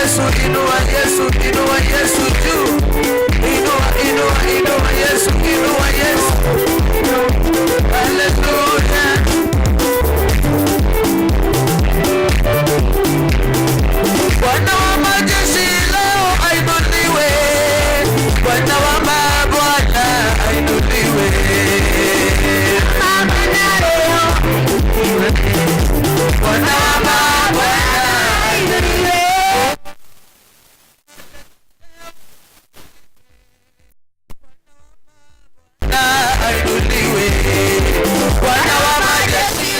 Yesu, inua Yesu, inua Yesu juu. Inua, inua, inua Yesu, inua Yesu. Hallelujah. Bwana wa majeshi leo ainuliwe. Bwana wa mabwana ainuliwe. Bwana wa mabwana ainuliwe. Na ainuliwe. Bwana wa majeshi.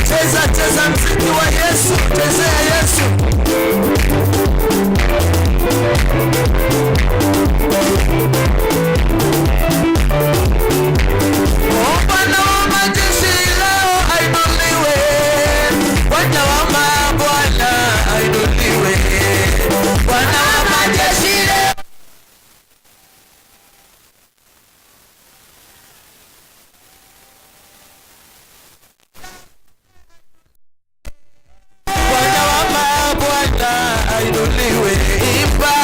Cheza, cheza mziki wa Yesu, chezea Yesu. Oh, Bwana wa majeshi leo ainuliwe. Bwana wa mabwana ainuliwe. Bwana wa majeshi leo. Bwana wa mabwana ainuliwe. Imba.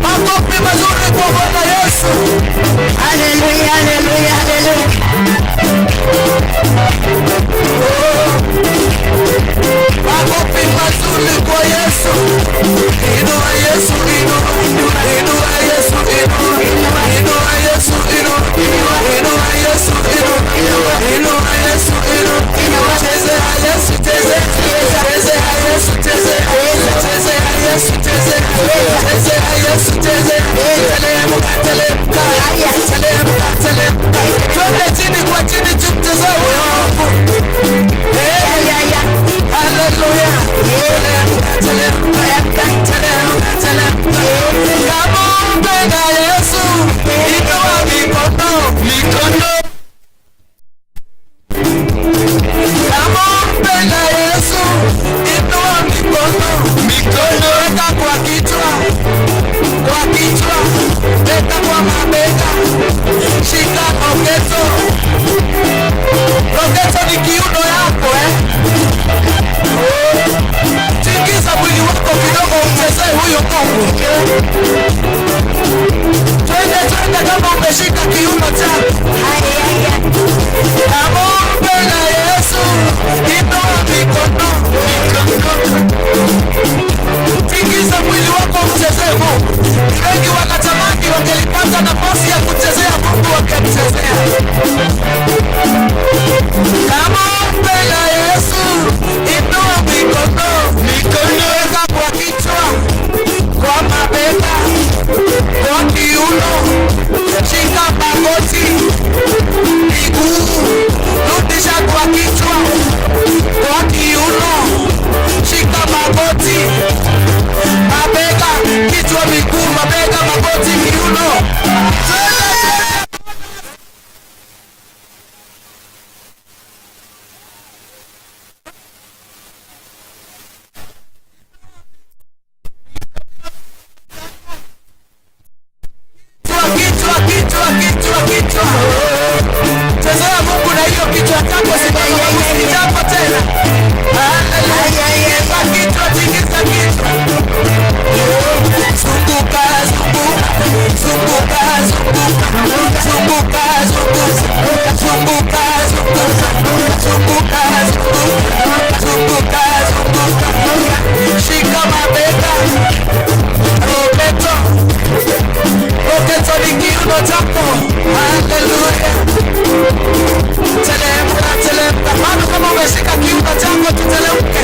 Makofi mazuri kwa Bwana Yesu. Haleluya, haleluya, haleluya. Makofi mazuri kwa Yesu. Inua Yesu, inua, inua Yesu, inua, inua Yesu, inua, inua Yesu, inua, inua Yesu, inua. Chezea Yesu, chezea, chezea Yesu, chezea, chezea Yesu, chezea, chezea Yesu, chezea. Telemka, telemka, telemka, telemka. Twende chini kwa chini tumchezee huyo Mungu. Hey. Ya, ya. Hallelujah. Kama umpenda Yesu, inua mikono, mikono. Kama umpenda Yesu, inua mikono, mikono. Weka kwa kichwa, kwa kichwa, weka kwa mabega, shika roketo. Roketo ni kiuno yako eh? Tingiza mwili wako kidogo umchezee huyu Mungu. Twende twende kama umeshika kiuno chako. Haya, Kama umpenda Yesu, inua mikono, mikono. Tingiza mwili wako umchezee Mungu. Wengi wanatamani wangelipata nafasi ya kuchezea Mungu wangemchezea. Kama umpenda Yesu, inua mikono, mikono. Weka kwa kichwa, kwa mabega, kwa kiuno, shika magoti, miguu, rudisha kwa kichwa, kwa kiuno, shika magoti, mabega, kichwa, miguu, mabega, magoti, kiuno. Twende, twende. Kichwa, kichwa, kichwa, kichwa. Chezea Mungu na hiyo kichwa chako, simama usichapo tena. Haleluya. Tingiza kichwa, tingiza kichwa. Zunguka, zunguka, zunguka, zunguka, zunguka, zunguka, zunguka, zunguka, zunguka, zunguka, zunguka. Shika mabega, robeto. Roketo ni kiuno chako. Haleluya. Teremka, teremka. Bado kama umeshika kiuno chako tuteremke.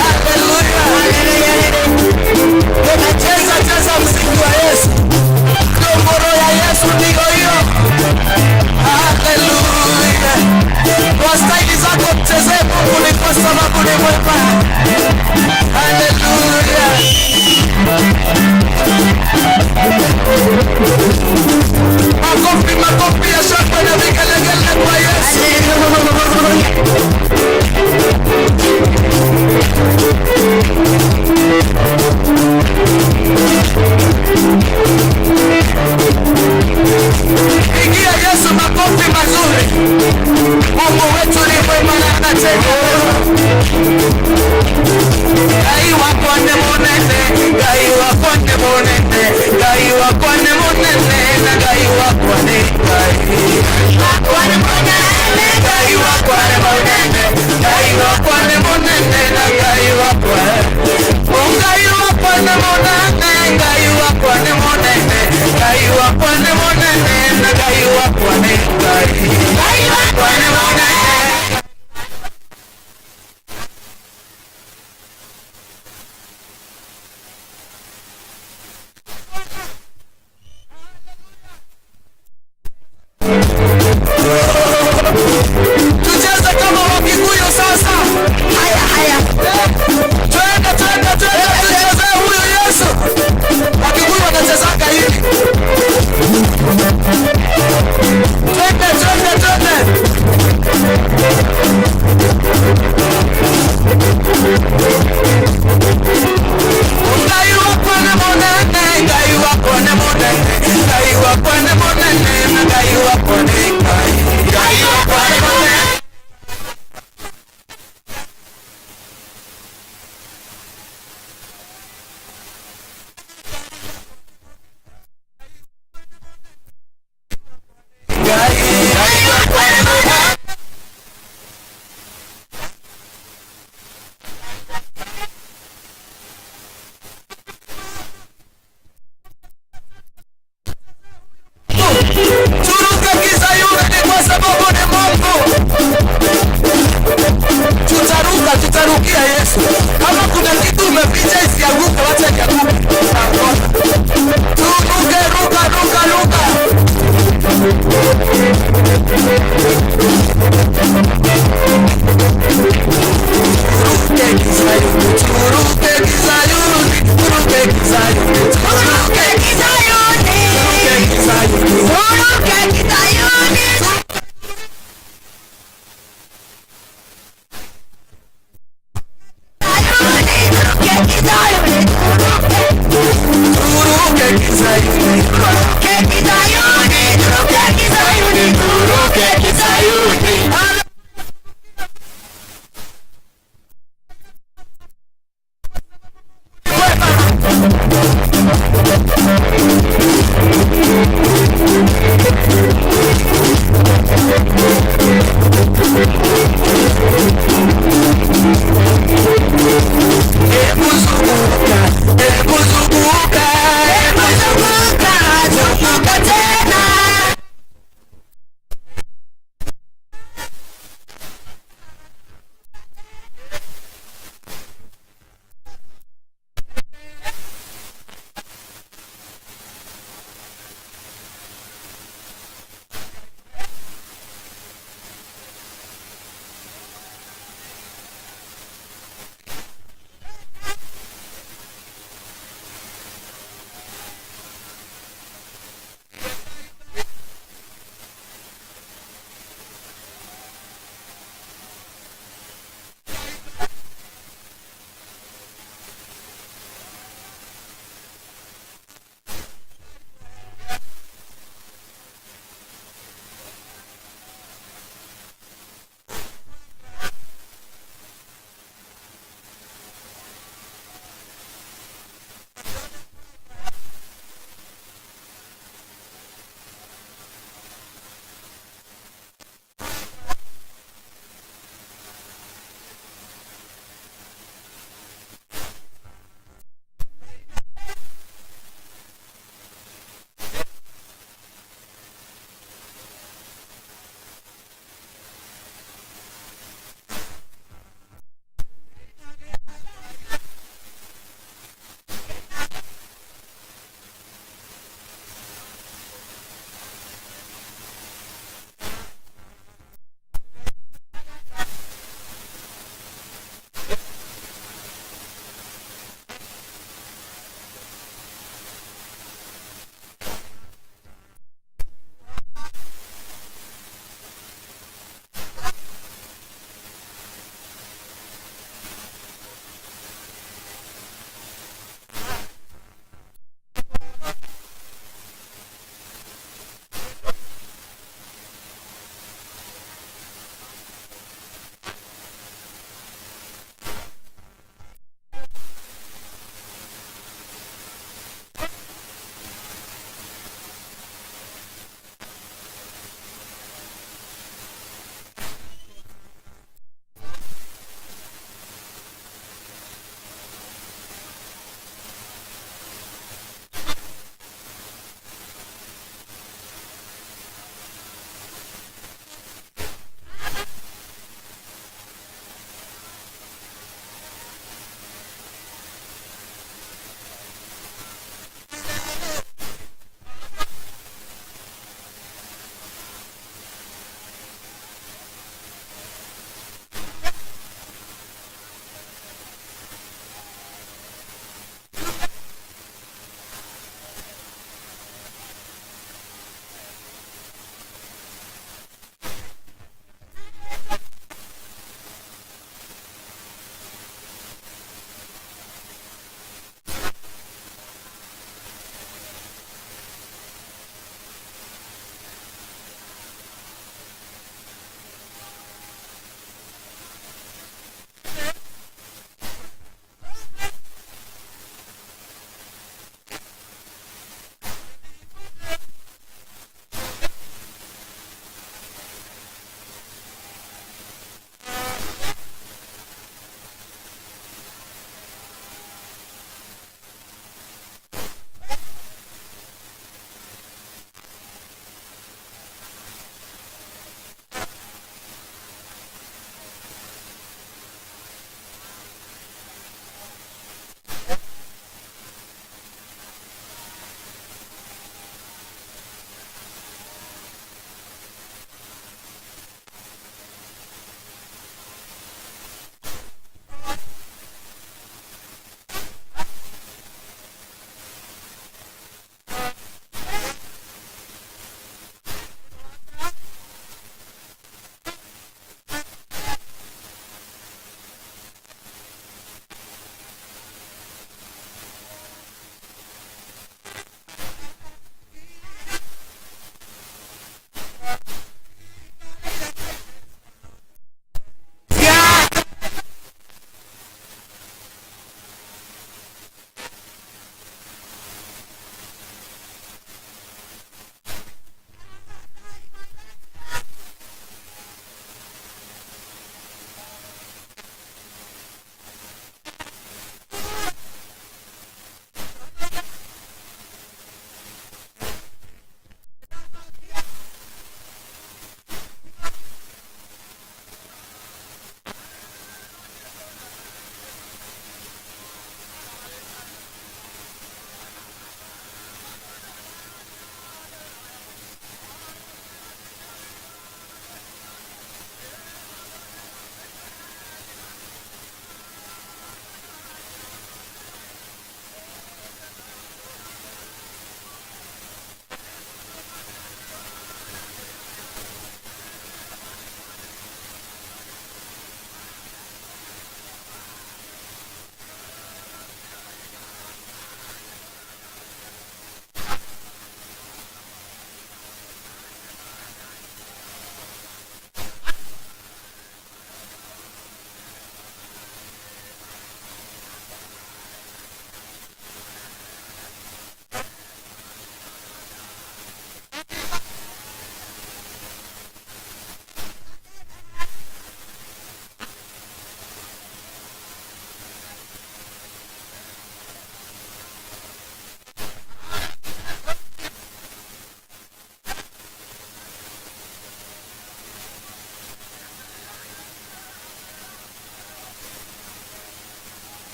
Haleluya. Cheza, cheza muziki wa Yesu. Dongoro ya Yesu ndiyo hiyo. Haleluya. Kwa staili zako mchezee Mungu ni kwa sababu ni mwema. Haleluya. Makofi, makofi ya shangwe na vigelegele kwa Yesu. Pigia Yesu makofi mazuri. Mungu wetu ni mwema na anatenda wema. Ngai wakwa nĩ mũnene, Ngai wakwa nĩ mũnene, Ngai wakwa nĩ mũnene, na Ngai wakwa nĩ Ngai. Wakwa ni munene. Ngai wakwa nĩ mũnene, Ngai wakwa nĩ mũnene, na Ngai wakwa. Oh, Ngai wakwa nĩ mũnene, Ngai wakwa nĩ mũnene, Ngai wakwa nĩ mũnene, na Ngai wakwa nĩ Ngai. Ngai wakwa Wakwa nĩ mũnene. Rukia Yesu. Kama kuna kitu umeficha isianguke, wacha ianguke. Turuke, ruka, ruka, ruka. Turuke kizayuni, turuke kizayuni, turuke kizayuni, Turuke kizayuni. turuke kizayuni. Turuke kizayuni. Kizayuni, turuke kizayuni, Turuke kizayuni, turuke kizayuni, turuke kizayuni, turuke kizayuni.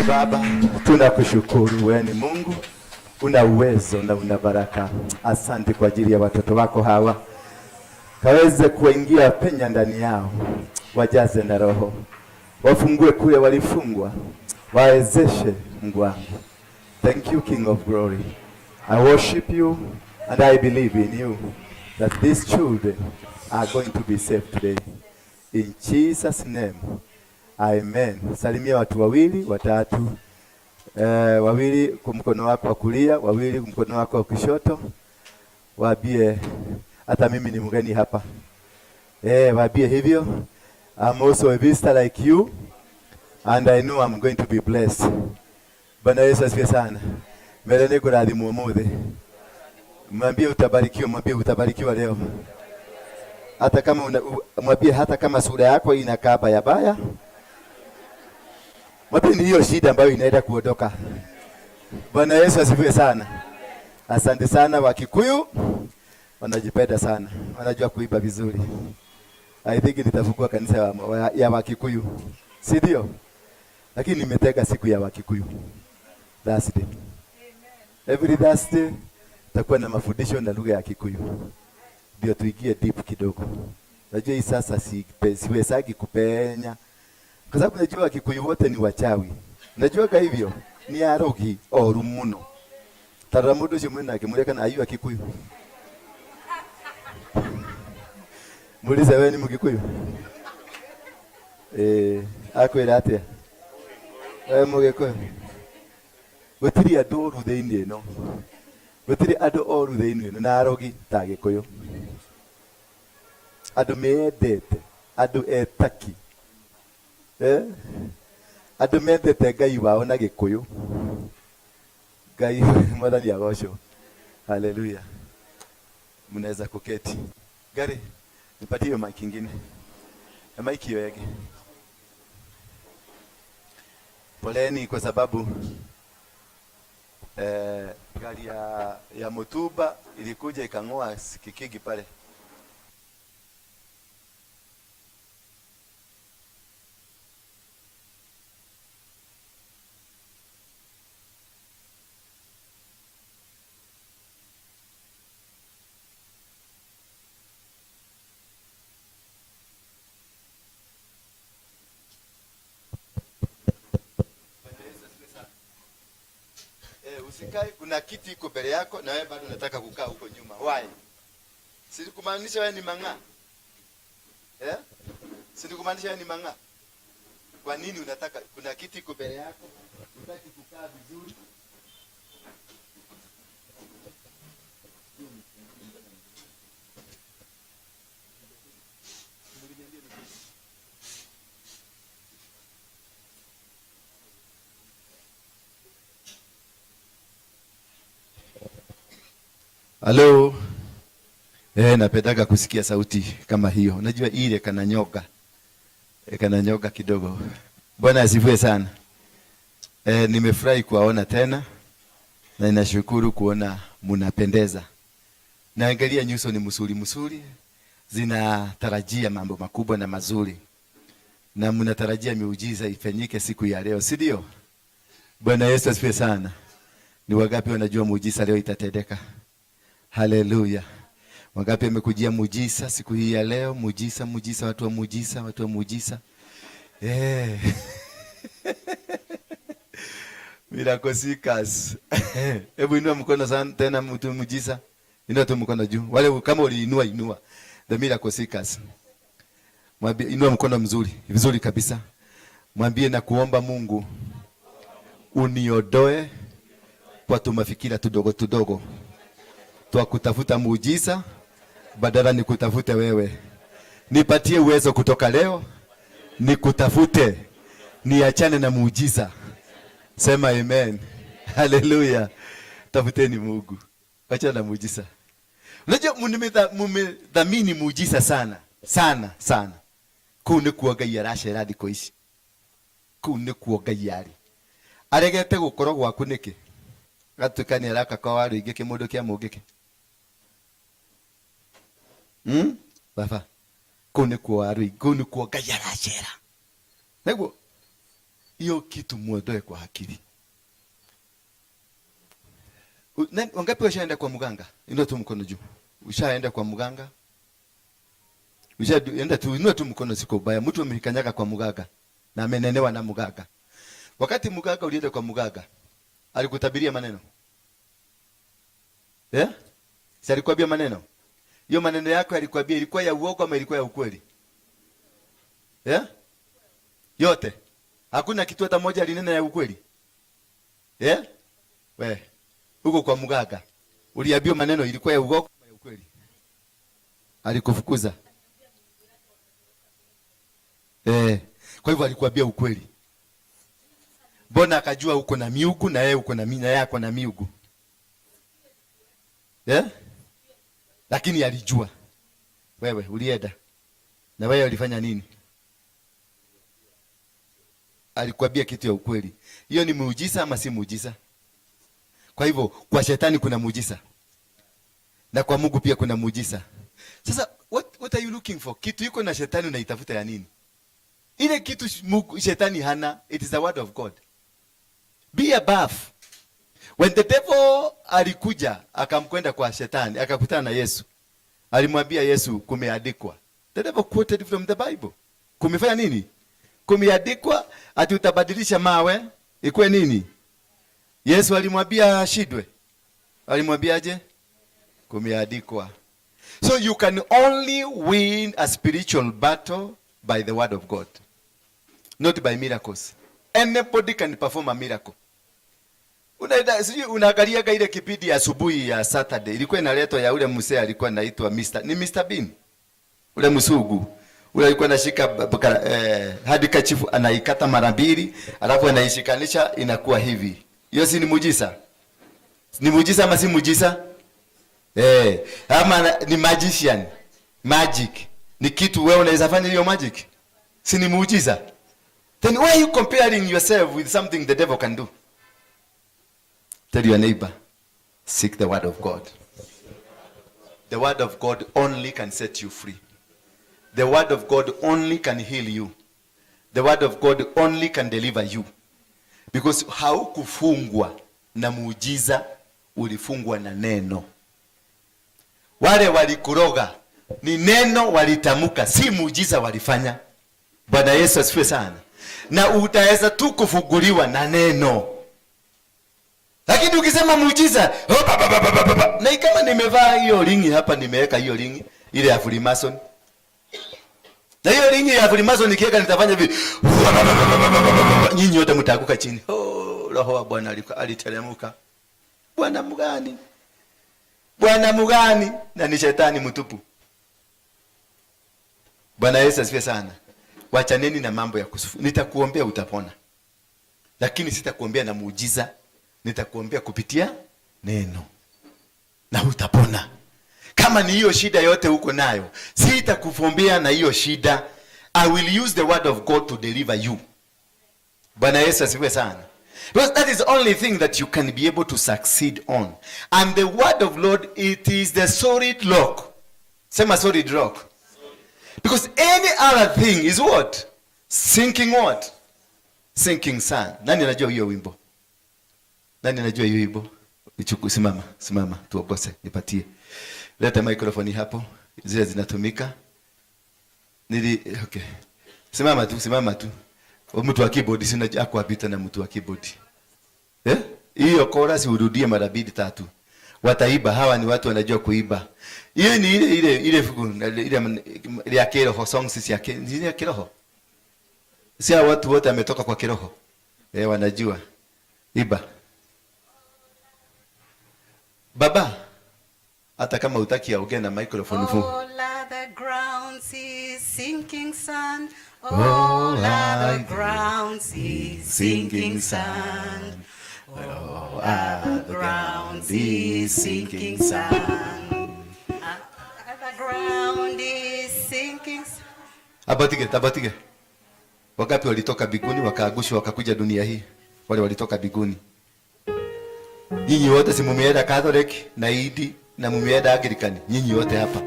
Baba, tunakushukuru wewe ni Mungu, una uwezo na una baraka. Asante kwa ajili ya watoto wako hawa, kaweze kuingia penya ndani yao, wajaze na Roho, wafungue kule walifungwa, wawezeshe Mungu wangu. Thank you, King of Glory. I worship you and I believe in you that these children are going to be saved today. In Jesus' name. Amen. Salimia watu wawili, watatu. Wawili kwa mkono wako wa kulia, wawili kwa mkono wako wa kushoto. Waambie hata mimi ni mgeni hapa. Waambie hivyo. I'm also a visitor like you and I know I'm going to be blessed. Bwana Yesu asifiwe sana. Mbele niko radhimu umuthi. Mwambie utabarikiwa, mwambie utabarikiwa leo. Hata kama mwambie hata kama sura yako inakaa baya baya, mwambie ni hiyo shida ambayo inaenda kuondoka. Bwana Yesu asifiwe sana. Asante sana. Wakikuyu wanajipenda sana, wanajua kuiba vizuri. I think nitafungua kanisa ya Wakikuyu, si ndio? Lakini nimetega siku ya Wakikuyu, Thursday. Every Thursday takuwa na mafundisho na lugha ya Kikuyu, ndio tuingie deep kidogo. Najua hii sasa siwezagi kupenya, kwa sababu najua Wakikuyu wote ni wachawi. Najua ka hivyo ni arogi oru muno. Tarora mundu ucio mwina nake muria kana ayu Akikuyu. Muulize wewe ni Mgikuyu? Akwira atia? Wewe Mgikuyu? Gutiri andu oru thiini ino. Gutiri andu oru thiini ino na arogi ta Gikuyu. Andu meendete, andu etaki. Andu mendete Ngai wao na Gikuyu. Ngai Mwathani agocwo. Haleluya. Mnaweza kuketi. Gari, nipatie hiyo mic ingine. Na mic hiyo yake. Poleni kwa sababu gari ya Mutuba ilikuja ikang'oa kikigi pale. Usikae, kuna kiti iko mbele yako na wewe bado unataka kukaa huko nyuma. Why? Silikumaanisha wewe ni mang'aa. Silikumaanisha wewe ni mang'aa. Kwa nini unataka, kuna kiti iko mbele yako, unataka kukaa vizuri? Halo. Napendaga kusikia sauti kama hiyo. Unajua ile kananyoka. Kananyoka kidogo. Bwana asifiwe sana. Nimefurahi kuwaona tena na ninashukuru kuona mnapendeza. Naangalia nyuso ni msuri msuri, zinatarajia mambo makubwa na mazuri. Na mnatarajia miujiza ifanyike siku ya leo, si ndio? Bwana Yesu asifiwe sana. Ni wangapi wanajua muujiza leo itatendeka? Haleluya. Wangapi wamekujia muujiza siku hii ya leo? Muujiza, muujiza, watu wa muujiza, watu wa muujiza. Miracle seekers. Hebu inua mkono sana tena mtu muujiza. Inua tu mkono juu. Wale kama uliinua inua. The miracle seekers. Mwambie inua mkono mzuri, vizuri kabisa. Mwambie na kuomba Mungu uniondoe kwa tumafikira tudogo tudogo. Twa kutafuta muujiza badala nikutafute wewe. Nipatie uwezo kutoka leo nikutafute, niachane na muujiza. Sema amen. Haleluya. Tafuteni Mungu, achana na muujiza. Unajua mumedhamini muujiza sana sana sana. Kuu nikuo Ngai aracera thikũ ici. Kuu nikuo Ngai arĩ. Aregete gũkorwo gwaku nĩkĩ? Gatuĩka nĩ araka kwa waru ingĩ kĩmũndũ kĩa mũngĩkĩ. Baba, kuu nikuo waru ingĩ, kuu nikuo Ngai aracera. Nĩguo? Hiyo kitu muondoe kwa akili. Wangapi washaenda kwa mganga? Inua tu mkono juu. Ushaenda kwa mganga? Ushaenda tu, inua tu mkono, siko ubaya. Mtu amekanyaga kwa mganga na amenenewa na mganga. Wakati mganga ulienda kwa mganga, alikutabiria maneno? Eh? Si alikwambia maneno? Hiyo maneno yako alikwambia ilikuwa ya uongo ama ilikuwa ya ukweli? Eh? Yote. Hakuna kitu hata moja alinena ya ukweli. Eh? We, huko kwa mganga uliambiwa maneno ilikuwa ya uongo ama ya ukweli? Alikufukuza. Kwa hivyo alikuambia ukweli. Mbona akajua uko na miungu na yeye uko na na yako na miungu? Eh? Lakini alijua. Wewe ulienda. Na wewe ulifanya nini? Alikwambia kitu ya ukweli. Hiyo ni muujiza ama si muujiza? Kwa hivyo kwa shetani kuna muujiza. Na kwa Mungu pia kuna muujiza. Sasa what are you looking for? Kitu iko na shetani unaitafuta ya nini? Ile kitu Mungu, shetani hana, it is the word of God. Be above. When the devil alikuja akamkwenda kwa shetani, akakutana na Yesu. Alimwambia Yesu kumeandikwa. The devil quoted from the Bible. Kumefanya nini? Kumeandikwa ati utabadilisha mawe ikuwe nini? Yesu alimwambia ashindwe. Alimwambiaje? Kumeandikwa. So you can only win a spiritual battle by the word of God. Not by miracles. Anybody can perform a miracle. Unaenda sijui unaangaliaga ile kipindi ya asubuhi ya Saturday ilikuwa inaletwa ya ule mzee alikuwa anaitwa Mr. ni Mr. Bean. Ule msungu. Ule alikuwa anashika handkerchief anaikata mara mbili, alafu anaishikanisha inakuwa hivi. Hiyo si ni muujiza? Ni muujiza ama si muujiza? Ama ni magician. Magic. Ni kitu wewe unaweza fanya hiyo magic? Si ni muujiza? Then why are you comparing yourself with something the devil can do? Tell your neighbor, seek the word of God. The word of God only can set you free. The word of God only can heal you. The word of God only can deliver you. Because haukufungwa na muujiza, ulifungwa na neno. Wale walikuroga ni neno walitamka, si muujiza walifanya. Bwana Yesu asifiwe sana. Na utaweza tu kufunguliwa na neno. Lakini ukisema muujiza, oh, ba, ba, ba, ba, ba, ba. Na kama nimevaa hiyo ringi hapa, nimeweka hiyo ringi ile ya Freemason. Na hiyo ringi ya Freemason nikiweka nitafanya hivi. Nyinyi wote mtaanguka chini. Oh, roho wa Bwana aliteremka. Bwana mgani? Bwana mgani? Na ni shetani mtupu. Bwana Yesu asifiwe sana. Wachaneni na mambo ya kusufu. Nitakuombea utapona. Lakini sitakuombea na muujiza. Nitakuombea kupitia neno. Na utapona. Kama ni hiyo shida yote uko nayo, sitakuombea na hiyo shida. I will use the word of God to deliver you. Bwana Yesu asifiwe sana. Because that is the only thing that you can be able to succeed on. And the word of Lord, it is the solid rock. Sema solid rock. Because any other thing is what? Sinking what? Sinking sand. Nani anajua hiyo wimbo? Nani anajua hiyo wimbo? Ichuku, simama, simama, tuokose, nipatie. Leta microphone hapo, zile zinatumika. Nili, okay. Simama tu, simama tu. Mtu wa keyboard sina ako apita na mtu wa keyboard. Eh? Hiyo chorus urudie mara mbili tatu. Wataiba, hawa ni watu wanajua kuiba. Hiyo ni ile ile ile fugu, ile ile ya kiroho, songs ya ni ya kiroho. Si hao watu wote ametoka kwa kiroho. Wanajua. Iba. Baba, hata kama hutaki aongee na microphone fu. All other grounds is sinking sand. All other grounds is sinking sand. All other grounds is sinking sand. Other ground is sinking sand. Abatige, abatige. Wangapi walitoka biguni wakaagushwa wakakuja dunia hii? Wale walitoka biguni. Nyinyi wote si mumeenda Catholic na Idi na mumeenda Anglican. Nyinyi wote hapa.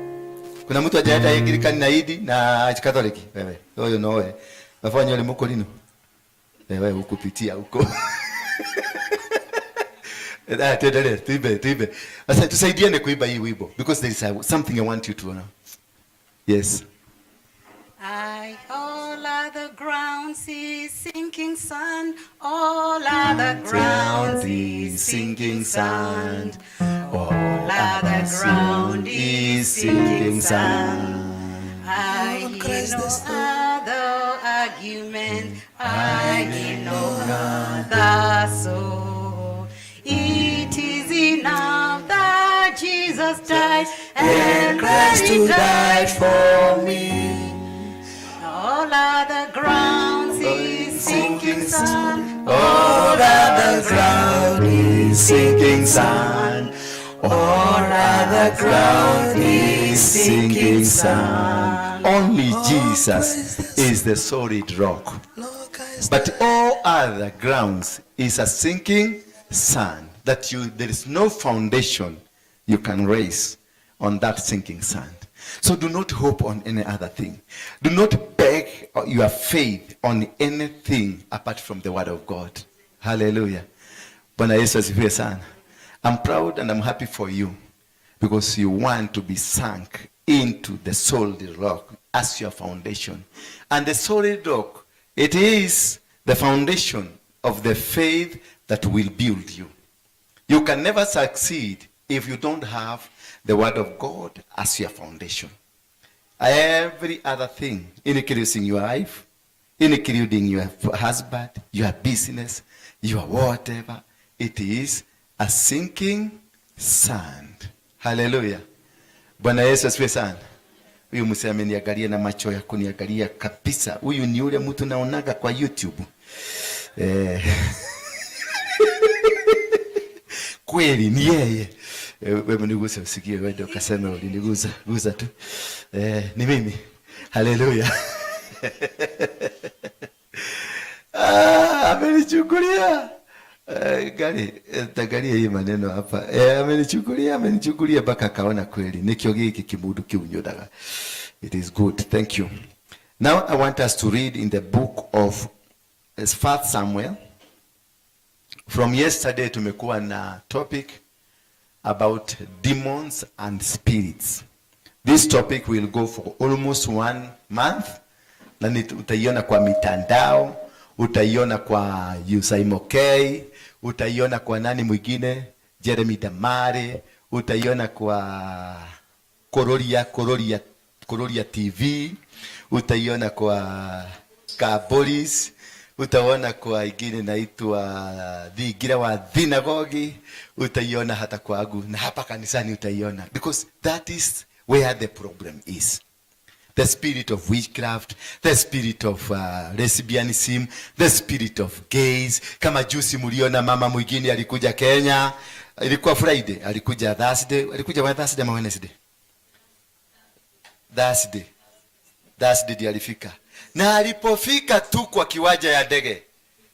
Kuna mtu hajaenda Anglican na Idi na Catholic? Wewe. Huyo no wewe. Wafanya yule mko lino. Wewe hukupitia huko. Tuendelee, tuimbe, tuimbe. Sasa tusaidiane kuimba hii wimbo because there is something I want you to know. Yes. I all other grounds is sinking sand, all other grounds is sinking sand, all other ground is sinking sand. I hear no other argument, I hear no other soul. It is enough that Jesus died and Christ that he who died for me. All other grounds is sinking sand. All other ground is sinking sand. All other ground is sinking sand. Only Jesus is the solid rock. But all other grounds is a sinking sand, that you there is no foundation you can raise on that sinking sand. So do not hope on any other thing. Do not beg your faith on anything apart from the word of God. Hallelujah. Bwana Yesu asifiwe sana. I'm proud and I'm happy for you because you want to be sunk into the solid rock as your foundation. And the solid rock, it is the foundation of the faith that will build you. You can never succeed if you don't have the word of God as your foundation. Every other thing, including your life, including your husband, your business, your whatever, it is a sinking sand. Hallelujah. Bwana Yesu asifiwe sana. Huyu mzee ameniangalia na macho ya kuniangalia kabisa. Huyu ni yule mtu naonaga kwa YouTube. Kweli ni yeye. Wewe niguse usikie, wewe ndio ukasema ulinigusa, gusa tu. Ni mimi. Haleluya. Amenichukulia. Gari, tangalia hii maneno hapa. Amenichukulia mpaka akaona kweli. Nikio giki kimundu kiunyudaga. It is good. Thank you. Now I want us to read in the book of 1 Samuel. From yesterday tumekuwa na topic about demons and spirits. This topic will go for almost 1 month. Na utaiona kwa mitandao, utaiona kwa Usaimokei, utaiona kwa nani mwingine, Jeremy Damare, utaiona kwa Kororia TV, utaiona kwa Kabolis, utaona kwa ingine naitwa Thingira wa Thinagogi, utaiona hata kwa Agu na hapa kanisani utaiona, because that is where the problem is. The spirit of witchcraft, the spirit of lesbianism, the spirit of gays. Kama juzi mliona mama mwingine alikuja Kenya, ilikuwa Friday, alikuja Thursday, alikuja wa Thursday ama Wednesday? Thursday. Thursday ndiye alifika. Na alipofika tu kwa kiwanja ya ndege,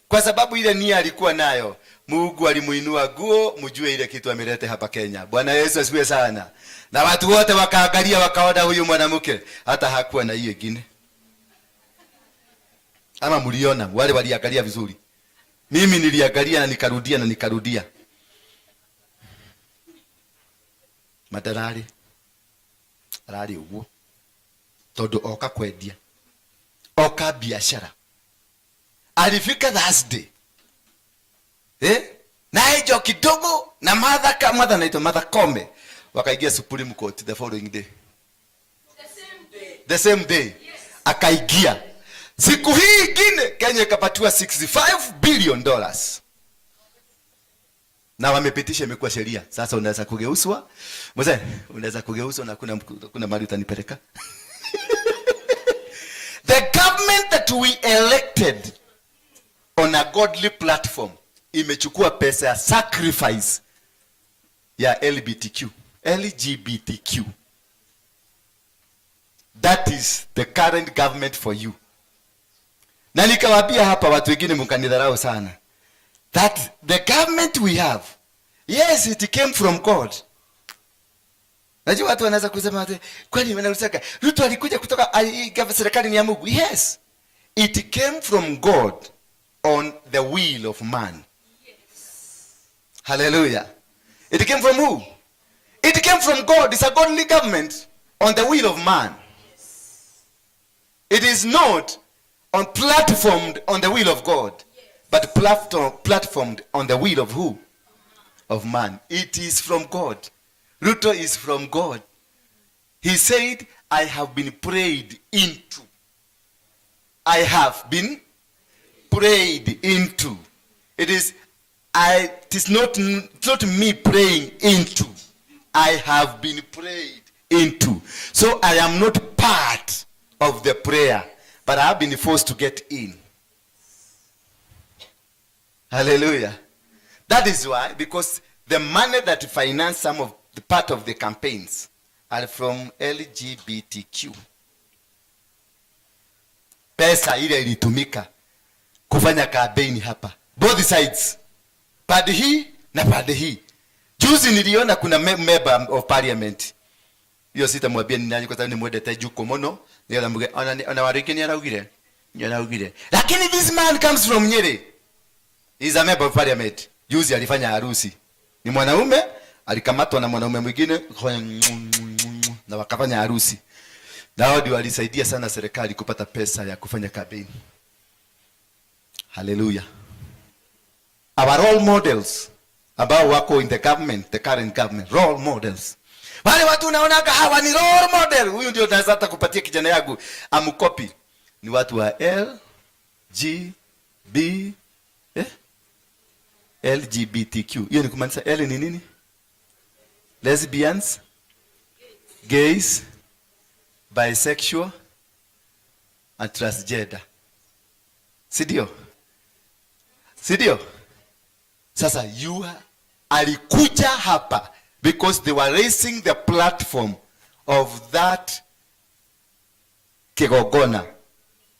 kwa sababu ile nia alikuwa nayo, Mungu alimuinua guo, mjue ile kitu ameleta hapa Kenya. Bwana Yesu asifiwe sana. Na watu wote wakaangalia wakaona huyu mwanamke hata hakuwa na hiyo ingine. Ama mliona wale waliangalia vizuri? Mimi niliangalia na nikarudia na nikarudia. Madarari arari uguo tondu oka kwendia, oka biashara. Alifika Thursday. Na hiyo kidogo na Martha, Martha anaitwa Martha Koome, wakaingia Supreme Court the following day. The same day. The same day. Yes. Akaingia. Siku hii ingine Kenya ikapatiwa $65 billion. Na wamepitisha, imekuwa sheria. Sasa unaweza kugeuzwa. Mzee, unaweza kugeuzwa na kuna mahali utanipeleka. The government that we elected on a godly platform imechukua pesa ya sacrifice ya LGBTQ. LGBTQ. That is the current government for you. Na nikawaambia hapa watu wengine mkanidharau sana. That the government we have, yes, it came from God. Najua watu wanaweza kusema ati, kwani wanasema Ruto alikuja kutoka, serikali ni ya Mungu. Yes, it came from God. on the will of man. Hallelujah. It came from who? It came from God. It's a godly government on the will of man. It is not on platformed on the will of God, but platformed on the will of who? Of man. It is from God. Ruto is from God. He said, "I have been prayed into. I have been prayed into." It is not me praying into. I have been prayed into. So I am not part of the prayer, but I have been forced to get in. Hallelujah. That is why, because the money that finance some of the part of the campaigns are from LGBTQ. Pesa ile ilitumika kufanya kampeni hapa, both sides, pande hii na pande hii. Juzi niliona kuna member of parliament, hiyo sitamwambia ni nani kwa sababu nimwendete Juko muno, nigetha muge ona warĩngĩ nĩ araugire, lakini this man comes from Nyeri. He's a member of parliament. Juzi alifanya harusi, ni mwanaume alikamatwa na mwanaume mwingine kufanya na wakafanya harusi, na hao ndio walisaidia sana serikali kupata pesa ya kufanya kampeni. Hallelujah. Our role models ambao wako in the government, the current government, role models, wale watu unaonaga hawa ni role model, huyu ndio naweza hata kupatia kijana yangu amcopy, ni watu wa L G B, eh? LGBTQ. Hiyo ni kumaanisha L ni nini? Lesbians, gays, bisexual and transgender, si ndio? Si ndio? Sasa you alikuja hapa because they were raising the platform of that kigogona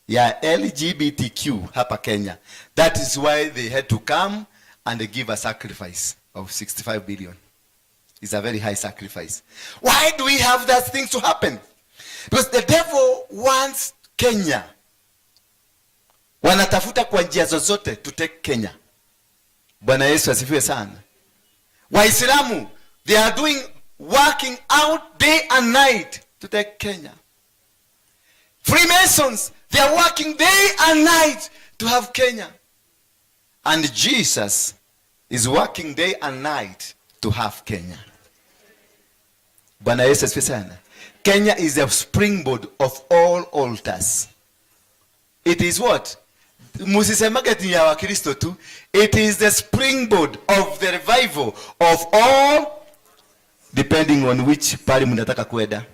ya LGBTQ hapa Kenya. That is why they had to come and give a sacrifice of 65 billion. It's a very high sacrifice. Why do we have that thing to happen? Because the devil wants Kenya. Wanatafuta kwa njia zozote to take Kenya. Bwana Yesu asifiwe sana. Waislamu, they are doing working out day and night to take Kenya. Freemasons, they are working day and night to have Kenya. And Jesus is working day and night to have Kenya. Bwana Yesu asifiwe sana. Kenya is a springboard of all altars. It is what? Musisemage ati ya Wakristo tu. It is the springboard of the revival of all, depending on which pali mnataka kwenda.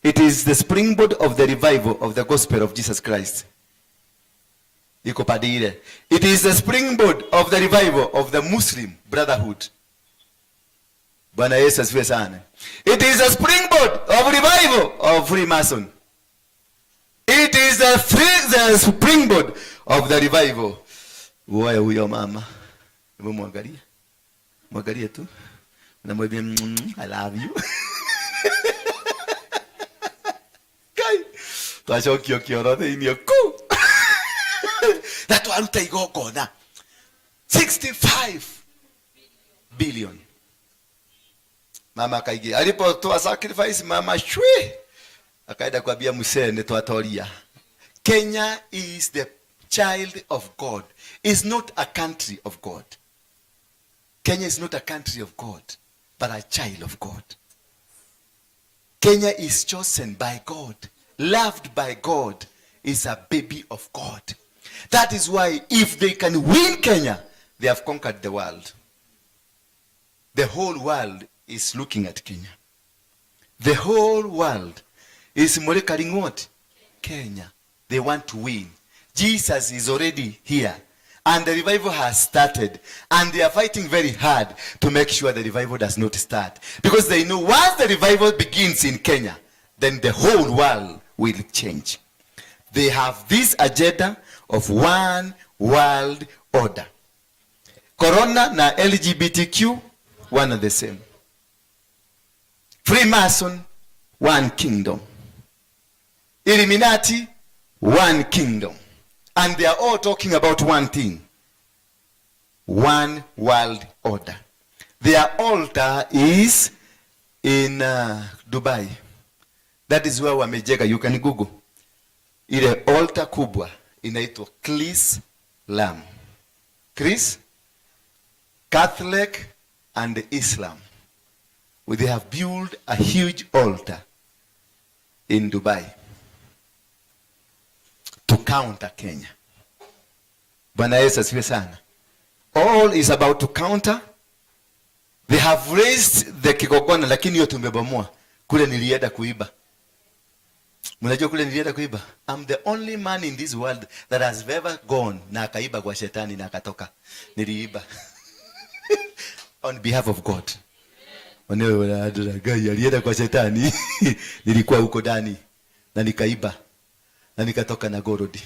It is the springboard of the revival of the gospel of Jesus Christ. Iko pande ile. It is the springboard of the revival of the Muslim Brotherhood. Bwana Yesu asifiwe sana. It is a springboard of revival of Freemason. It is the springboard of the revival. Uoe huyo mama. Hebu mwangalie. Mwangalie tu. Namwambia, "I love you." Kai. Twacokio kĩoro thĩinĩ kũ. Na twaruta igongona 65 billion. Mama akaingia. Alipotoa sacrifice, mama shwe. Akaenda kuambia mzee, nĩ twatoria. Kenya is the child of God. Is not a country of God. Kenya is not a country of God, but a child of God. Kenya is chosen by God, loved by God, is a baby of God. That is why if they can win Kenya, they have conquered the world. The whole world is looking at Kenya. The whole world is monitoring what? Kenya. They want to win. Jesus is already here. And the revival has started. And they are fighting very hard to make sure the revival does not start. Because they know once the revival begins in Kenya, then the whole world will change. They have this agenda of one world order. Corona na LGBTQ, one and the same. Freemason, one kingdom. Illuminati, one kingdom. And they are all talking about one thing. One world order. Their altar is in Dubai. That is where wamejenga. You can Google. Ile altar kubwa inaitwa Chrislam. Chris, Catholic and Islam. They have built a huge altar in Dubai to counter Kenya. Bwana Yesu asifiwe sana. All is about to counter. They have raised the kigongona, lakini hiyo tumebomoa. Kule nilienda kuiba. Mnajua kule nilienda kuiba? I'm the only man in this world that has ever gone na akaiba kwa shetani na akatoka. Niliiba. On behalf of God. Gai alienda kwa shetani. Nilikuwa huko ndani na nikaiba na nikatoka na gorodi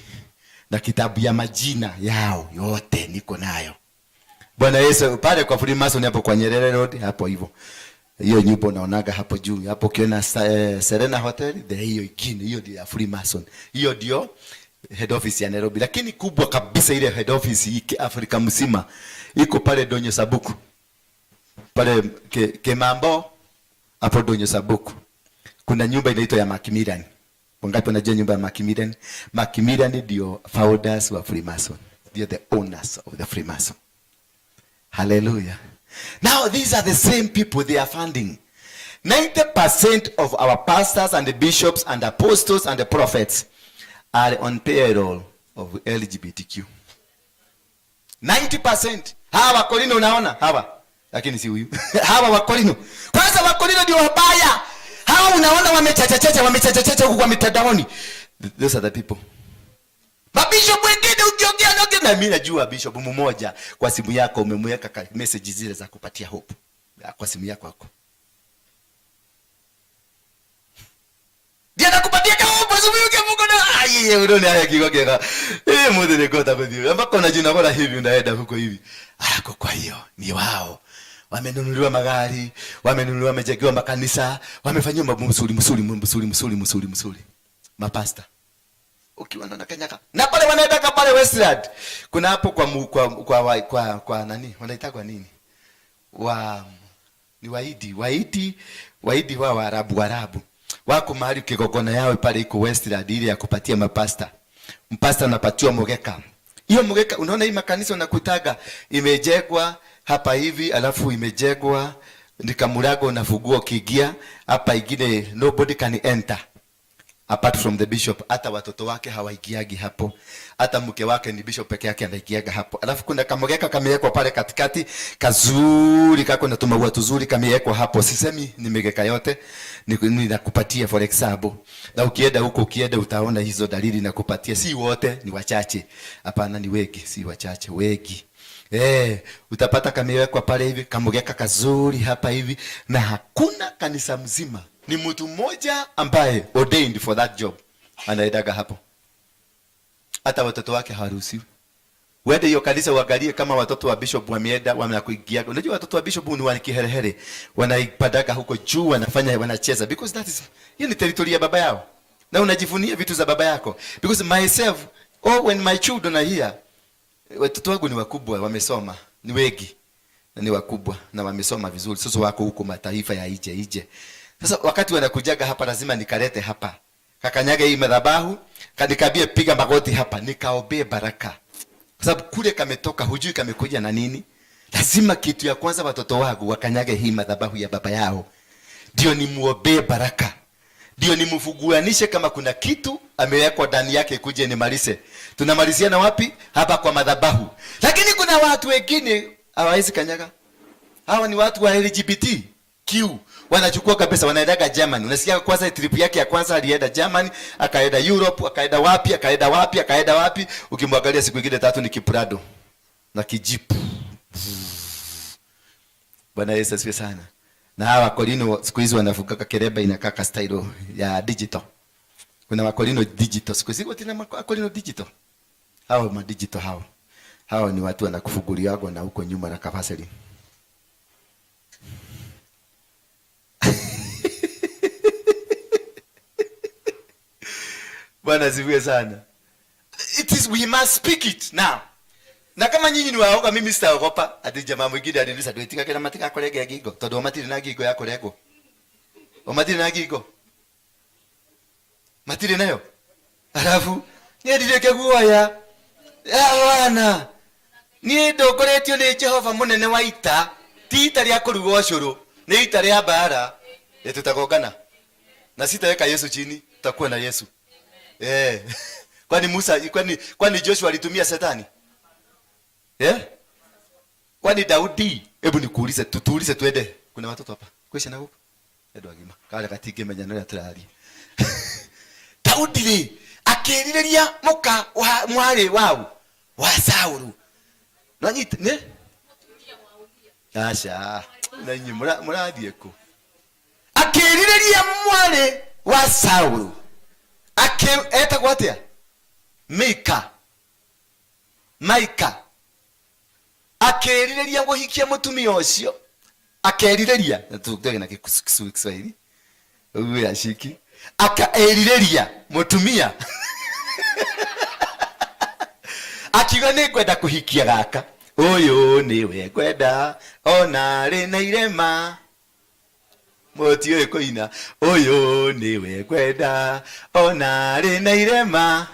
na kitabu ya majina yao yote niko nayo. Bwana Yesu, pale kwa Freemason hapo kwa Nyerere Road hapo hivyo. Hiyo nyumba unaonaga hapo juu. Hapo ukiona Serena Hotel, the hiyo ingine, hiyo ndio ya Freemason. Hiyo ndio head office ya Nairobi. Lakini kubwa kabisa ile head office ike Afrika mzima iko pale Donyo Sabuku. Pale Kemambo hapo Donyo Sabuku. Kuna nyumba inaitwa ya Macmillan. Wangapi wanajua nyumba ya Macmillan? Macmillan ndio founders wa Freemason. They are the owners of the Freemason. Hallelujah. Now these are the same people they are funding. 90% of our pastors and the bishops and apostles and the prophets are on payroll of LGBTQ. 90%. Hawa Wakorino unaona hawa. Lakini si huyu. Hawa Wakorino. Kwanza Wakorino ndio wabaya. Hawa unaona wamechachachacha, wamechachachacha huku kwa mitandaoni. Those are the people. Mabishop wengine ukiongea na na mimi najua bishop mmoja kwa simu yako umemweka message zile za kupatia hope. Kwa simu yako hapo. Ndiye anakupatia kama hope asubuhi ukiamka na ai unaona haya kigogera. Mungu ni kota kwa ambako unajina bora hivi unaenda huko hivi. Ah, kwa hiyo ni wao. Wamenunuliwa magari, wamenunuliwa, wamejengewa makanisa, wamefanyiwa mambo mzuri mzuri mzuri mzuri mzuri mzuri. Mapasta. Ukiwa na kanyaka. Na pale wanaenda pale Westland. Kuna hapo kwa kwa kwa kwa, kwa nani? Wanaita kwa nini? Wa ni Waidi, Waidi, Waidi wa Waarabu, Waarabu. Wako mahali kigogona yao pale iko Westland ile ya kupatia mapasta. Mpasta anapatiwa mgeka. Hiyo mgeka unaona hii makanisa unakutaga imejengwa hapa hivi, alafu imejengwa nikamurago na funguo kigia hapa ingine, nobody can enter apart from the bishop. Hata watoto wake hawaingiagi hapo, hata mke wake ni bishop peke yake anaingiaga hapo. Alafu kuna kamgeka kamewekwa pale katikati kazuri kako na tumaua tuzuri kamewekwa hapo. Sisemi ni migeka yote, ninakupatia for example. Na ukienda huko, ukienda utaona hizo dalili nakupatia. Si wote, ni wachache. Hapana, ni wengi, si wachache, wengi. Utapata kamewekwa pale hivi kamgeka kazuri hapa hivi, na hakuna kanisa mzima. Ni mtu mmoja ambaye ordained for that job anaendaga hapo. Hata watoto wake hawaruhusiwi. Wende hiyo kanisa uangalie kama watoto wa bishop wameenda, wanakuingia. Unajua watoto wa bishop ni wanakiherehere, wanaipadaga huko juu, wanafanya, wanacheza, because that is, hiyo ni territory ya baba yao. Na unajivunia vitu za baba yako. Because myself, oh, when my children are here, watoto wangu ni wakubwa, wamesoma, ni wengi. Na ni wakubwa na wamesoma vizuri. Sasa wako huko mataifa ya nje nje. Sasa wakati wanakujaga hapa lazima nikalete hapa. Kakanyage hii madhabahu, kanikabie piga magoti hapa, nikaombee baraka. Kwa sababu kule kametoka hujui kamekuja na nini. Lazima kitu ya kwanza watoto wangu wakanyage hii madhabahu ya baba yao. Ndio nimuombee baraka. Ndio nimfuguanishe kama kuna kitu amewekwa ndani yake kuje nimalize. Tunamalizia na wapi? Hapa kwa madhabahu. Lakini kuna watu wengine hawawezi kanyaga. Hawa ni watu wa LGBTQ. Wanachukua kabisa, wanaendaga Germany. Unasikia kwanza trip yake ya kwanza alienda Germany, akaenda Europe, akaenda wapi, akaenda wapi, akaenda wapi. Ukimwangalia siku nyingine tatu ni Kiprado na kijipu. Bwana Yesu asifiwe sana. Na hawa Wakorino siku hizi wanavuka kereba inakaa style ya digital. Kuna Wakorino digital siku hizi, tena Wakorino digital. Hao ma digital hao. Hao ni watu wanakufunguliago na huko nyuma na kafaseli. Bwana asifiwe sana. It is We must speak it now. Na kama nyinyi ni waoga, mimi sitaogopa. Ati jamaa mwingine aliniuliza, ndwĩtigagĩra matigakũrenge ngingo, tondũ o matirĩ na ngingo ya kũrengwo. O matirĩ na ngingo, matirĩ nayo. Alafu niĩ ndirĩ guoya wana, niĩ ndongoretio nĩ Jehova mũnene wa ita, ti ita rĩa kũruga ũcũrũ, nĩ ita rĩa mbara. Tutagongana na sitaweka Yesu chini, tutakuwa na Yesu. Kwani Musa, kwani Joshua alitumia Shetani? Kwani Daudi? Hebu nikuulize, tutuulize twende. Kuna watoto hapa. Kwisha na huko. Ndio agima. Kale katingimenya no turaria. Daudi rĩ akĩrirĩria mũka wa mwarĩ wau wa Saulu. No nyite ne? Aca. Na inyuĩ mũrathiĩ kũ? Akĩrirĩria mwarĩ wa Saulu. Etagwo atĩa? Mika. Maika. Akĩrirĩria gũhikia mũtumia ũcio. Akerirĩria. Tuge na Kiswahili. Ũguo ya shiki. Akaerirĩria mũtumia. Akiuga nĩ ngwenda kũhikia gaka. Ũyũ nĩwe ngwenda ona rĩ na irema. Mũtiũĩ kũina. Ũyũ nĩwe ngwenda ona rĩ na irema.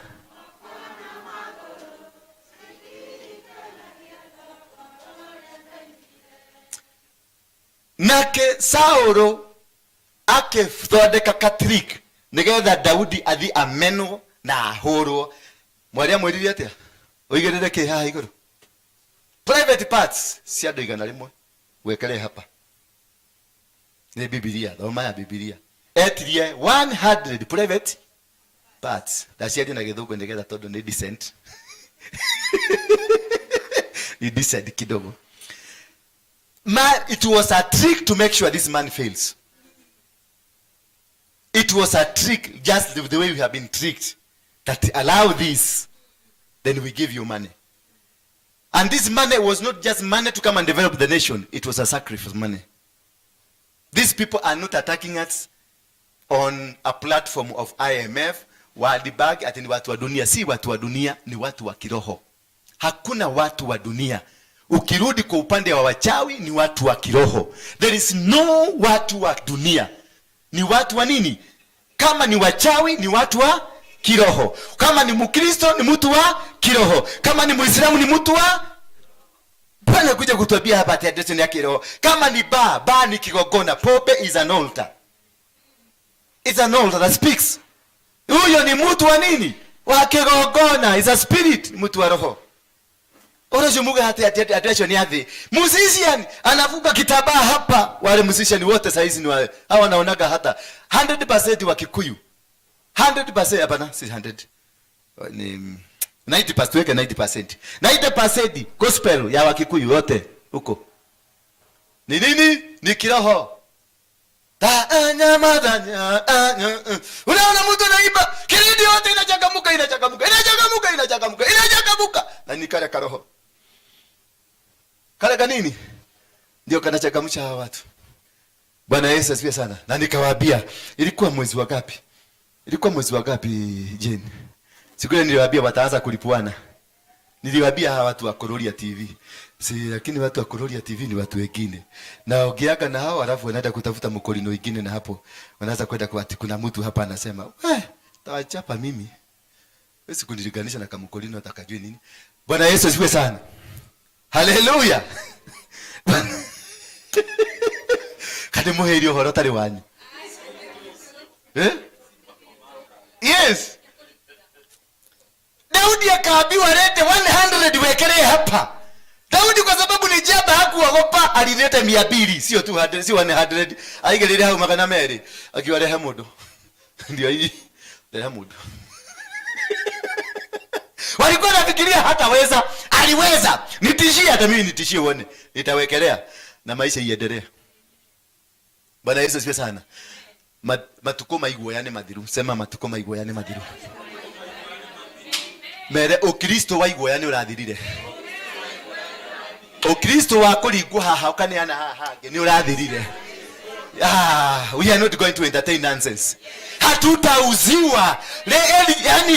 Nake Saũlũ akĩthondeka katrick nĩgetha Daudi athi amenwo na ahũrwo. Mwarĩ amwĩrire atĩa? Ũigĩrĩre kĩ haha igũrũ? Private parts cia andũ 100 wekere hapa. Nĩ Bibilia, thoma ya Bibilia. Etirie 100 private parts. Ndaciaria na Gĩthũngũ nĩgetha tondũ nĩ decent. Ni decent kidogo. It was a trick to make sure this man fails. It was a trick, just the way we have been tricked, that allow this, then we give you money. And this money was not just money to come and develop the nation. It was a sacrifice money. These people are not attacking us on a platform of IMF, World Bank, ati ni watu wa dunia. Si watu wa dunia, ni watu wa kiroho. Hakuna watu wa dunia. Ukirudi kwa upande wa wachawi ni watu wa kiroho. There is no watu wa dunia. Ni watu wa nini? Kama ni wachawi ni watu wa kiroho. Kama ni Mkristo ni mtu wa kiroho. Kama ni Muislamu ni mtu wa Bwana kuja kutuambia hapa ati address ni ya kiroho. Kama ni bar, bar ni kigongona. Pombe is an altar. It's an altar that speaks. Huyo ni mtu wa nini? Wa kigongona. Is a spirit, mtu wa roho. Orojo muga hati ati address ni athi. Musician anavuka kitambaa hapa. Wale musician wote saa hizi ni wale. Hawa wanaonaga hata 100% wa Kikuyu. 100% hapana, si 100. Ni 90%, tuweke 90%. 90% gospel ya Wakikuyu wote huko. Ni nini? Ni kiroho. Ta anya madanya anya. Unaona mtu anaimba, kirindi yote inachangamuka, inachangamuka, inachangamuka, inachangamuka, inachangamuka. Na ni kale karoho. Kale kanini? Ndio kanachangamsha hawa watu. Bwana Yesu asifiwe sana. Na nikawaambia, ilikuwa mwezi wa ngapi? Ilikuwa mwezi wa ngapi, Jane? Siku ile niliwaambia wataanza kulipuana. Niliwaambia hawa watu wa Kururia TV. Si, lakini watu wa Kururia TV ni watu wengine. Na ongeaga na hao alafu wanaenda kutafuta mkolino wengine na hapo wanaanza kwenda kwa ati kuna mtu hapa anasema, "We, tawachapa mimi." Wewe sikunilinganisha na kamkolino atakajui nini. Bwana Yesu asifiwe sana. Haleluya. Kadi muheri uhoro tari wanyu. Yes. Daudi akaambiwa lete 100 wekelee hapa. Daudi kwa sababu ni jaba hakuogopa, alileta 200, sio 200, sio 100. Aigerire hau magana meri, akiwa rehe mundu. Ndio hii. Rehe mundu. Walikuwa wanafikiria hataweza, aliweza. Nitishie hata mimi nitishie uone. Nitawekelea na maisha iendelee. Bwana Yesu asifiwe sana. Matuko maiguoya ni mathiru. Sema matuko maiguoya ni mathiru. Mere Ukristo wa iguoya ni urathirire. Ukristo wa kuringwo haha ukaneana haha hangi ni urathirire. Ah, we are not going to entertain nonsense. Hatutauziwa. Yani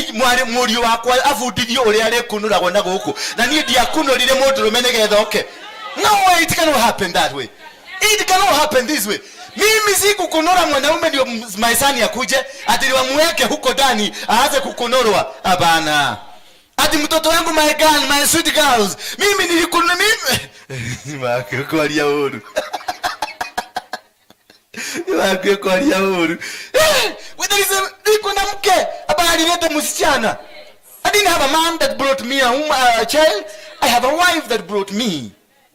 mũriũ wakwa abundithio ũrĩa arĩkunũragwo na gũkũ, na niĩ ndiakunũrire mũndũrũme nĩgetha oke. No way, it cannot happen that way. It cannot happen this way. Mimi sikukunura mwanaume ndio my son akuje ati wamweke huko ndani aanze kukunurwa. Hapana. Ati mtoto wangu, my girl, my sweet girls, mimi nilikunura mimi makwaria ũru, wakwe kwaria ũru. There is a, niko na mke ambaye alileta msichana. I didn't have a man that brought me a child. I have a wife that brought me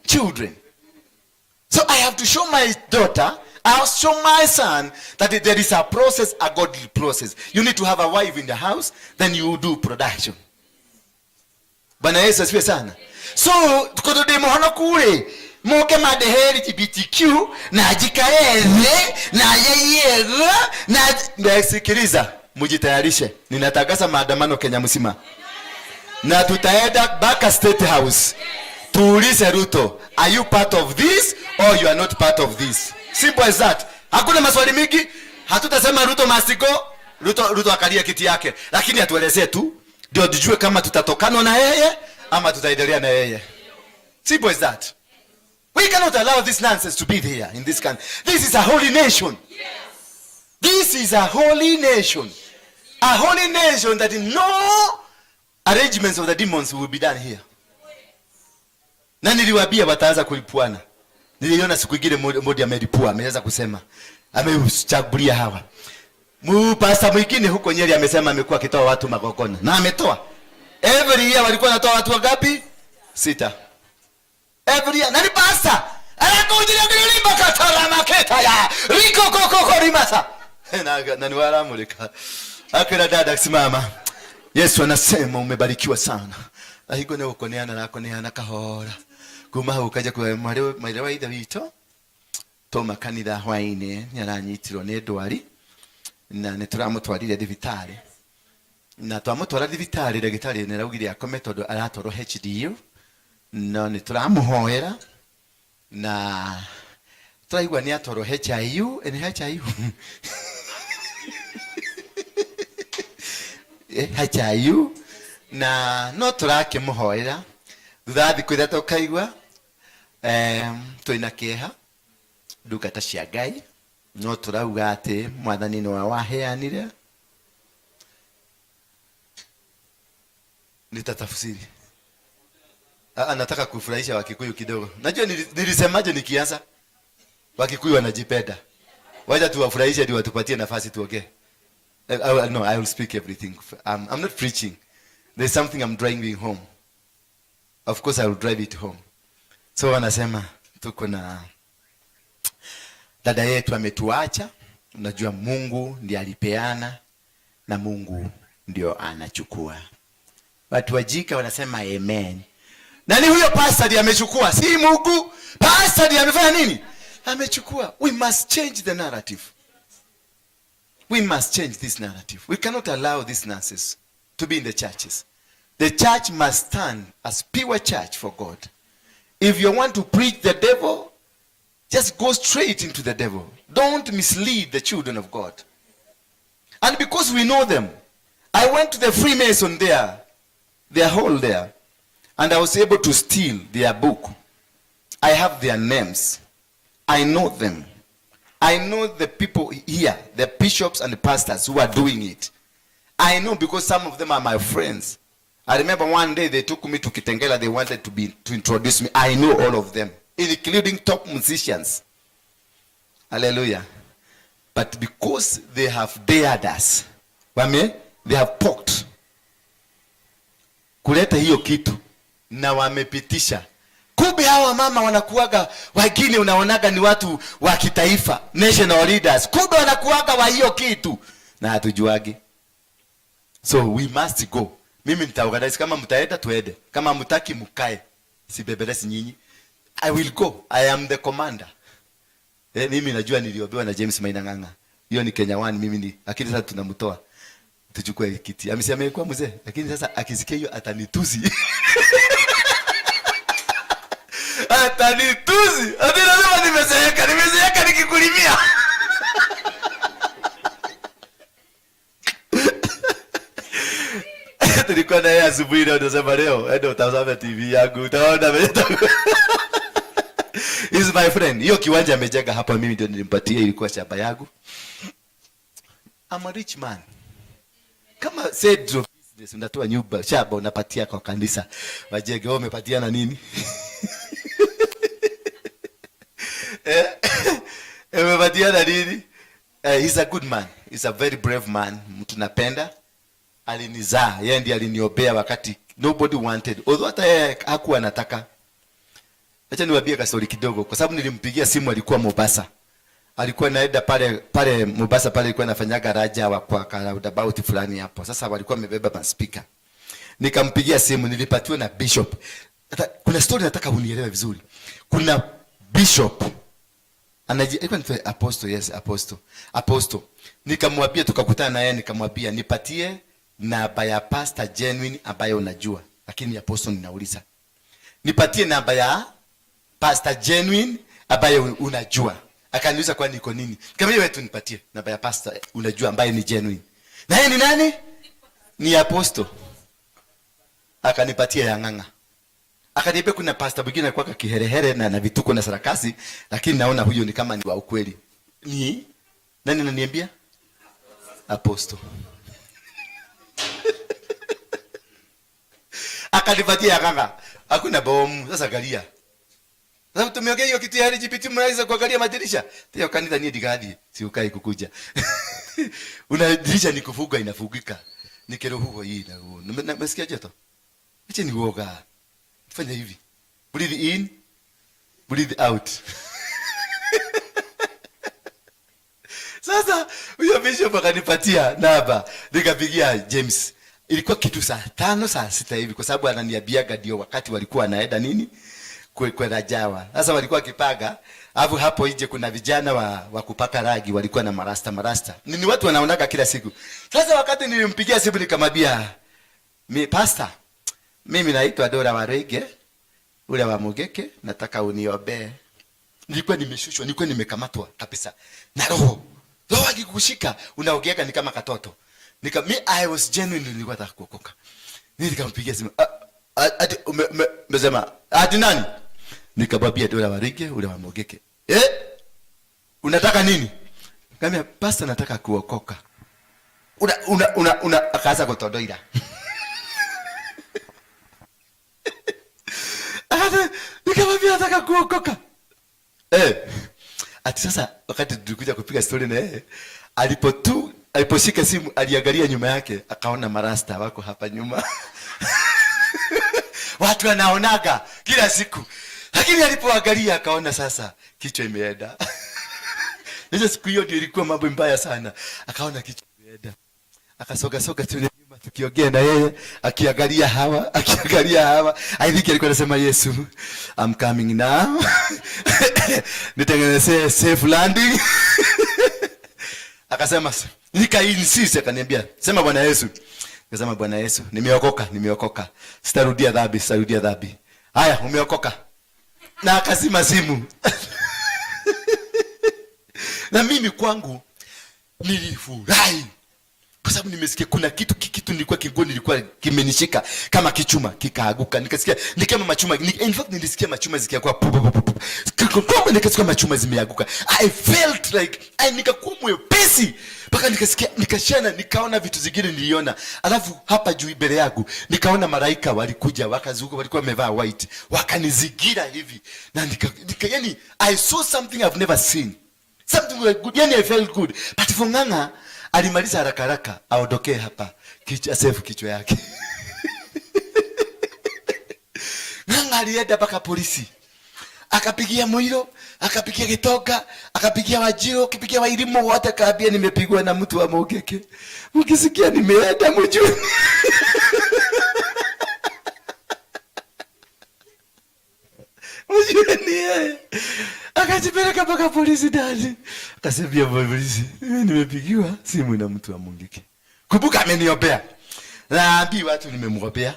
children. So I have to show my daughter, I'll show my son that there is a process, a godly process. You need to have a wife in the house, then you do production. Bwana Yesu asifiwe sana. So kondo ndĩ mũhonoku rĩ, moke mandehe LGBTQ na njikare thĩ na yeyega na nasikiliza, mjitayarishe. Ninatangaza maandamano Kenya mzima. Na tutaenda mpaka State House. Tuulize Ruto, are you part of this or you are not part of this? Simple as that. Hakuna maswali mingi. Hatutasema Ruto must go. Ruto akalia kiti yake. Lakini atuelezee tu ndio tujue kama tutatokana na yeye ama tutaendelea na yeye. Simple as that. We cannot allow this nonsense to be there in this country. This is a holy nation. This is a holy nation. A holy nation that no arrangements of the demons will be done here. Na niliwaambia wataanza kulipuana. Niliona siku ingine Modi amelipua, ameweza kusema. Amechagulia hawa. Pastor mwingine huko Nyeri amesema amekuwa akitoa watu magongona. Na ametoa. Every year walikuwa wanatoa watu wangapi? 6. Every year. Nani pastor? Anakuja kulimba katara maketa ya. Riko koko korimasa. Na ni wala mulika. Akira dada simama. Yesu anasema umebarikiwa sana. Na higo ne ukoneana na koneana kahora. Kuma hau kaja kwa mwari wa ithe witũ toma kanitha hwainĩ nĩ aranyitirwo nĩ ndwari na nĩ tũramũtwarire thibitarĩ, na twamũtwara thibitarĩ ndagĩtarĩ nĩ araugire akome tondũ aratwarwo HDU, no nĩ tũramũhoera na tũraigua nĩ atwarwo HIU, nĩ HIU. HIU na no tũrakĩmũhoera thutha wa thikũ 3 ũkaigua twĩna kĩeha ndungata cia Ngai, no tũrauga atĩ mwathani nĩwe waheanire. Nitatafsiri. Nataka kufurahisha Wakikuyu kidogo. Najua nilisemaje nikianza? Wakikuyu wanajipenda. Wacha tuwafurahishe ndio watupatie nafasi tuongee. No, I will speak everything. I'm not preaching. There's something I'm driving home. Of course I will drive it home. So wanasema tuko na dada yetu ametuacha. Unajua Mungu ndiye alipeana na Mungu ndio anachukua. Watu wajika wanasema amen. Nani huyo pastor ndiye amechukua? Si Mungu. Pastor ndiye amefanya nini? Amechukua. We must change the narrative. We must change this narrative. We cannot allow this nonsense to be in the churches. The church must stand as pure church for God. If you want to preach the devil, just go straight into the devil. Don't mislead the children of God. And because we know them, I went to the Freemason there, their hall there, and I was able to steal their book. I have their names. I know them. I know the people here, the bishops and the pastors who are doing it. I know because some of them are my friends. I remember one day they took me to Kitengela. They wanted to introduce me. I know all of them, including top musicians. Hallelujah. But because they have dared us, wame, they have poked kuleta hiyo kitu na wamepitisha. Kumbe hawa mama wanakuaga wengine unaonaga ni watu wa kitaifa, national leaders. Kumbe wanakuaga wa hiyo kitu na hatujuagi. So we must go. Mimi nitaorganize, kama mtaenda tuende, kama mtaki mkae. Sibebelesi nyinyi. I will go. I am the commander. Mimi najua niliombewa na James Maina Ng'ang'a. Hiyo ni Kenya 1 mimi ni. Lakini sasa tunamtoa. Tuchukue kiti. Amesema amekuwa mzee, lakini sasa akisikia hiyo atanitusi. Atanitusi. Ati nasema nimezeeka, nimezeeka nikikulimia. Asubuhi leo nasema leo ende utazame TV yangu, utaona vile He's my friend. Hiyo kiwanja amejenga hapa, mimi ndio nilimpatia, ilikuwa shamba yangu. I'm a rich man. Kama Cedro business, unatoa nyumba, shamba unapatia kwa kanisa. Wajenge, wewe umepatia na nini? Umepatia na nini? He's a good man. He's a very brave man. Mtu napenda. Alinizaa, yeye ndiye aliniombea wakati nobody wanted. Although hata yeye hakuwa anataka. Acha niwaambie kastori kidogo, kwa sababu nilimpigia simu, alikuwa Mombasa. Alikuwa naenda pale pale Mombasa pale, alikuwa anafanyaga raja wa kwa roundabout fulani hapo. Sasa walikuwa wamebeba maspika. Nikampigia simu, nilipatiwa na bishop. Hata, kuna story nataka unielewe vizuri. Kuna bishop alikuwa anaitwa apostle, yes, apostle. Apostle. Nikamwambia, tukakutana na yeye, nikamwambia nipatie namba ya pastor genuine ambaye unajua. Lakini apostle ninauliza. Nipatie namba ya pastor genuine ambaye unajua. Akaniuliza kwani niko nini? Nikamwambia wewe tu nipatie namba ya pastor unajua ambaye ni genuine. Na yeye ni nani? Ni apostle. Akanipatia ya Ng'ang'a. Akaniambia kuna pastor mwingine alikuwa kiherehere na vituko na sarakasi, lakini naona huyo ni kama ni wa ukweli. Ni nani ananiambia? Apostle. Akanipatia ya Ng'ang'a. Hakuna bomu. Sasa angalia. Sasa tumeongea hiyo kitu ya LGBT, mnaweza kuangalia madirisha. Tio kanisa ni digathi, si ukai kukuja. Una dirisha ni kufunga inafungika. Ni kiroho hii na huo. Nimesikia joto. Acha ni uoga. Fanya hivi. Breathe in, breathe out. Sasa huyo bishop akanipatia namba, nikapigia James. Ilikuwa kitu saa 5 saa 6 hivi, kwa sababu ananiambiaga ndio wakati walikuwa wanaenda nini? Kwenda Jawa. Sasa walikuwa wakipaga, alafu hapo nje kuna vijana wa kupaka rangi walikuwa na marasta marasta. Ni watu wanaonaga kila siku. Sasa wakati nilimpigia simu nikamwambia, mi pastor, mimi naitwa Dora Warege, ule wa Mugeke, nataka uniombee. Nilikuwa nimeshushwa, nilikuwa nimekamatwa kabisa na roho. Roho akikushika unaogeeka ni kama katoto. I was genuine, nilikuwa nataka kuokoka. Mimi nikampigia simu. Ati umesema ati nani? Nikamwambia Dora Warege, ule wa Mugeke. Unataka nini? Nikamwambia pastor, nataka kuokoka. Una akaanza kutodoira. Nikamwambia nataka kuokoka. Ati sasa wakati tulikuja kupiga story na yeye, aliposhika simu aliangalia nyuma yake akaona marasta wako hapa nyuma. Watu wanaonaga kila siku. Lakini alipoangalia akaona sasa kichwa imeenda. Sasa siku hiyo ndio ilikuwa mambo mbaya sana. Akaona kichwa imeenda. Akasoga soga tu nyuma tukiongea na yeye, akiangalia hawa, akiangalia hawa. I think alikuwa anasema Yesu, I'm coming now. Nitengenezee safe landing. Akasema, nika insist, akaniambia, sema Bwana Yesu. Nikasema Bwana Yesu, nimeokoka, nimeokoka. Sitarudia dhambi, sitarudia dhambi. Haya, umeokoka. Na akazima simu. Na mimi kwangu nilifurahi. Kwa sababu nimesikia kuna kitu nilikuwa kingo, nilikuwa kimenishika kama kichuma kikaaguka. Nikasikia ni kama machuma, ni, in fact nilisikia machuma zikianguka, pu, pu, pu, pu, pu. Kiko, nikasikia machuma zimeanguka. I felt like I nikakuwa mwepesi mpaka nikasikia, nikashana, nikaona vitu zingine niliona. Alafu hapa juu mbele yangu nikaona malaika walikuja wakazunguka, walikuwa wamevaa white, wakanizingira hivi. Na nika, yani I saw something I've never seen. Something like good. Yani I felt good. But for Ng'ang'a alimaliza haraka haraka aondokee hapa, save kichwa yake. Ng'ang'a alienda mpaka polisi. Akapigia Muiro, akapigia Gitoka, akapigia Wajiro, akapigia Wairimu wote, akaambia nimepigwa na mtu wa Mugeke. Mkisikia nimeenda mjue. Mjue ni yeye. Akajipeleka mpaka polisi ndani. Akasema polisi, mimi nimepigiwa simu na mtu wa Mugeke. Kumbuka ameniombea. Naambi watu nimemwombea.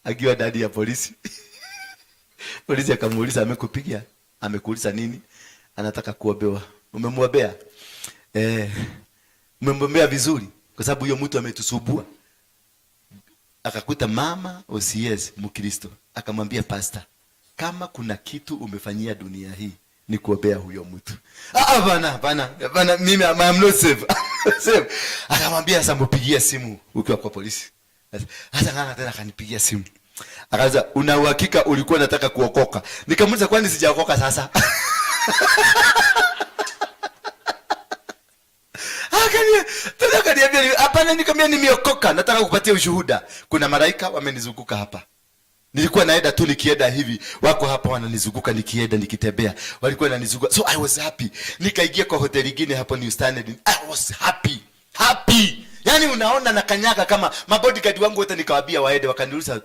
Akiwa ndani ya polisi. Polisi akamuuliza amekupigia? Amekuuliza nini? Anataka kuombewa. Umemwombea? Umemwombea vizuri? Kwa sababu huyo mtu ametusubua. Akakuta mama OCS Mkristo, akamwambia, "Pastor, kama kuna kitu umefanyia dunia hii ni kuombea huyo mtu." "Ah, hapana, hapana, hapana, mimi I'm not safe. Safe." Akamwambia, "Sasa mpigie simu ukiwa kwa polisi." Sasa Ng'ang'a tena akanipigia simu. Akaanza, "Una uhakika ulikuwa unataka kuokoka?" Nikamuuliza, "Kwani sijaokoka sasa?" Tena akaniambia, "Hapana." Nikamwambia, "Nimeokoka, nataka kupatia ushuhuda. Kuna malaika wamenizunguka hapa. Nilikuwa naenda tu, nikienda hivi, wako hapa wananizunguka, nikienda nikitembea. Walikuwa wananizunguka." So I was happy. Nikaingia kwa hoteli nyingine hapo New Standard. I was happy. Happy. Yaani unaona na kanyaga kama mabodyguard wangu wote nikawaambia waende, wakaniuliza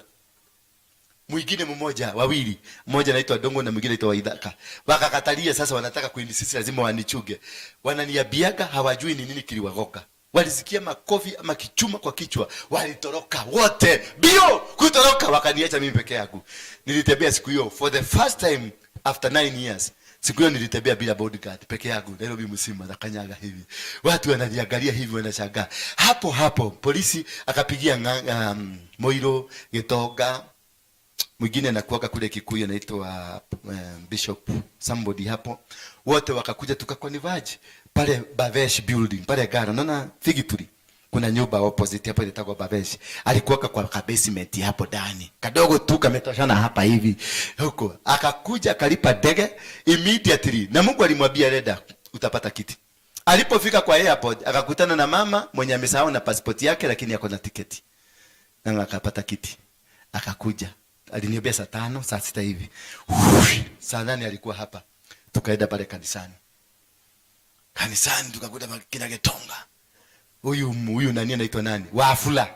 mwingine mmoja, wawili, mmoja anaitwa Dongo na mwingine anaitwa Waithaka, wakakatalia. Sasa wanataka kuinsist lazima wanichuge. Wananiambiaga hawajui ni nini kiliwagoga. Walisikia makofi ama kichuma kwa kichwa, walitoroka wote bio kutoroka, wakaniacha mimi peke yangu. Nilitembea siku hiyo for the first time after 9 years. Siku hiyo nilitembea bila bodyguard peke yangu Nairobi mzima, nakanyaga hivi, watu wananiangalia hivi, wanashangaa. Hapo hapo polisi akapigia Moiro Gitonga, mwingine anakuaga kule Kikuyu anaitwa Bishop somebody hapo, wote wakakuja tukaconverge pale Bavesh building pale Gara. Unaona Figituri kuna nyumba opposite hapo inaitwa Bavesh. Alikuwa kwa ka basement hapo ndani kadogo tu kametoshana hapa hivi huko, akakuja akalipa ndege immediately, na Mungu alimwambia, "Reda, utapata kiti." Alipofika kwa airport akakutana na mama mwenye amesahau na passport yake, lakini ako na tiketi na akapata kiti, akakuja. Aliniambia saa 5, saa 6 hivi, saa 8 alikuwa hapa. Tukaenda pale kanisani. Kanisani tukakuta kina Getonga, huyu huyu nani anaitwa nani, Wafula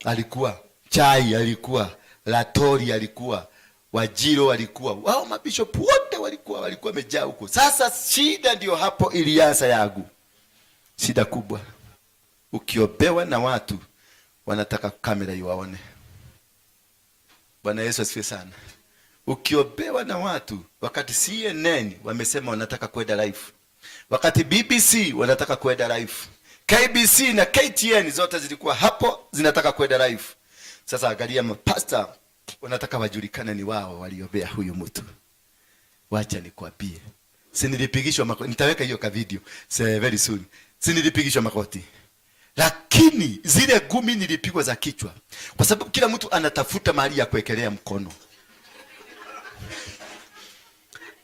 alikuwa, Chai alikuwa, Latori alikuwa, Wajiro walikuwa, wao mabishop wote walikuwa wamejaa huko. Sasa shida ndio hapo ilianza yangu, shida kubwa. Ukiombewa na watu wanataka kamera iwaone. Bwana Yesu asifiwe sana. Ukiombewa na watu wakati CNN wamesema wanataka kwenda live, wakati BBC wanataka kwenda live, KBC na KTN zote zilikuwa hapo zinataka kwenda live. Sasa angalia, mapasta wanataka wajulikane ni wao waliombea huyu mtu. Wacha nikwambie, si nilipigishwa makoti, nitaweka hiyo ka video say very soon. Si nilipigishwa makoti, lakini zile gumi nilipigwa za kichwa, kwa sababu kila mtu anatafuta mahali ya kuwekelea mkono.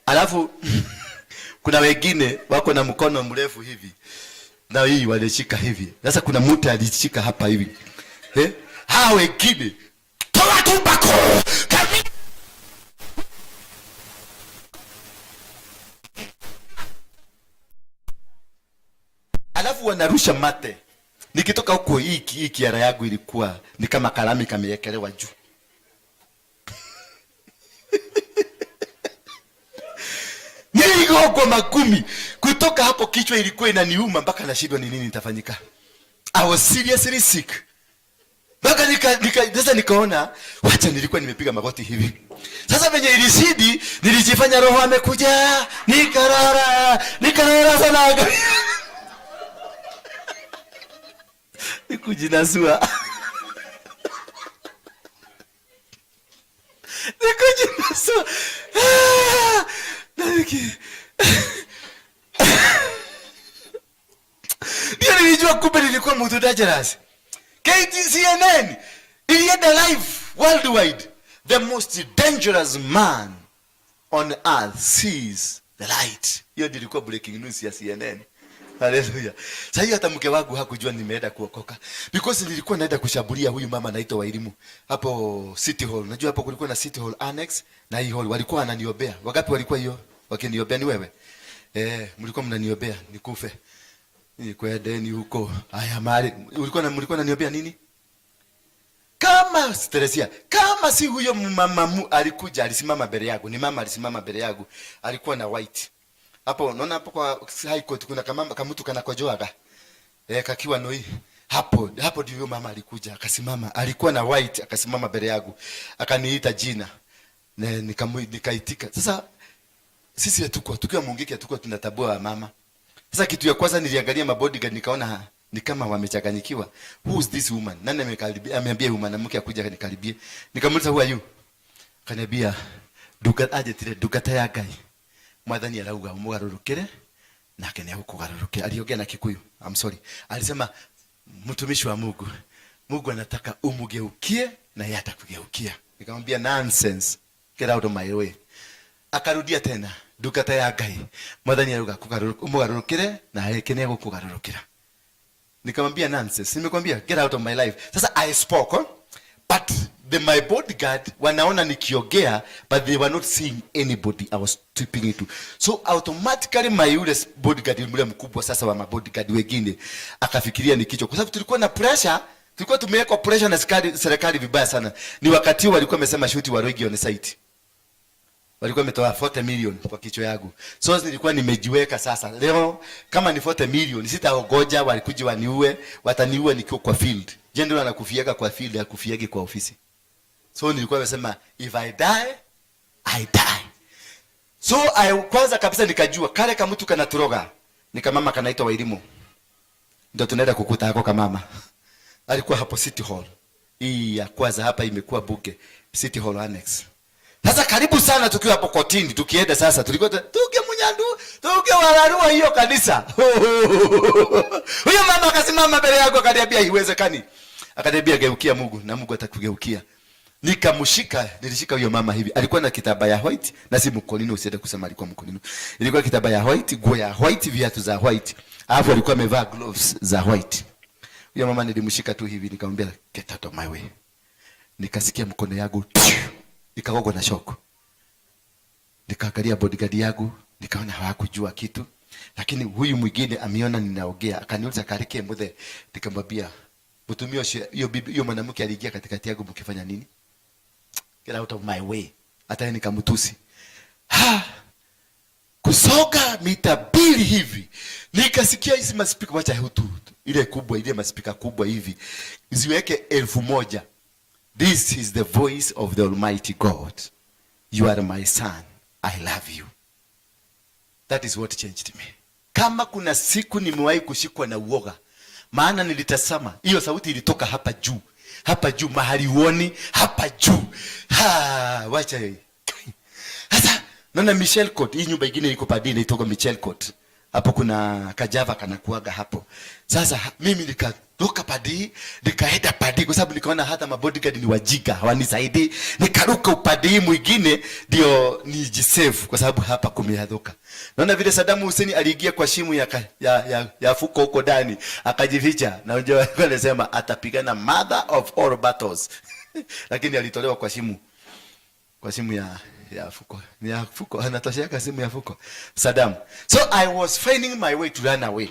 Alafu kuna wengine wako na mkono mrefu hivi na hii walishika hivi. Sasa kuna mtu alishika hapa hivi, eh? Hawa wengine, "Toa tumbako." Alafu wanarusha mate. Nikitoka huko, hii kiara yangu ilikuwa ni kama kalami kameekelewa juu. Niligongwa makumi. Kutoka hapo kichwa ilikuwa inaniuma mpaka nashindwa ni nini nitafanyika. I was seriously sick. Mpaka nika sasa nikaona wacha, nilikuwa nimepiga magoti hivi. Sasa venye ilizidi, nilijifanya roho amekuja, nikarara, nikarara sana. Nikujinasua. Nikujinasua. Ah, na ndio nilijua kumbe nilikuwa mtu dangerous. KTCNN ilienda live worldwide. "The most dangerous man on earth sees the light." Hiyo ndio ilikuwa breaking news ya CNN. Haleluya. Sasa hiyo hata mke wangu hakujua nimeenda kuokoka. Because nilikuwa naenda kushambulia huyu mama anaitwa Wairimu hapo City Hall. Unajua hapo kulikuwa na City Hall Annex na hii hall walikuwa wananiombea. Wangapi walikuwa hiyo? Wakiniombea ni wewe? Eh, mlikuwa mnaniombea nikufe. Nikwendeni huko. Haya mali. Ulikuwa na mlikuwa mnaniombea nini? Kama Teresia, kama si huyo mama alikuja alisimama mbele yangu, ni mama alisimama mbele yangu. Alikuwa na white. Hapo unaona hapo kwa High Court kuna kamama kamutu kanakojoaga. Eh, kakiwa noi. Hapo hapo ndio huyo mama alikuja akasimama. Alikuwa na white, akasimama mbele yangu. Akaniita jina. Ne, nikaitika. Sasa sisi hatukuwa tukiwa Mungiki hatukuwa tunatabua mama. Sasa kitu ya kwanza niliangalia mabodyguard nikaona Ni kama wamechanganyikiwa. Who is this woman? Nani amekaribia, ameambia huyu mwanamke akuja nikaribie? Nikamuuliza, "Who are you?" Akaniambia nduga anjĩtire ndungata ya Ngai. Mwathani arauga umugarũrũkĩre nake nĩ agũkũgarũrũkĩra. Aliongea na Kikuyu. I'm sorry. Alisema, "Mtumishi wa Mungu, Mungu anataka umugeukie na yeye atakugeukia." Nikamwambia, "Nonsense. Get out of my way." Akarudia tena, "Ndungata ya Ngai, Mwathani arauga umugarũrũkĩre na yake nĩ egũkũgarũrũkĩra." Nikamwambia, "Nonsense. Nimekwambia get out of my life." Sasa I spoke, oh, but my bodyguard wanaona nikiongea, but they were not seeing anybody I was tipping into. So automatically my yule bodyguard yule mkubwa sasa wa mabodyguard wengine akafikiria ni kichwa, kwa sababu tulikuwa na pressure, tulikuwa tumewekwa pressure na serikali vibaya sana. Ni wakati huo walikuwa wamesema shoot Waruinge on site, walikuwa wametoa 40 million kwa kichwa yangu. So nilikuwa nimejiweka sasa, leo kama ni 40 million sitaogoja walikuja waniue, wataniua nikiwa kwa field. General anakufiaga kwa field, akufiagi kwa ofisi. So nilikuwa nimesema, if I die, I die. So I, kwanza kabisa nikajua kale kamtu kanaturoga ni kamama kanaitwa Wairimu, ndio tunaenda kukuta hako kamama. Alikuwa hapo City Hall hii ya kwanza hapa, imekuwa bunge, City Hall Annex. Sasa karibu sana tukiwa hapo kotini, tukienda sasa, tulikuwa tuke munyandu tuke wararua hiyo kanisa. Huyo mama akasimama mbele yangu akaniambia haiwezekani. Akaniambia, "Geukia Mungu na Mungu atakugeukia." Nikamshika, nilishika huyo mama hivi. Alikuwa na kitambaa ya white na si mkonino, usiende kusema alikuwa mkonino. Ilikuwa kitambaa ya white, nguo ya white, viatu za white. Alafu alikuwa amevaa gloves za white. Huyo mama nilimshika tu hivi, nikamwambia, "Get out of my way." Nikasikia mkono yangu ikagongwa na shock. Nikaangalia bodyguard yangu, nikaona hawakujua kitu. Lakini huyu mwingine ameona ninaongea, akaniuliza, "Karike muthe?" Nikamwambia, "Mtumia ũcio, hiyo bibi, hiyo mwanamke aliingia katikati yangu mkifanya nini? Get out of my way." Hata yeye nikamtusi. Ha! Kusoga mita 2 hivi nikasikia hizi maspika, wacha hutu ile kubwa, ile maspika kubwa hivi ziweke 1000. "This is the voice of the Almighty God. You are my son. I love you." That is what changed me. Kama kuna siku nimewahi kushikwa na uoga, maana nilitazama hiyo sauti ilitoka hapa juu, hapa juu, mahali uoni, hapa juu. Ha, wacha hii. Sasa naona Michelle Court, hii nyumba ingine iko padi inaitwa Michelle Court. Hapo kuna kajava kanakuaga hapo. Sasa mimi nikatoka padi, nikaenda padi kwa sababu nikaona hata mabodyguard ni wajinga, hawanisaidii. Nikaruka upande mwingine ndio nijisave kwa sababu hapa kumehadhuka. Naona vile Saddam Hussein aliingia kwa shimo ya fuko huko ndani akajificha, na unajua walikuwa wanasema atapigana mother of all battles, lakini alitolewa kwa shimo ya fuko, ni ya fuko, anatosheka simu ya fuko, Saddam. So I was finding my way to run away.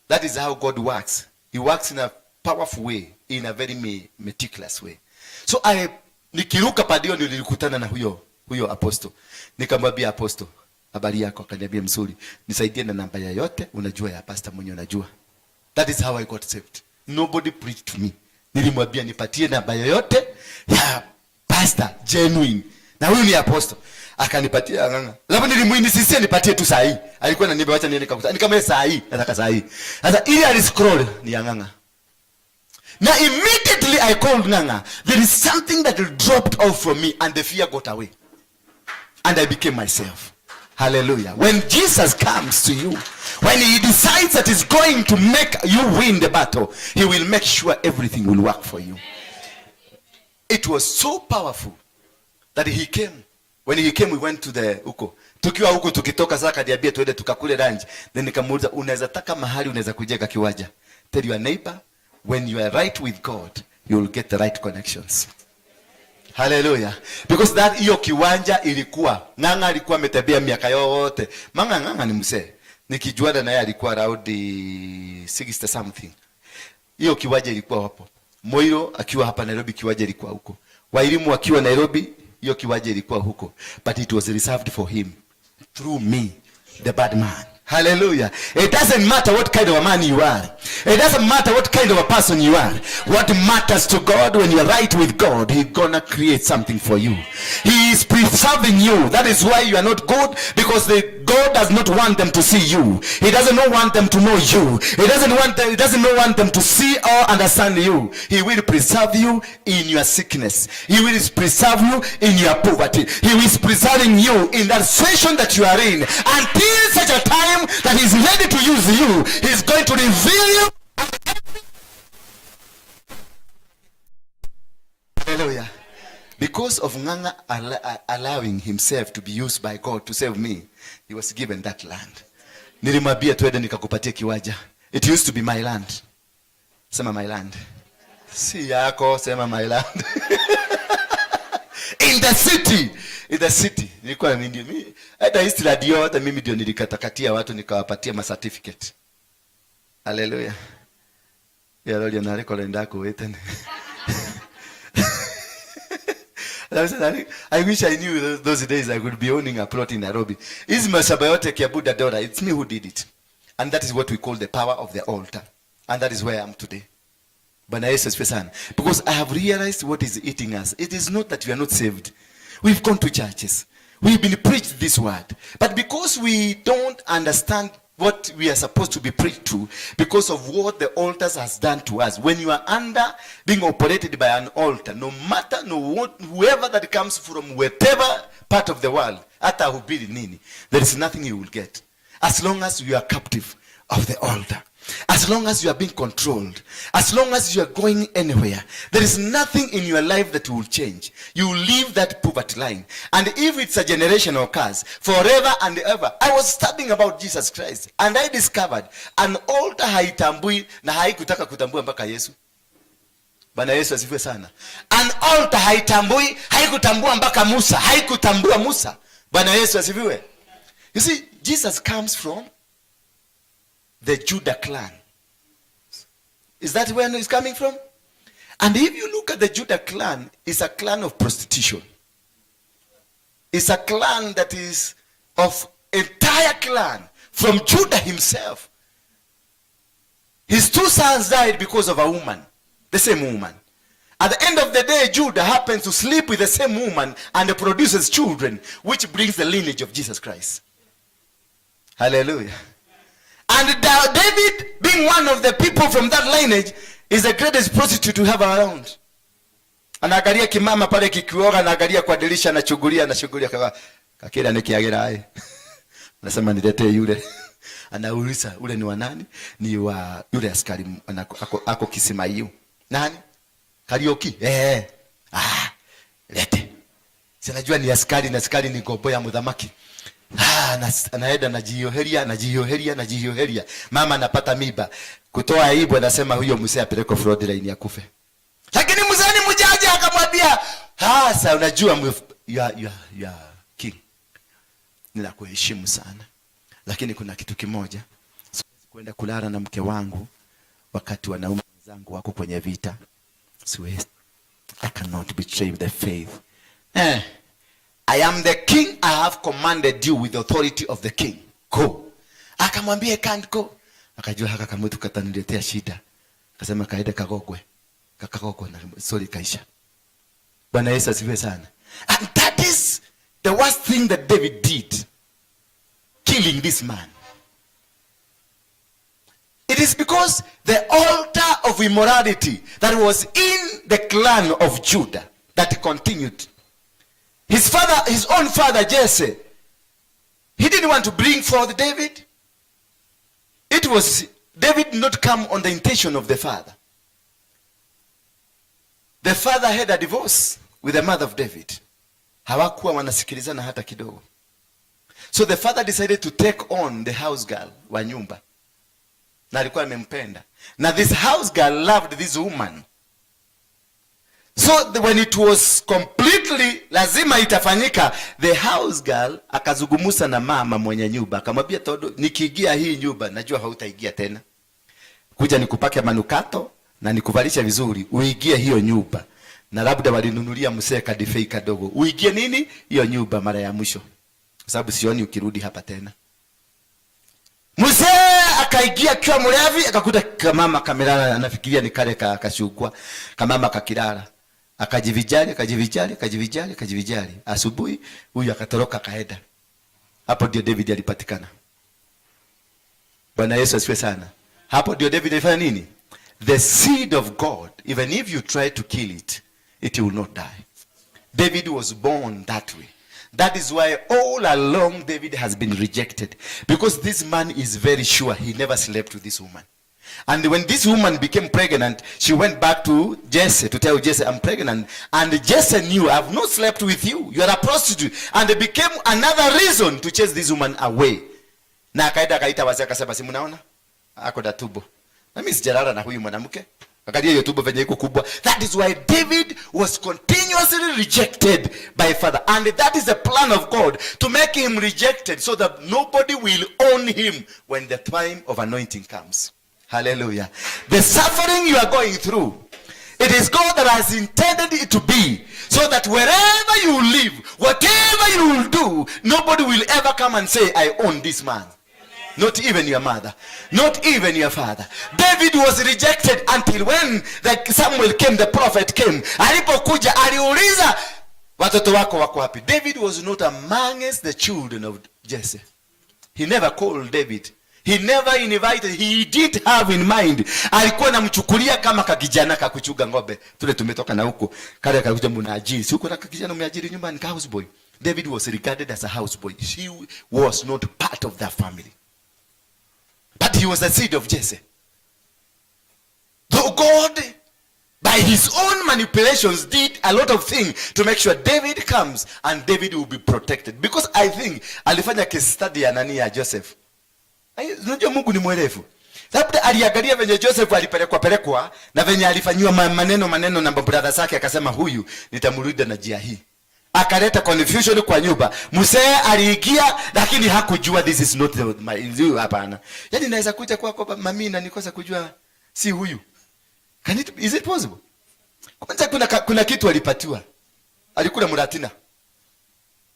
That is how God works. He works in a powerful way, in a very meticulous way. So I nikiruka padio nilikutana na huyo apostle. Nikamwambia, "Apostle, habari yako?" Akaniambia, "Mzuri." "Nisaidie na namba ya yote unajua ya pastor mwenye unajua." That is how I got saved. Nobody preached to me. Nilimwambia nipatie namba yoyote ya pastor genuine. Na huyu ni apostle. Akanipatia Ng'ang'a. Alafu nilimuinsistia nipatie tu saa hii. Alikuwa ananiambia wacha niende kakuta. Nikamwambia saa hii, nataka saa hii. Sasa ili aliscroll ni ya Ng'ang'a. Na immediately I called Ng'ang'a. There is something that dropped off from me and the fear got away. And I became myself. Hallelujah. When Jesus comes to you, when he decides that he's going to make you win the battle, he will make sure everything will work for you. It was so powerful that he came. When he came, we went to the huko. Tukiwa huko tukitoka sasa akaniambia tuende tukakule lunch. Then nikamuuliza, "Unaweza taka mahali unaweza kujenga kiwanja?" Tell your neighbor, when you are right with God, you will get the right connections. Hallelujah. Because that hiyo kiwanja ilikuwa Ng'ang'a alikuwa ametembea miaka yote. Manga Ng'ang'a ni mzee. Nikijuana naye alikuwa around 60 something. Hiyo kiwanja ilikuwa hapo. Moiro akiwa hapa Nairobi, kiwanja ilikuwa huko. Wairimu akiwa Nairobi, hiyo kiwanja ilikuwa huko. But it was reserved for him through me, the bad man. Hallelujah. It doesn't matter what kind of a man you are. It doesn't matter what kind of a person you are. What matters to God, when you're right with God, He's gonna create something for you. He is preserving you. That is why you are not good, because God does not want them to see you. He doesn't want them to know you. He doesn't want them to see or understand you. He will preserve you in your sickness. He will preserve you in your poverty. He is preserving you in that situation that you are in until such a time that he's ready to use you. He's going to reveal you. Hallelujah. Because of Nganga allowing himself to be used by God to save me, he was given that land. Nilimwambia twende nikakupatie kiwanja. It used to be my land. Sema my land. Si yako, sema my land. In the city. In the city. Nilikuwa mimi ndio. Hata East Radio, hata mimi ndio nilikatakatia watu nikawapatia ma certificate. Hallelujah. Ya leo na record ndako wetene. I wish I knew those days I could be owning a plot in Nairobi. Hizi mashamba yote Kiambu Dandora, it's me who did it. And that is what we call the power of the altar. And that is where I am today. Bwana Yesu asifiwe sana. Because I have realized what is eating us. It is not that we are not saved. We've gone to churches. We've been preached this word. But because we don't understand what we are supposed to be preached to, because of what the altars has done to us. When you are under being operated by an altar, no matter no what, whoever that comes from whatever part of the world, hata hubiri nini, there is nothing you will get. As long as you are captive of the altar. As long as you are being controlled, as long as you are going anywhere, there is nothing in your life that will change. You will leave that poverty line. And if it's a generational curse, forever and ever. I was studying about Jesus Christ and I discovered an altar haitambui na haikutaka kutambua mpaka Yesu. Bwana Yesu asifiwe sana. An altar haitambui, haikutambua mpaka Musa, haikutambua Musa. Bwana Yesu asifiwe. You see, Jesus comes from the Judah clan. Is that where he's coming from? And if you look at the Judah clan, it's a clan of prostitution. It's a clan that is of entire clan from Judah himself. His two sons died because of a woman, the same woman. At the end of the day, Judah happens to sleep with the same woman and produces children, which brings the lineage of Jesus Christ. Hallelujah. And David, being one of the people from that lineage, is the greatest prostitute to have around. Anaangalia kimama pale kikioga, anaangalia kwa dirisha, anachungulia, anachungulia, kaka kakira ni kiagira ai. Anasema niletee yule. Anauliza ule ni wa nani? Ni wa yule askari ako Kisimayu. Nani? Kariuki. Ah, lete. Si najua ni askari na askari ni ngombo ya muthamaki. Anaenda anajioheria, anajioheria, anajioheria. Mama anapata mimba. Kutoa aibu anasema huyo mzee apelekwe front line akufe. Lakini mzee ni mjanja akamwambia, "Sasa unajua you are king. Ninakuheshimu sana. Lakini kuna kitu kimoja. Siwezi kwenda kulala na mke wangu wakati wanaume wenzangu wako kwenye vita. Siwezi. I cannot betray the faith. I am the king. I have commanded you with the authority of the king. Go." Akamwambia I can't go. Akajua haka kamutu kataniletea shida. Akasema kaende kagogwe. Kakagogwe na sorry kaisha. Bwana Yesu asifiwe sana. And that is the worst thing that David did. Killing this man. It is because the altar of immorality that was in the clan of Judah that continued. His father, his own father Jesse, he didn't want to bring forth David. It was David did not come on the intention of the father. The father had a divorce with the mother of David. Hawakuwa wanasikilizana hata kidogo. So the father decided to take on the house girl wa nyumba. Na alikuwa amempenda. Na this house girl loved this woman. So when it was completely lazima itafanyika, the house girl akazungumza na mama mwenye nyumba, akamwambia todo, nikiingia hii nyumba najua hautaingia tena. Kuja nikupake manukato na nikuvalisha vizuri, uingie hiyo nyumba. Na labda walinunulia msee kadifei kadogo. Uingie nini? Hiyo nyumba mara ya mwisho. Kwa sababu sioni ukirudi hapa tena. Mzee akaingia akiwa mlevi, akakuta kamama kamelala, anafikiria ni kale ka kashugwa. Kamama kakilala. Akajivijali, akajivijali, akajivijali, akajivijali. Asubuhi huyu akatoroka akaenda. Hapo ndio David alipatikana. Bwana Yesu asifiwe sana. Hapo ndio David alifanya nini? The seed of God, even if you try to kill it, it will not die. David was born that way. That is why all along David has been rejected. Because this man is very sure he never slept with this woman. And when this woman became pregnant, she went back to Jesse to tell Jesse, "I'm pregnant." And Jesse knew, "I've not slept with you. You are a prostitute." And it became another reason to chase this woman away. Na akaenda akaita wazee akasema, "Si mnaona? Ako na tumbo. Na mimi sijalala na huyu mwanamke. Angalia hiyo tumbo venye iko kubwa." That is why David was continuously rejected by father. And that is the plan of God, to make him rejected so that nobody will own him when the time of anointing comes. Hallelujah. The suffering you are going through, it is God that has intended it to be so that wherever you live, whatever you will do, nobody will ever come and say, "I own this man." Not even your mother, not even your father. David was rejected until when the Samuel came, the prophet came. Alipokuja aliuliza, "Watoto wako wako wapi?" David was not amongst the children of Jesse. He never called David. He never invited. He did have in mind. Alikuwa anamchukulia kama kakijana kakuchunga ng'ombe. Tule tumetoka na huko. Kale kakuja mnaajiri. Si uko na kakijana umeajiri nyumbani ka houseboy. David was regarded as a houseboy. He was not part of that family. But he was the seed of Jesse. Though God, by his own manipulations, did a lot of things to make sure David comes and David will be protected. Because I think alifanya case study ya nani, ya Joseph. Unajua Mungu ni mwerevu. Labda aliangalia venye Joseph alipelekwa pelekwa na venye alifanyiwa maneno maneno na brother zake, akasema, "Huyu nitamrudi na njia hii." Akaleta confusion kwa nyumba. Mzee aliingia lakini hakujua this is not the, my, huyu hapana. Yaani naweza kuja kwako mami na nikosa kujua si huyu. Is it possible? Kwanza kuna kitu alipatiwa. Alikula muratina.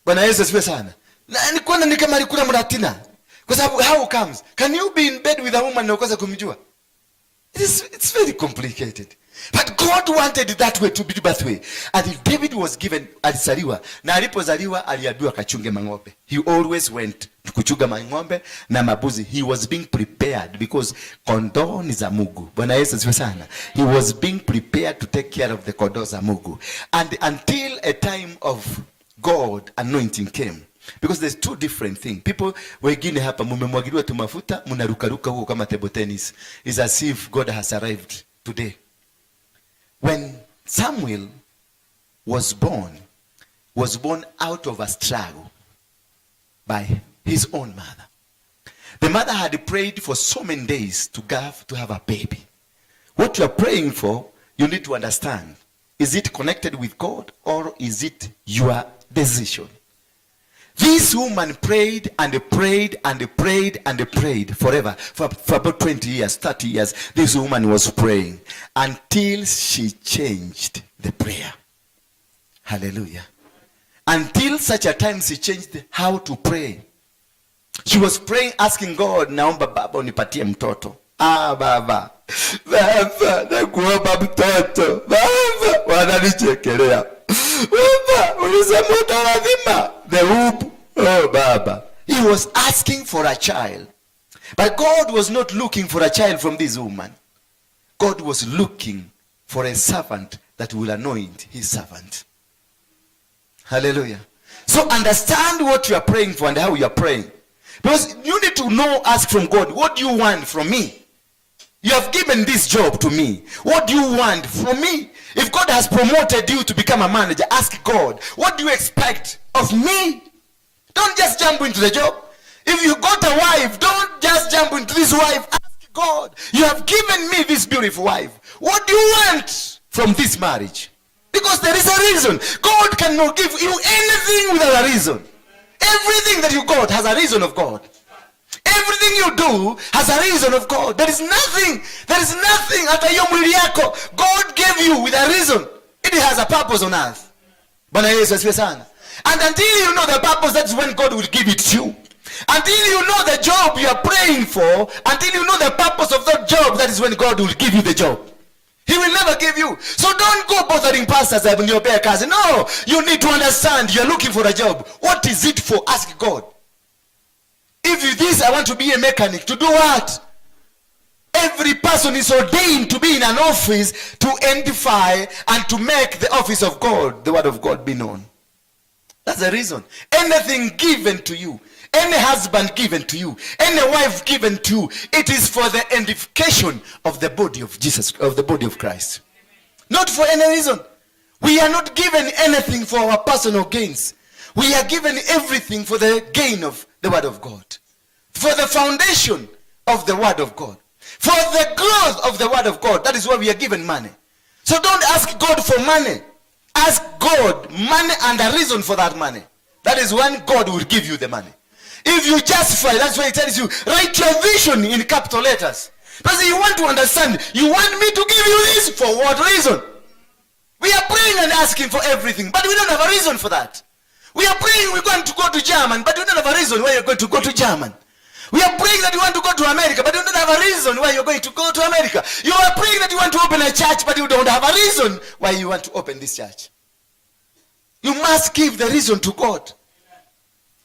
Bwana Yesu asifiwe sana. Na nikuona ni kama alikula muratina. Kwa sababu how comes? Can you be in bed with a woman na ukosa kumjua? It's very complicated. But God wanted it that way, to be that way. And David was given, alizaliwa. Na alipozaliwa aliambiwa kachunge mang'ombe. He always went kuchunga mang'ombe na mabuzi. He was being prepared because kondoo ni za Mungu. Bwana Yesu asifiwe sana. He was being prepared to take care of the kondoo za Mungu. And until a time of God anointing came. Because there's two different things. People wengine hapa mumemwagiliwa tu mafuta, mnarukaruka huko kama table tennis. It's as if God has arrived today. When Samuel was born out of a struggle by his own mother. The mother had prayed for so many days to have a baby. What you are praying for, you need to understand. Is it connected with God or is it your decision? This woman prayed and prayed and prayed and prayed forever. For about 20 years, 30 years, this woman was praying until she changed the prayer. Hallelujah. Until such a time she changed how to pray. She was praying, asking God, "Naomba Baba unipatie mtoto. Ah, Baba. Baba, nakuomba mtoto. Baba, wananichekelea. Baba, ulisema utalazima the womb. Oh, Baba." He was asking for a child. But God was not looking for a child from this woman. God was looking for a servant that will anoint his servant. Hallelujah. So understand what you are praying for and how you are praying. Because you need to know, ask from God, "What do you want from me? You have given this job to me. What do you want from me?" If God has promoted you to become a manager, ask God, "What do you expect of me?" Don't just jump into the job. If you got a wife, don't just jump into this wife. Ask God, "You have given me this beautiful wife. What do you want from this marriage?" Because there is a reason. God cannot give you anything without a reason. Everything that you got has a reason of God. Everything you do has a reason of God. There is nothing, there is nothing, hata hiyo mwili yako, God gave you with a reason. It has a purpose on earth. Bwana Yesu asifiwe sana. And until you know the purpose, that's when God will give it to you. Until you know the job you are praying for, until you know the purpose of that job, that is when God will give you the job. He will never give you. So don't go bothering pastors, "Niombee kazi." No, you need to understand you're looking for a job. What is it for? Ask God. If you this, I want to be a mechanic. To do what? Every person is ordained to be in an office to edify and to make the office of God, the word of God, be known. That's the reason. Anything given to you, any husband given to you, any wife given to you, it is for the edification of the body of Jesus, of the body of Christ. Not for any reason. We are not given anything for our personal gains. We are given everything for the gain of the word of God, for the foundation of the word of God, for the growth of the word of God. That is why we are given money. So don't ask God for money. Ask God money and a reason for that money. That is when God will give you the money. If you justify, that's why he tells you, write your vision in capital letters. Because you want to understand, you want me to give you this for what reason? We are praying and asking for everything, but we don't have a reason for that. We are praying we're going to go to German, but we don't have a reason why you're going to go to German. We are praying that you want to go to America, but you don't have a reason why you're going to go to America. You are praying that you want to open a church, but you don't have a reason why you want to open this church. You must give the reason to God.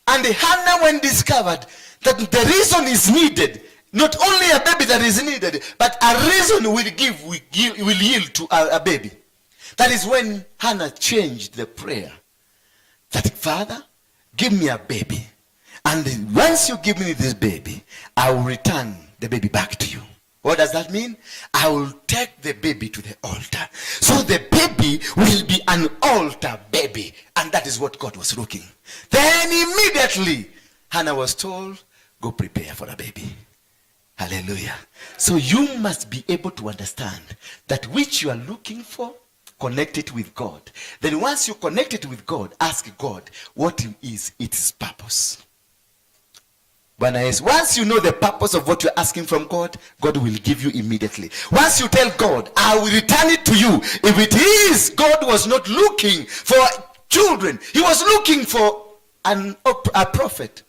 And Hannah, when discovered that the reason is needed, not only a baby that is needed, but a reason will yield to a baby. That is when Hannah changed the prayer. That, "Father, give me a baby. And once you give me this baby, I will return the baby back to you." What does that mean? I will take the baby to the altar. So the baby will be an altar baby. And that is what God was looking. Then immediately, Hannah was told, "Go prepare for a baby." Hallelujah. So you must be able to understand that which you are looking for, connect it with God. Then once you connect it with God, ask God what is its purpose. Bwana Yesu. Once you know the purpose of what you're asking from God, God will give you immediately. Once you tell God, "I will return it to you." If it is, God was not looking for children. He was looking for a prophet.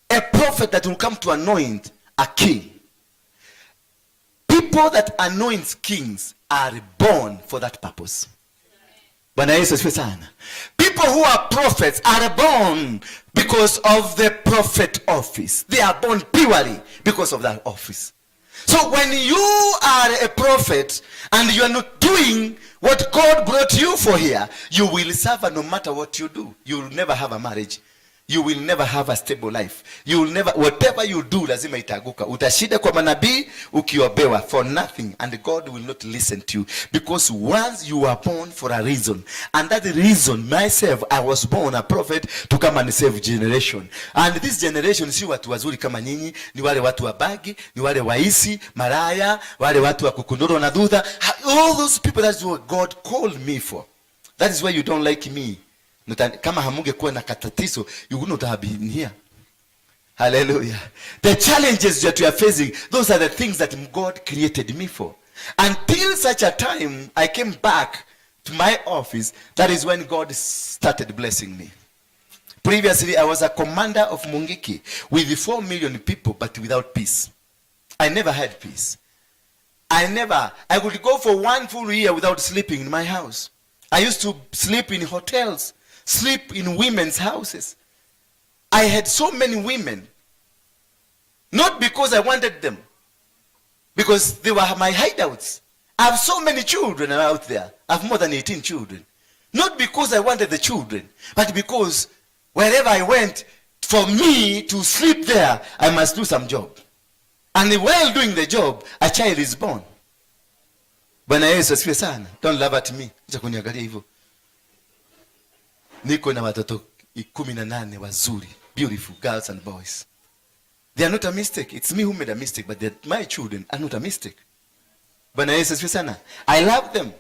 A prophet that will come to anoint a king. People that anoint kings are born for that purpose. Bwana Yesu asifiwe sana. People who are prophets are born because of the prophet office. They are born purely because of that office. So when you are a prophet and you are not doing what God brought you for here, you will suffer no matter what you do. You will never have a marriage. You will never have a stable life. You will never, whatever you do, lazima itaanguka. Utashinda kwa manabii ukiombewa for nothing, and God will not listen to you, because once you are born for a reason, and that reason, myself, I was born a prophet to come and save generation. And this generation si watu wazuri kama nyinyi, ni wale watu wa bangi, ni wale waizi, malaya, wale watu wa kukunurwa na thutha. All those people, that's what God called me for. That is why you don't like me. Kama hamungekuwa na katatizo, you would not have been here. Hallelujah. The challenges that we are facing, those are the things that God created me for. Until such a time I came back to my office, that is when God started blessing me. Previously, I was a commander of Mungiki with 4 million people, but without peace. I never had peace. I never, I could go for one full year without sleeping in my house. I used to sleep in hotels, sleep in women's houses. I had so many women. Not because I wanted them, because they were my hideouts. I have so many children out there. I have more than 18 children. Not because I wanted the children, but because wherever I went, for me to sleep there, I must do some job. And while doing the job, a child is born. Bwana Yesu asifiwe sana. Don't laugh at me. Acha kuniangalia hivyo. Niko na watoto 18 wazuri, beautiful girls and boys. They are not a mistake. It's me who made a mistake, but my children are not a mistake. Bwana Yesu asifiwe sana. I love them.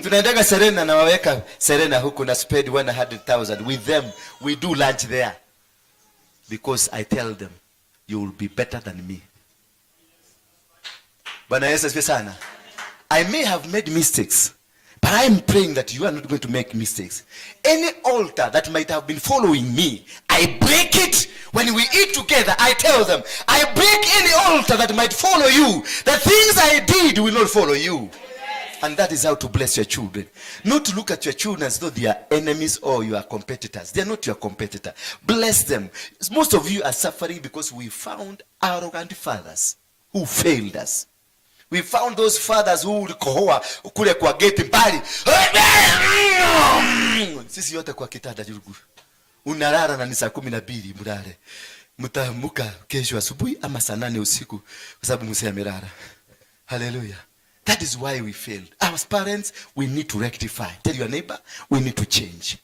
Tunaendaga Serena na waweka Serena huku na spend 100,000 with them. We do lunch there. Because I tell them, "You will be better than me." Bwana Yesu asifiwe sana. I may have made mistakes, But I am praying that you are not going to make mistakes. Any altar that might have been following me, I break it. When we eat together, I tell them, I break any altar that might follow you. The things I did will not follow you. And that is how to bless your children. Not to look at your children as though they are enemies or your competitors. They are not your competitor. Bless them. Most of you are suffering because we found arrogant fathers who failed us. We found those fathers who would kohoa kule kwa gate mbali. Sisi yote kwa kitanda jurugu. Unalala na ni saa 12 mlale. Mtaamka kesho asubuhi ama saa 8 usiku kwa sababu mzee amelala. Hallelujah. That is why we failed. As parents, we need to rectify. Tell your neighbor, we need to change.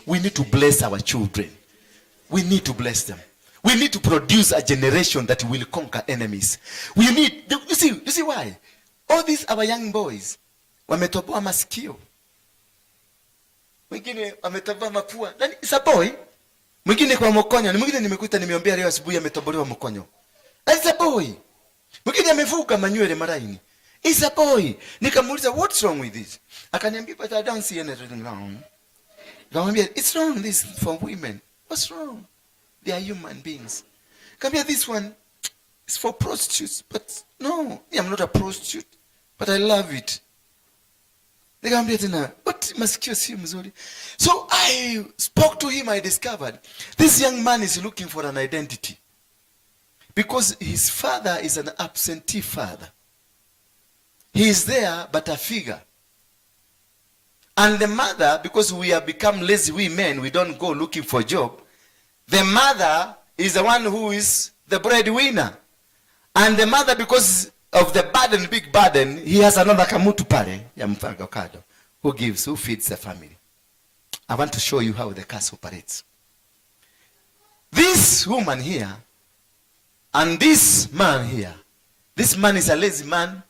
We need to bless our children. We need to bless them. We need to produce a generation that will conquer enemies. We need, you see why? All these our young boys, wametoboa masikio. Mwingine wametoboa mapua. Nani, it's a boy. Mwingine kwa mkonyo, ni mwingine nimekuta nimeombea leo asubuhi ametobolewa mkonyo. It's a boy. Mwingine amevuka manywele maraini. It's a boy. Nikamuuliza, "What's wrong with this?" Akaniambia, "But I don't see anything wrong." Nikamwambia, "It's wrong, this for women." "What's wrong? They are human beings." Nikamwambia, "This one is for prostitutes." "But no, I'm not a prostitute, but I love it." Nikamwambia tena, "What, masikio si mzuri." So I spoke to him, I discovered this young man is looking for an identity. Because his father is an absentee father. He is there, but a figure. And the mother, because we have become lazy, we men, we don't go looking for job. The mother is the one who is the breadwinner. And the mother, because of the burden, big burden, he has another kamutu pale ya mpango kado who gives, who feeds the family. I want to show you how the curse operates. This woman here and this man here, this man is a lazy man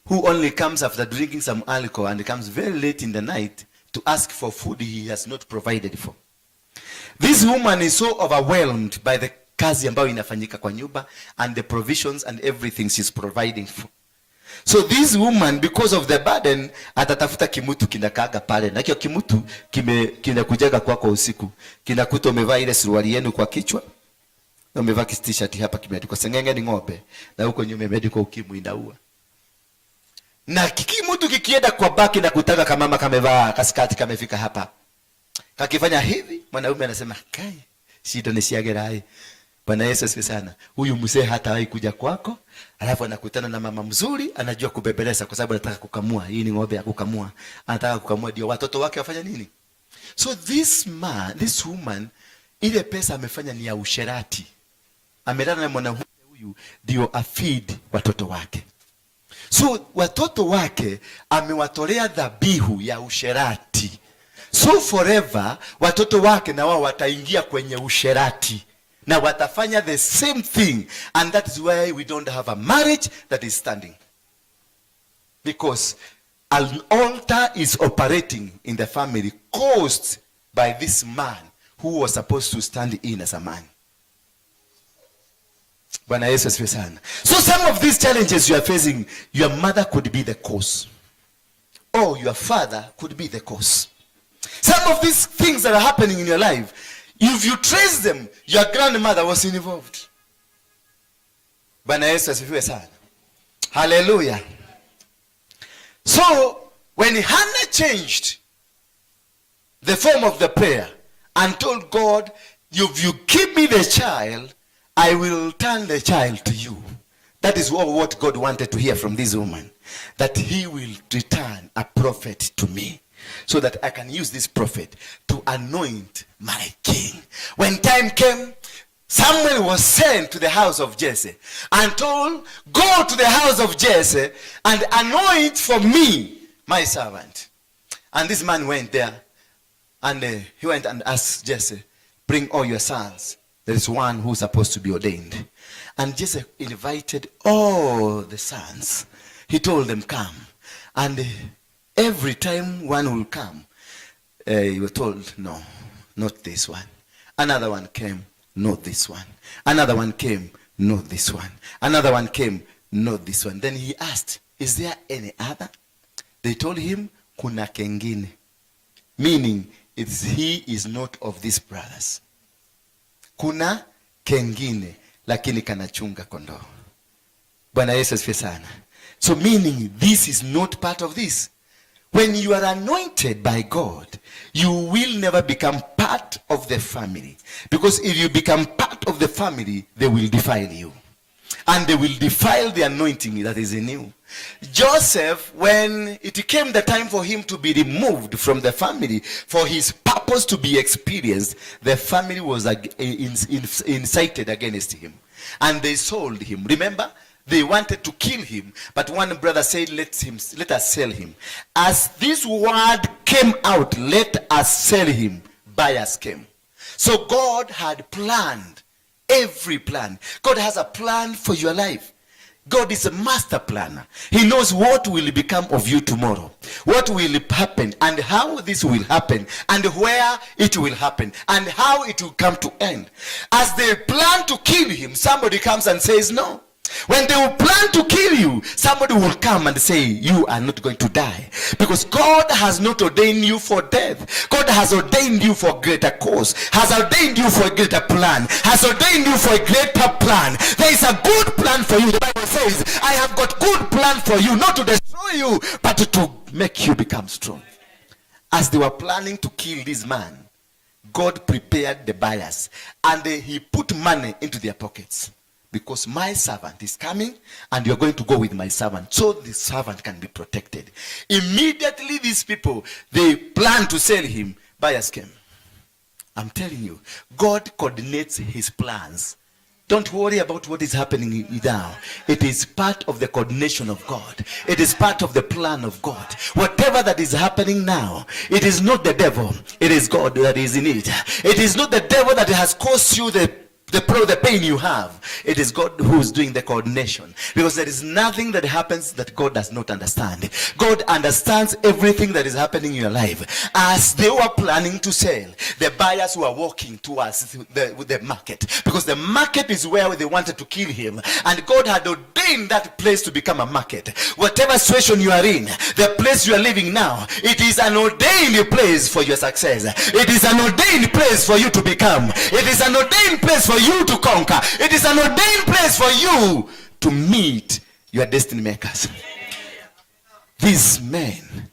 who only comes after drinking some alcohol and comes very late in the night to ask for food he has not provided for. This woman is so overwhelmed by the kazi ambayo inafanyika kwa nyumba and the provisions and everything she's providing for. So this woman, because of the burden, atatafuta kimutu kinakaaga pale, na hiyo kimutu kime kinakujaga kwako usiku, kinakuta umevaa ile suruali yenu kwa kichwa na umevaa t-shirt hapa kimeandikwa sengenge ni ng'ombe, na huko nyuma imeandikwa ukimwi inaua. Na kimutu kikienda kwa baki na kutaka kamama kamevaa kaskati kamefika hapa, kakifanya hivi, mwanaume anasema, "Kai, shida ni siagerai." Bwana Yesu asifiwe sana. Huyu mzee hatawahi kuja kwako, alafu anakutana na mama mzuri, anajua kubembeleza kwa sababu anataka kukamua. Hii ni ng'ombe ya kukamua. Anataka kukamua ndio watoto wake wafanya nini? So this man, this woman, ile pesa amefanya ni ya usherati. Amelala na mwanaume huyu ndio afeed watoto wake. So watoto wake amewatolea dhabihu ya usherati. So forever watoto wake na wao wataingia kwenye usherati na watafanya the same thing, and that is why we don't have a marriage that is standing, because an altar is operating in the family caused by this man who was supposed to stand in as a man. Bwana Yesu asifiwe sana. So some of these challenges you are facing, your mother could be the cause or your father could be the cause. Some of these things that are happening in your life, if you trace them, your grandmother was involved. Bwana Yesu asifiwe sana. Hallelujah. So when Hannah changed the form of the prayer and told God, "If you give me the child, I will turn the child to you." That is what God wanted to hear from this woman. That he will return a prophet to me, so that I can use this prophet to anoint my king. When time came, Samuel was sent to the house of Jesse and told, "Go to the house of Jesse and anoint for me my servant." And this man went there and he went and asked Jesse, "Bring all your sons. There is one who's supposed to be ordained." And Jesse invited all the sons. He told them, "Come." And every time one will come, he was told, "No, not this one." Another one came, "Not this one." Another one came, "Not this one." Another one came, "Not this one." Then he asked, "Is there any other?" They told him, Kuna kengine. Meaning, it's he is not of these brothers. Kuna kengine, lakini kanachunga kondoo. Bwana Yesu asifiwe sana. So meaning, this is not part of this. When you are anointed by God, you will never become part of the family. Because if you become part of the family, they will defile you. And they will defile the anointing that is in you. Joseph, when it came the time for him to be removed from the family, for his purpose to be experienced, the family was incited against him. And they sold him. Remember? They wanted to kill him, but one brother said, let us sell him. As this word came out, "Let us sell him," buyers came. So God had planned every plan. God has a plan for your life. God is a master planner. He knows what will become of you tomorrow, what will happen, and how this will happen, and where it will happen, and how it will come to end. As they plan to kill him, somebody comes and says no. When they will plan to kill you, somebody will come and say, "You are not going to die." Because God has not ordained you for death. God has ordained you for greater cause, has ordained you for a greater plan, has ordained you for a greater plan. There is a good plan for you. The Bible says, "I have got good plan for you, not to destroy you, but to make you become strong." As they were planning to kill this man, God prepared the buyers and he put money into their pockets. Because my servant is coming and you're going to go with my servant, so the servant can be protected. Immediately these people, they plan to sell him, buyers came. I'm telling you, God coordinates his plans. Don't worry about what is happening now. It is part of the coordination of God. It is part of the plan of God. Whatever that is happening now, it is not the devil. It is God that is in it. It is not the devil that has caused you the pain you have. It is God who is doing the coordination. Because there is nothing that happens that God does not understand. God understands everything that is happening in your life. As they were planning to sell, the buyers were walking towards the market. Because the market is where they wanted to kill him. And God had ordained that place to become a market. Whatever situation you are in, the place you are living now, it is an ordained place for your success. It is an ordained place for you to become. It is an ordained place for you to conquer. It is an ordained place for you to meet your destiny makers. These men,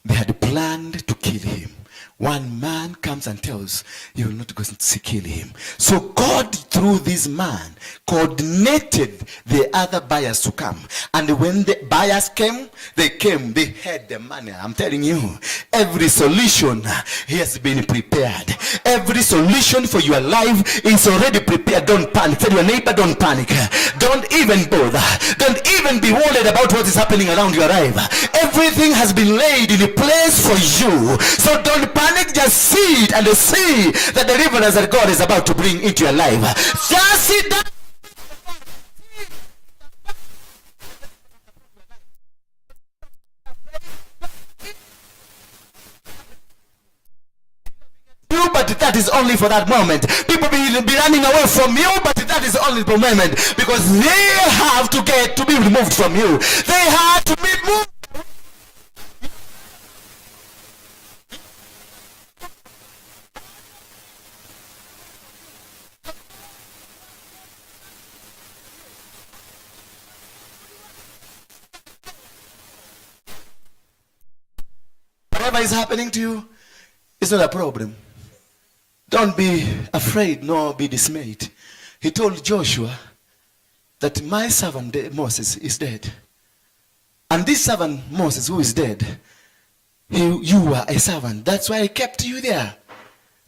they had planned to kill him. One man comes and tells, "You will not go to kill him." So God, through this man, coordinated the other buyers to come. And when the buyers came, they came, they had the money. I'm telling you, every solution has been prepared. Every solution for your life is already prepared. Don't panic. Tell your neighbor, "Don't panic. Don't even bother. Don't even be worried about what is happening around your life." Everything has been laid in a place for you. So don't panic. Just see it and see the deliverance that God is about to bring into your life. Just sit down. You, but that is only for that moment. People will be running away from you, but that is only for a moment, because they have to get to be removed from you. They have to be moved. Whatever is happening to you is not a problem. Don't be afraid nor be dismayed. He told Joshua that my servant Moses is dead. And this servant Moses who is dead, you are a servant. That's why I kept you there,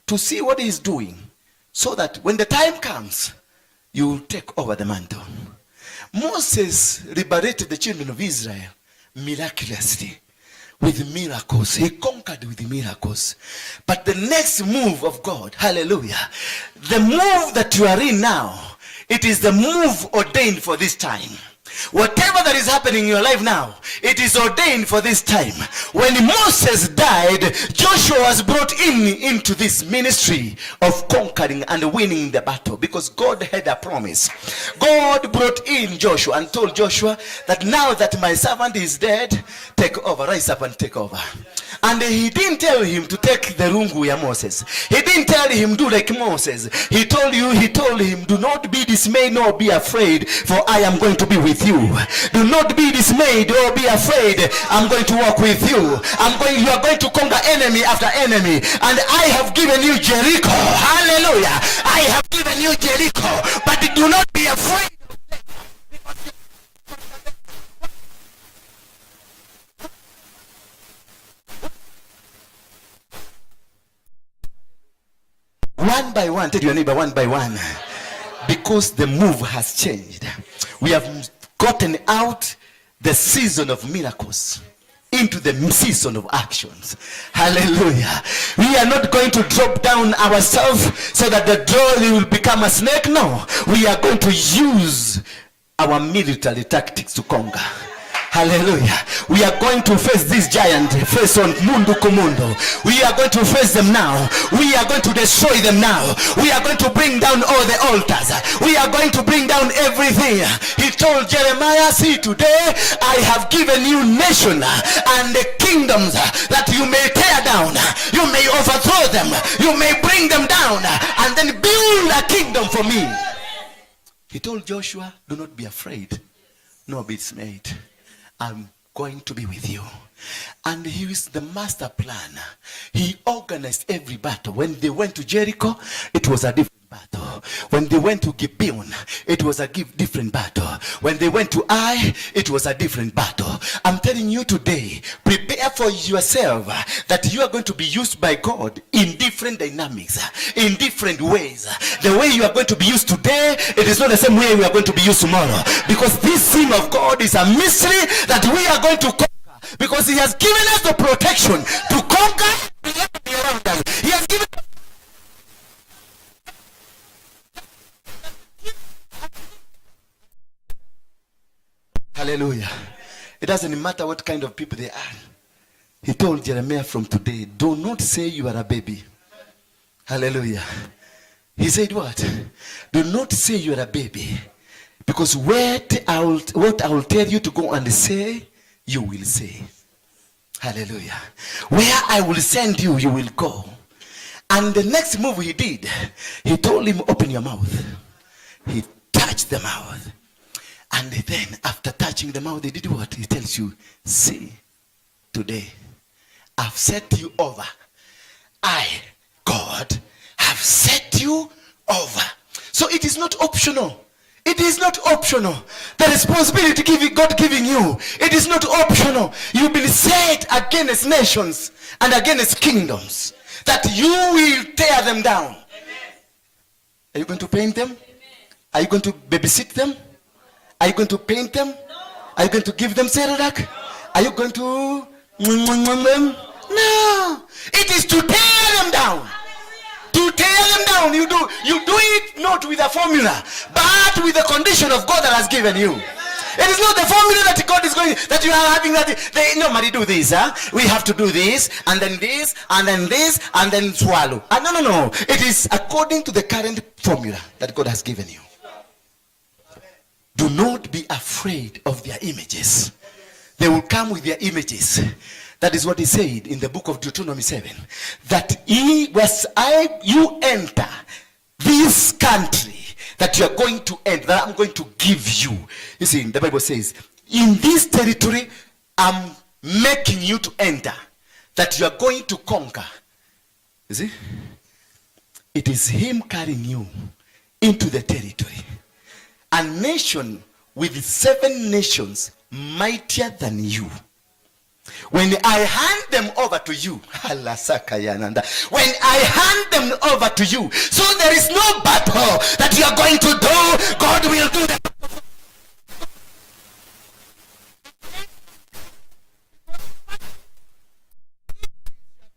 to see what he is doing, so that when the time comes, you will take over the mantle. Moses liberated the children of Israel miraculously, with miracles. He conquered with miracles. But the next move of God, hallelujah, the move that you are in now, it is the move ordained for this time. Whatever that is happening in your life now, it is ordained for this time. When Moses died, Joshua was brought in into this ministry of conquering and winning the battle, because God had a promise. God brought in Joshua and told Joshua that now that my servant is dead, take over, rise up and take over. And he didn't tell him to take the rungu ya Moses. He didn't tell him do like Moses. He told him, do not be dismayed nor be afraid, for I am going to be with you. Do not be dismayed or be afraid. I'm going to walk with you. You are going to conquer enemy after enemy. And I have given you Jericho. Hallelujah. I have given you Jericho. But do not be afraid. One by one, tell your neighbor, one by one. Because the move has changed. We have gotten out the season of miracles into the season of actions. Hallelujah. We are not going to drop down ourselves so that the trolley will become a snake. No. We are going to use our military tactics to conquer. Hallelujah. We are going to face this giant face on mundu kumundo. We are going to face them now. We are going to destroy them now. We are going to bring down all the altars. We are going to bring down everything. He told Jeremiah, see, today I have given you nation and the kingdoms that you may tear down. You may overthrow them. You may bring them down and then build a kingdom for me. He told Joshua, do not be afraid, nor be dismayed. I'm going to be with you. And he is the master planner. He organized every battle. When they went to Jericho, it was a different battle. When they went to Gibeon, it was a different battle. When they went to Ai, it was a different battle. I'm telling you today, prepare for yourself that you are going to be used by God in different dynamics, in different ways. The way you are going to be used today, it is not the same way we are going to be used tomorrow. Because this thing of God is a mystery that we are going to conquer. Because he has given us the protection to conquer the enemy around us. He has given. Hallelujah. It doesn't matter what kind of people they are. He told Jeremiah, from today, do not say you are a baby. Hallelujah. He said what? Do not say you are a baby. Because what I will tell you to go and say, you will say. Hallelujah. Where I will send you, you will go. And the next move he did, he told him, open your mouth. He touched the mouth. And then after touching the mouth, he did what? He tells you, see, today, I've set you over. I, God, have set you over. So it is not optional. It is not optional. The responsibility God giving you, it is not optional. You've been set against nations and against kingdoms that you will tear them down. Amen. Are you going to paint them? Amen. Are you going to babysit them? Are you going to paint them? No. Are you going to give them Cerelac? No. Are you going to them? No. It is to tear them down. To tear them down. You do it not with a formula, but with the condition of God that has given you. It is not the formula that God is going, that you are having, that they normally do this. Huh? We have to do this, and then this, and then this, and then swallow. No. It is according to the current formula that God has given you. Do not be afraid of their images. They will come with their images. That is what he said in the book of Deuteronomy 7. That you enter this country that you are going to enter, that I'm going to give you. You see, the Bible says, in this territory, I'm making you to enter, that you are going to conquer. You see? It is him carrying you into the territory. A nation with 7 nations mightier than you. When I hand them over to you, when I hand them over to you, so there is no battle that you are going to do, God will do that.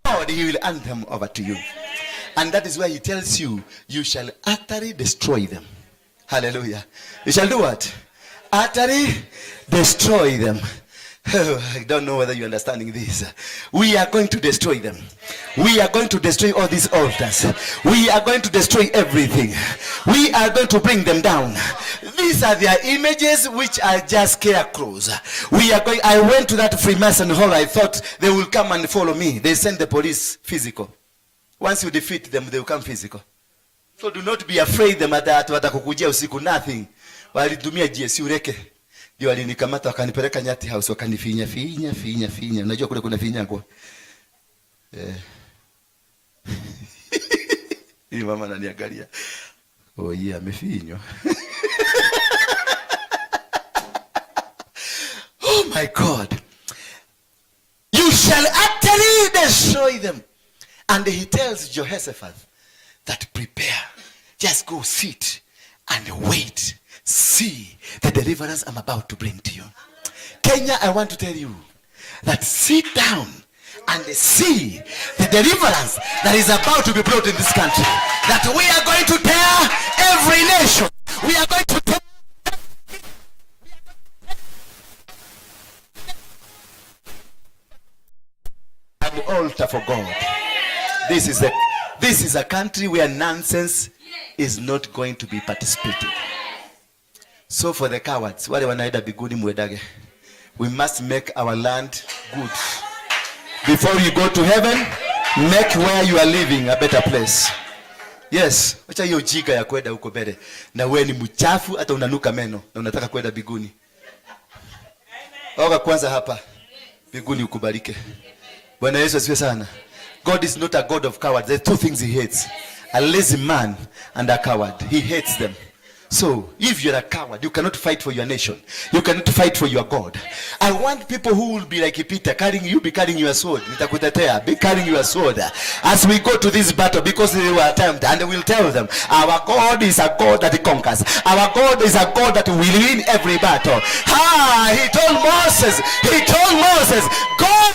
God, he will hand them over to you. And that is why he tells you, you shall utterly destroy them. Hallelujah. You shall do what? Utterly destroy them. Oh, I don't know whether you're understanding this. We are going to destroy them. We are going to destroy all these altars. We are going to destroy everything. We are going to bring them down. These are their images, which are just scarecrows. We are going. I went to that Freemason hall. I thought they will come and follow me. They send the police physical. Once you defeat them, they will come physical. So do not be afraid them that watakukujia usiku, nothing. Walitumia GSU reke. Ndio walinikamata wakanipeleka Nyati House, wakanifinya finya finya finya. Unajua kule kuna finya kwa. Eh. Hii mama ananiangalia. Oh yeah, amefinywa. Oh my God. You shall utterly destroy them. And he tells Jehoshaphat that prepare. Just go sit and wait. See the deliverance I'm about to bring to you. Kenya, I want to tell you that sit down and see the deliverance that is about to be brought in this country. That we are going to tear every nation. We are going to tear an altar for God. This is a country where nonsense is not going to be participated. So for the cowards, wale wanaenda biguni mwedage, we must make our land good. Before you go to heaven, make where you are living a better place. Yes, wacha hiyo jiga ya kwenda huko mbele. Na wewe ni mchafu, hata unanuka meno na unataka kwenda biguni. Oga kwanza hapa. Biguni ukubalike. Bwana Yesu asifiwe sana. God is not a God of cowards. There are two things he hates. A lazy man and a coward. He hates them. So, if you're a coward, you cannot fight for your nation. You cannot fight for your God. I want people who will be like Peter, carrying you, be carrying your sword. Nitakutetea, be carrying your sword. As we go to this battle, because they were tempted, and we will tell them, our God is a God that conquers. Our God is a God that will win every battle. Ha! He told Moses, he told Moses, go.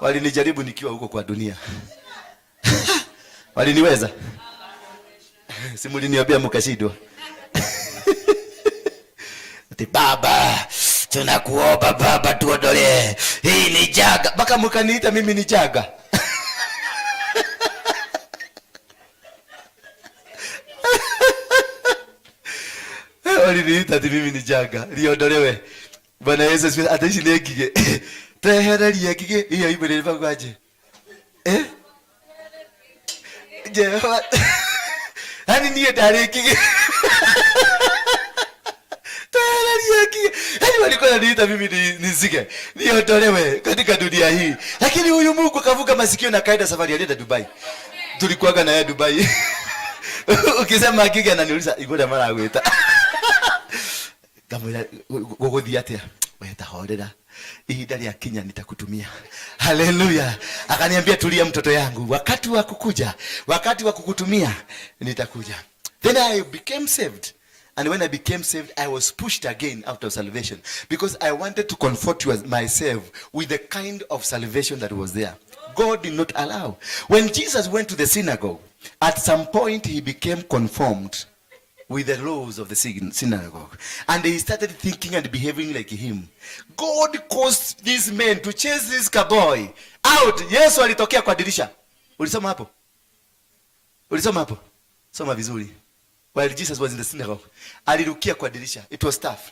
Walinijaribu nikiwa huko kwa dunia. Waliniweza? Si mliniambia mkashindwa. Ati baba, tunakuomba baba tuondolee. Hii ni jaga. Mpaka mkaniita mimi ni jaga. Waliniita ati mimi ni jaga. Liondolewe. Bwana Yesu asifiwe. Ati ici nĩ ngigĩ. Twehererie ngigĩ iyo imwe nĩ Eh? Jehova. Yaani niĩ ndarĩ ngigĩ. Twehererie ngigĩ. Yaani walikuwa wananiita mimi ni nzige. Niondolewe katika dunia hii. Lakini huyu Mungu akavuka masikio na kaenda safari, alienda Dubai. Tulikuwaga na yeye Dubai. Ukisema ngigĩ ananiuliza igũrĩa maragwĩta. Ngamwĩra gũgũthiĩ atĩa? Wewe tahorera. Ihinda rĩa kinya nitakutumia. Haleluya. Akaniambia tulia mtoto yangu, wakati wa kukuja, wakati wa kukutumia nitakuja. Then I became saved. And when I became saved, I was pushed again out of salvation because I wanted to comfort myself with the kind of salvation that was there. God did not allow. When Jesus went to the synagogue, at some point he became conformed with the laws of the synagogue. And he started thinking and behaving like him. God caused these men to chase this cowboy out. Yesu alitokea kwa dirisha. Ulisoma hapo? Ulisoma hapo? Soma vizuri. While Jesus was in the synagogue, alirukia kwa dirisha. It was tough.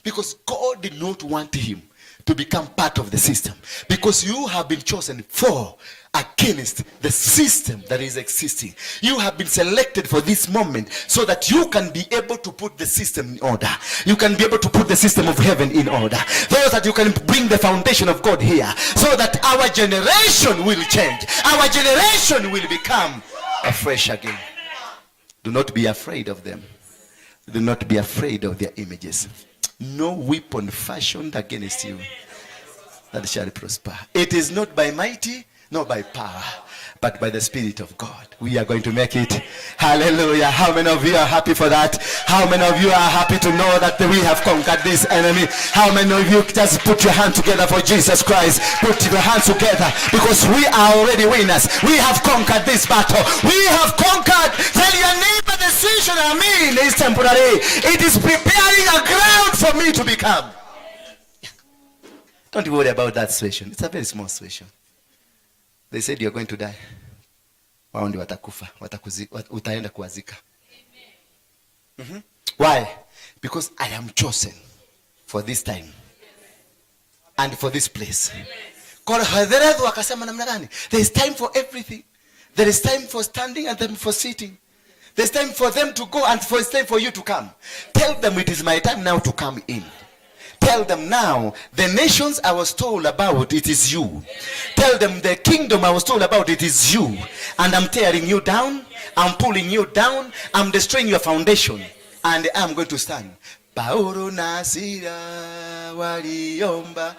Because God did not want him to become part of the system. Because you have been chosen for against the system that is existing. You have been selected for this moment so that you can be able to put the system in order. You can be able to put the system of heaven in order. So that you can bring the foundation of God here. So that our generation will change. Our generation will become afresh again. Do not be afraid of them. Do not be afraid of their images. No weapon fashioned against you that shall prosper. It is not by mighty, not by power, but by the Spirit of God. We are going to make it. Hallelujah. How many of you are happy for that? How many of you are happy to know that we have conquered this enemy? How many of you just put your hand together for Jesus Christ? Put your hands together, because we are already winners. We have conquered this battle. We have conquered. Tell your neighbor the decision I'm in is temporary. It is preparing a ground for me to become. Don't worry about that situation. It's a very small situation. They said you're going to die. Wao ndio watakufa, utaenda kuwazika. Why? Because I am chosen for this time and for this place. Kwa Hetherethu akasema namna gani? There is time for everything. There is time for standing and time for sitting. There's time for them to go and for it's time for you to come. Tell them it is my time now to come in. Tell them now, the nations I was told about, it is you. Tell them the kingdom I was told about, it is you. And I'm tearing you down. I'm pulling you down. I'm destroying your foundation. And I'm going to stand. Paulo na Sila waliomba.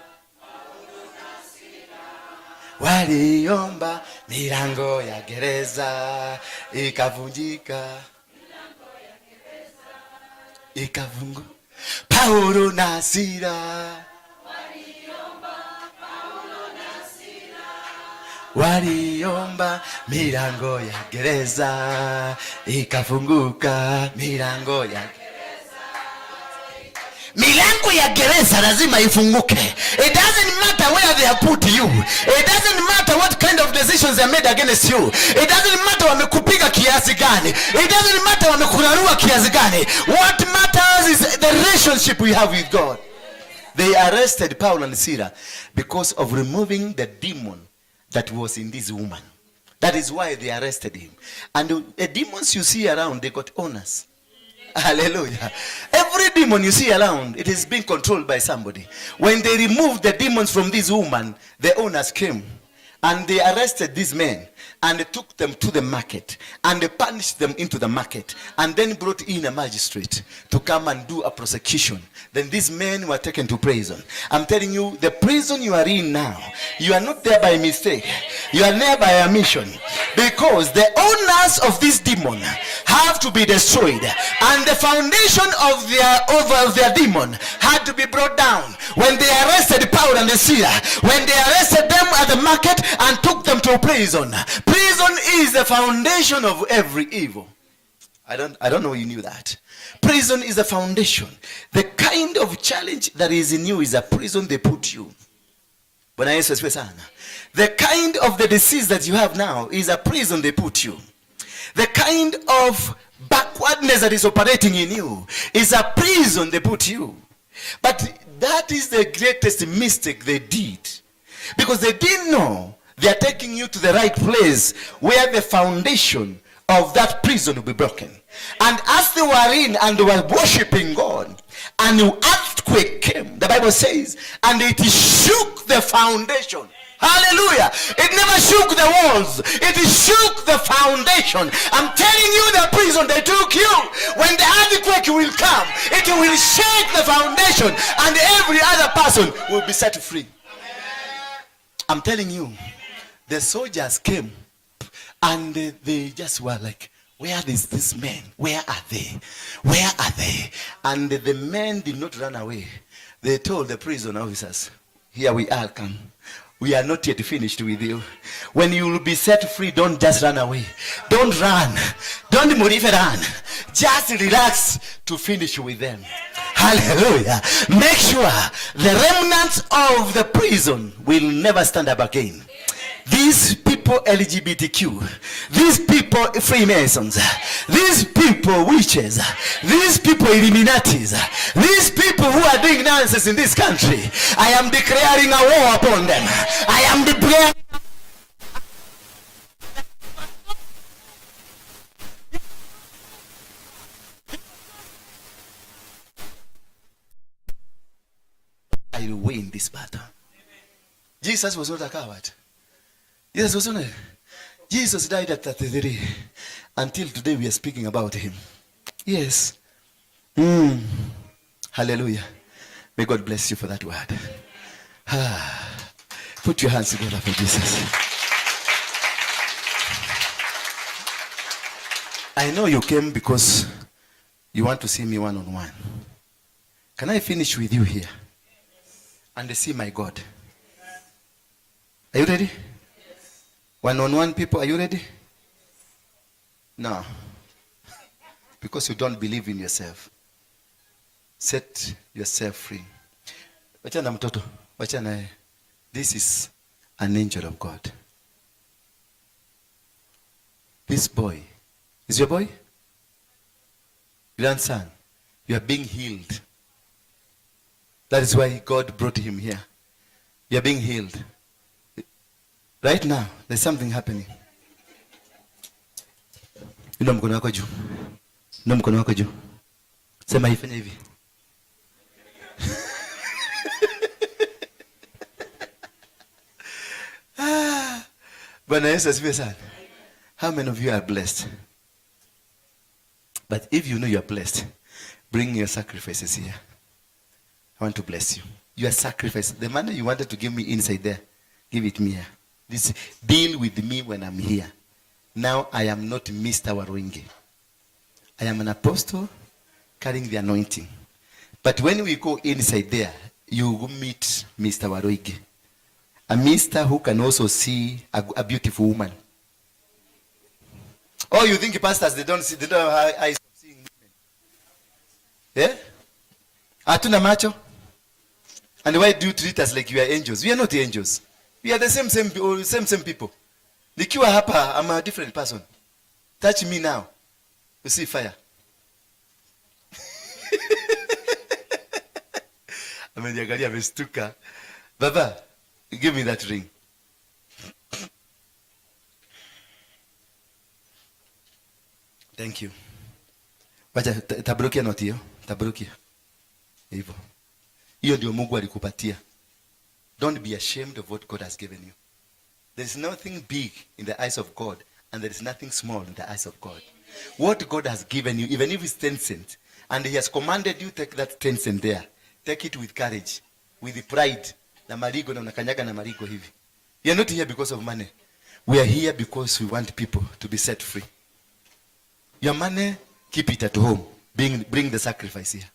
Waliomba, milango ya gereza ikavunjika. Ikavungu. Paulo na Sila waliomba, milango ya gereza ikafunguka, milango ya gereza lazima ifunguke. It doesn't matter where they have put you. It doesn't matter what kind of decisions they made against you. It doesn't matter wamekupiga kiasi gani. It doesn't matter wamekurarua kiasi gani. What matters is the relationship we have with God. They arrested Paul and Sila because of removing the demon that was in this woman. That is why they arrested him. And the demons you see around, they got owners. Hallelujah. Every demon you see around, it is being controlled by somebody. When they removed the demons from this woman, the owners came and they arrested these men and they took them to the market and they punished them into the market and then brought in a magistrate to come and do a prosecution. Then these men were taken to prison. I'm telling you, the prison you are in now, you are not there by mistake. You are there by a mission. Because the owners of this demon have to be destroyed. And the foundation of their demon had to be brought down. When they arrested Paul and Sila, when they arrested them at the market and took them to prison. Prison is the foundation of every evil. I don't know you knew that. Prison is the foundation. The kind of challenge that is in you is a prison they put you. Bwana Yesu asifiwe sana. The kind of the disease that you have now is a prison they put you. The kind of backwardness that is operating in you is a prison they put you. But that is the greatest mistake they did. Because they didn't know they are taking you to the right place where the foundation of that prison will be broken. And as they were in and they were worshiping God, an earthquake came, the Bible says, and it shook the foundation. Hallelujah. It never shook the walls. It shook the foundation. I'm telling you, the prison they took you, when the earthquake will come, it will shake the foundation and every other person will be set free. I'm telling you, the soldiers came and they just were like, "Where is this men? Where are they? Where are they?" And the men did not run away. They told the prison officers, "Here we are, come. We are not yet finished with you. When you will be set free, don't just run away. Don't run. Don't move run. Just relax to finish with them." Hallelujah. Make sure the remnants of the prison will never stand up again. These people LGBTQ, these people Freemasons, these people witches, these people Illuminatis, these people who are doing nonsense in this country, I am declaring a war upon them. I am declaring. I will win this battle. Jesus was not a coward. Jesus was not. Jesus died at 33. Until today we are speaking about him. Yes. Hallelujah. May God bless you for that word. Ah. Put your hands together for Jesus. I know you came because you want to see me one on one. Can I finish with you here and see my God? Are you ready? One on one people, are you ready? No. Because you don't believe in yourself. Set yourself free. Wachana na mtoto. Wachana naye. This is an angel of God. This boy is your boy? Grandson. You are being healed. That is why God brought him here. You are being healed. Right now, there's something happening. Inua mkono wako juu. Inua mkono wako juu. Sema hivi, fanya hivi. Ah, Bwana Yesu asifiwe sana. How many of you are blessed? But if you know you are blessed, bring your sacrifices here. I want to bless you. Your sacrifice, the money you wanted to give me inside there, give it me here. This deal with me when I'm here. Now I am not Mr. Waruinge. I am an apostle carrying the anointing. But when we go inside there, you will meet Mr. Waruinge. A mister who can also see a beautiful woman. Oh, you think pastors, they don't see, they don't have eyes of seeing women. Yeah? Hatuna macho? And why do you treat us like we are angels? We are not angels. We are the same people. Nikiwa hapa, I'm a different person. Touch me now. You see fire. Ameniangalia amestuka. Baba, give me that ring. Thank you. Wacha tabrukia noti hiyo. Tabrukia. Hivyo. Hiyo ndio Mungu alikupatia. Don't be ashamed of what God has given you. There is nothing big in the eyes of God, and there is nothing small in the eyes of God. What God has given you, even if it's 10 cents, and he has commanded you, take that 10 cents there. Take it with courage, with pride. Na marigo, na unakanyaga na marigo hivi. We are not here because of money. We are here because we want people to be set free. Your money, keep it at home. Bring the sacrifice here.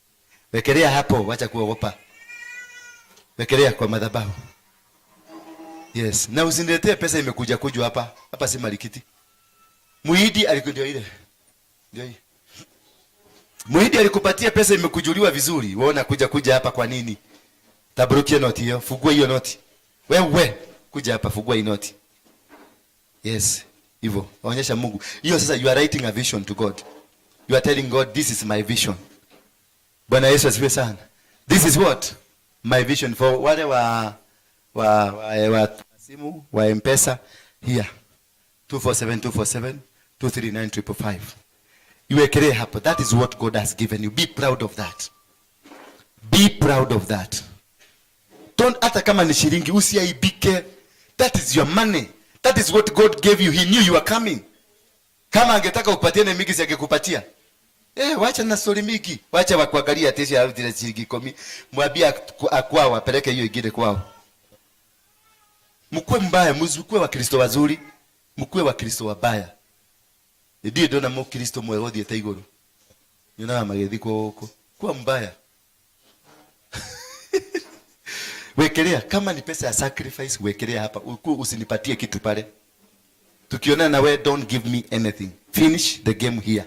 Wekelea hapo, wacha kuogopa. Wekelea kwa madhabahu. Yes. Na usiniletee pesa imekuja kujwa hapa. Hapa si marikiti. Muhidi alikuwa ile. Ndio hii. Muhidi alikupatia pesa imekujuliwa vizuri. Waona kuja hapa kwa nini? Tabrukia noti hiyo. Fungua hiyo noti. Wewe kuja hapa, fungua hii noti. Yes. Hivyo. Onyesha Mungu. Hiyo sasa you are writing a vision to God. You are telling God this is my vision. Bwana Yesu asifiwe sana. This is what? My vision for wale wa simu wa M-Pesa here. 247 247 239 555. Iwekelee hapo. That is what God has given you. Be proud of that. Be proud of that. Don't, hata kama ni shilingi usiaibike. That is your money. That is what God gave you. He knew you were coming. Kama angetaka upatiane mingi si angekupatia. Wacha na story mingi. Wacha wakuangalia tesi ya zile shilingi 10. Mwambie akwao apeleke hiyo ingine kwao. Mkue mbaya, mzukue wa Kristo wazuri, mkue wa Kristo wabaya. Ndiye ndona mu Kristo mwega uthiete iguru. Nyonaga magĩthiĩ huko. Kuwa mbaya. Wekelea kama ni pesa ya sacrifice, wekelea hapa. Usinipatie kitu pale. Tukionana na wewe, don't give me anything. Finish the game here.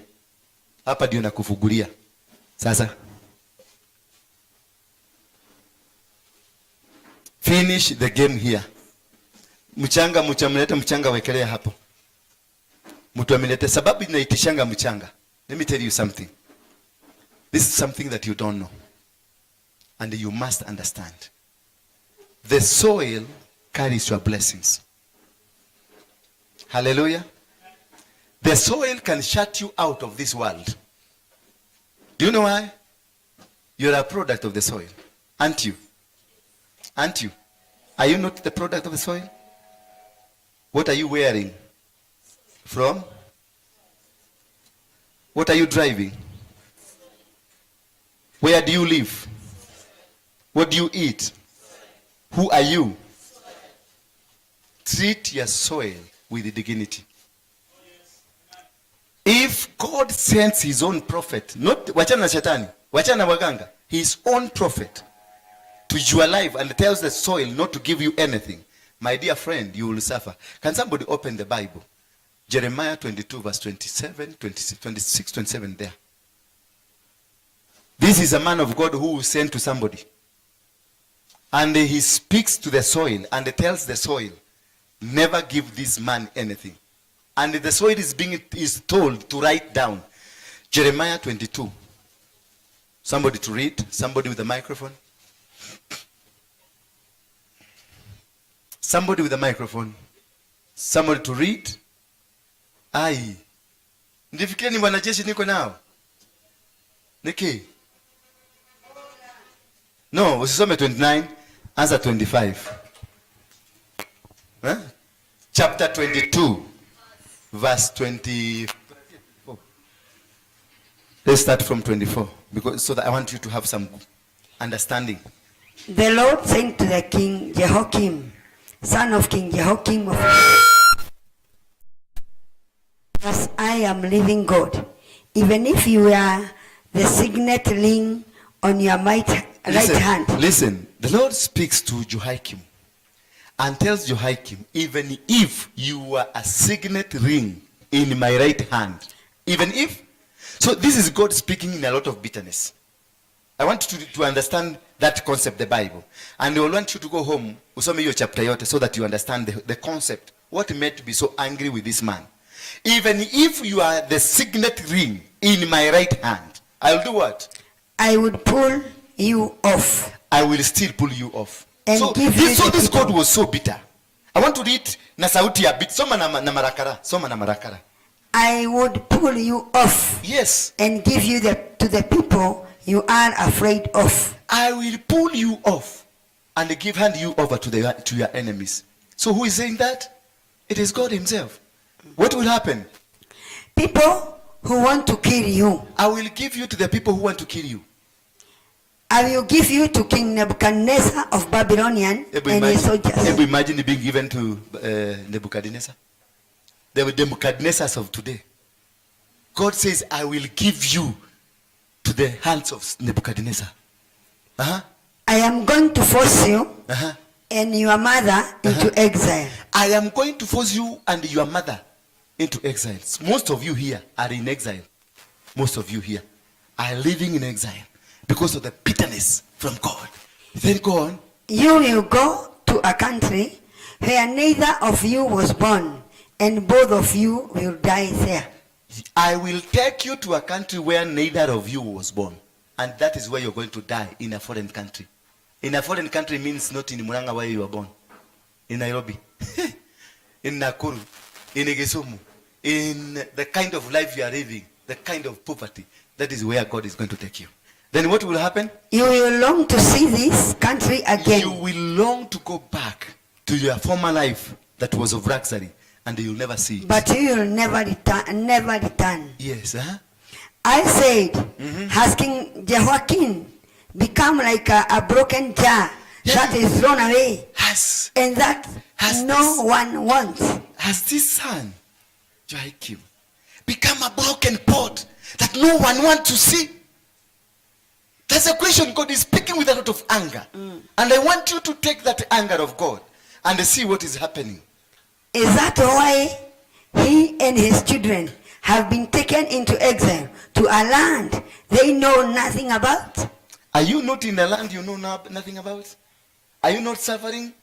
Hapa ndio nakufungulia. Sasa finish the game here. Mchanga, mchamlete mchanga, wekelea hapo. Mtu amelete sababu inaitishanga mchanga. Let me tell you something. This is something that you don't know. And you must understand. The soil carries your blessings. Hallelujah. The soil can shut you out of this world. Do you know why? You're a product of the soil. Aren't you? Aren't you? Are you not the product of the soil? What are you wearing? From? What are you driving? Where do you live? What do you eat? Who are you? Treat your soil with dignity. If God sends his own prophet, not wachana na shetani, wachana na waganga, his own prophet to your life and tells the soil not to give you anything, my dear friend, you will suffer. Can somebody open the Bible? Jeremiah 22 verse 27, 26, 27 there. This is a man of God who was sent to somebody. And he speaks to the soil and tells the soil, "Never give this man anything." And the soil is told to write down. Jeremiah 22. Somebody to read, somebody with a microphone. Somebody with a microphone. Somebody to read. Ai. Ndifikiria ni wanajeshi niko nao. Niki. No, usisome 29, anza 25. Eh? Chapter 22, verse 24. Let's start from 24 because so that I want you to have some understanding. The Lord said to the king Jehoiakim, son of King Jehoiakim of, "As I am living God, even if you are the signet ring on your right Listen, hand." listen. The Lord speaks to Jehoiakim and tells Jehoiakim, "Even if you were a signet ring in my right hand, even if." So this is God speaking in a lot of bitterness. I want you to understand that concept, the Bible. And I want you to go home, usome hiyo chapter yote so that you understand the concept. What made to be so angry with this man? "Even if you are the signet ring in my right hand, I'll do what?" "I would pull you off." "I will still pull you off." "And So give this, you so the this people." God was so bitter. I want to read na sauti ya bit. Soma na marakara. Soma na marakara. "I would pull you off and give you to the people you are afraid of." "I will pull you off and give hand you over to your enemies." So who is saying that? It is God himself. What will happen? "People who want to kill you." "I will give you to the people who want to kill you." "I will give you to King Nebuchadnezzar of Babylonian Hebu and his imagine, soldiers." hebu imagine being given to Nebuchadnezzar. The Nebuchadnezzars of today. God says, "I will give you to the hands of Nebuchadnezzar." "I am going to force you and your mother into exile." "I am going to force you and your mother into exile." Most of you here are in exile. Most of you here are living in exile because of the bitterness from God. Then go on. "You will go to a country where neither of you was born, and both of you will die there." "I will take you to a country where neither of you was born. And that is where you're going to die, in a foreign country." In a foreign country means not in Murang'a where you were born. In Nairobi. In Nakuru. In Kisumu. In the kind of life you are living, the kind of poverty. That is where God is going to take you. Then what will happen? "You will long to see this country again." You will long to go back to your former life that was of luxury, and you'll never see it. "But you will never return, never return." Yes, huh? "I said, Has King Jehoiakim become like a broken jar that is thrown away and that no one wants?" Has this son, Jehoiakim, become a broken pot that no one wants to see? That's a question. God is speaking with a lot of anger. And I want you to take that anger of God and see what is happening. "Is that why he and his children have been taken into exile to a land they know nothing about?" Are you not in a land you know nothing about? Are you not suffering?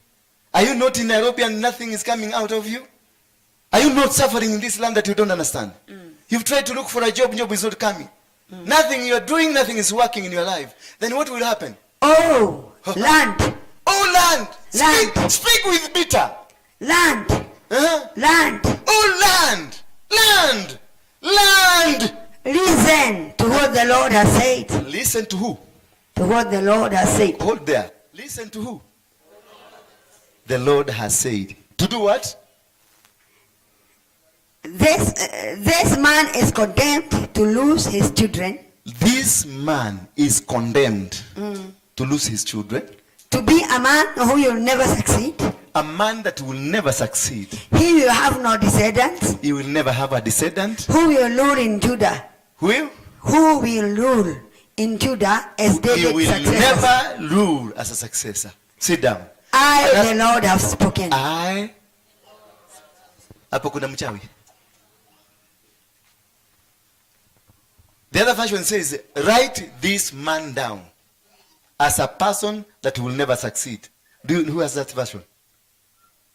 Are you not in Nairobi and nothing is coming out of you? Are you not suffering in this land that you don't understand? You've tried to look for a job, job is not coming. Nothing you are doing, nothing is working in your life. Then what will happen? "Oh, land," Oh, land! Land. Speak, speak with bitter. "Land, land," Oh, land! Land! Land! "listen to what the Lord has said." Listen to who? To what the Lord has said. Hold there. Listen to who? The Lord has said. To do what? "This man is condemned to lose his children," This man is condemned to lose his children. "to be a man who will never succeed." A man that will never succeed. "He will have no descendants." He will never have a descendant. "Who will rule in Judah?" Who will? "Who will rule in Judah as He David's will successor." never rule as a successor. Sit down. "I, the Lord, have spoken." I. Hapo kuna mchawi. The other version says, "Write this man down." as a person that will never succeed. Who has that version?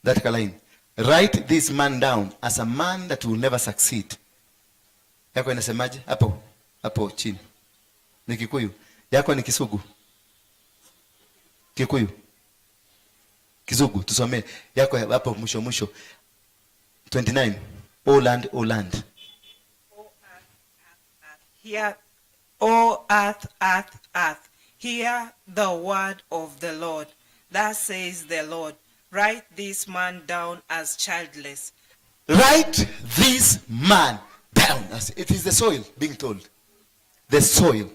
That line. Write this man down as a man that will never succeed. Yako inasemaje? Hapo hapo chini. Ni Kikuyu. Yako ni Kisugu. Kikuyu. Kisugu, tusomee. Yako hapo mwisho mwisho. 29. O land, O land. Hear, O earth, earth, earth, hear the word of the Lord. Thus says the Lord, write this man down as childless. Write this man down. It is the soil being told. The soil.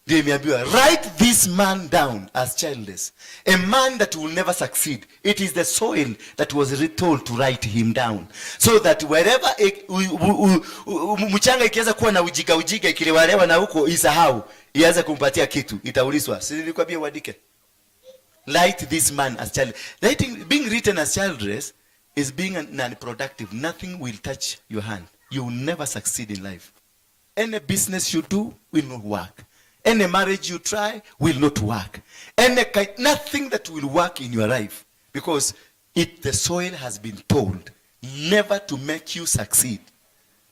Ndio imeambiwa, write this man down as childless. A man that will never succeed. It is the soil that was told to write him down. So that wherever mchanga ikianza kuwa na ujiga ujiga ikilewalewa na huko isahau, ianze kumpatia kitu, itaulizwa. Si nilikwambia uandike? Write this man as child. Being written as childless is being non-productive. Nothing will touch your hand. You will never succeed in life. Any business you do will not work. Any marriage you try will not work. Nothing that will work in your life, because the soil has been told never to make you succeed.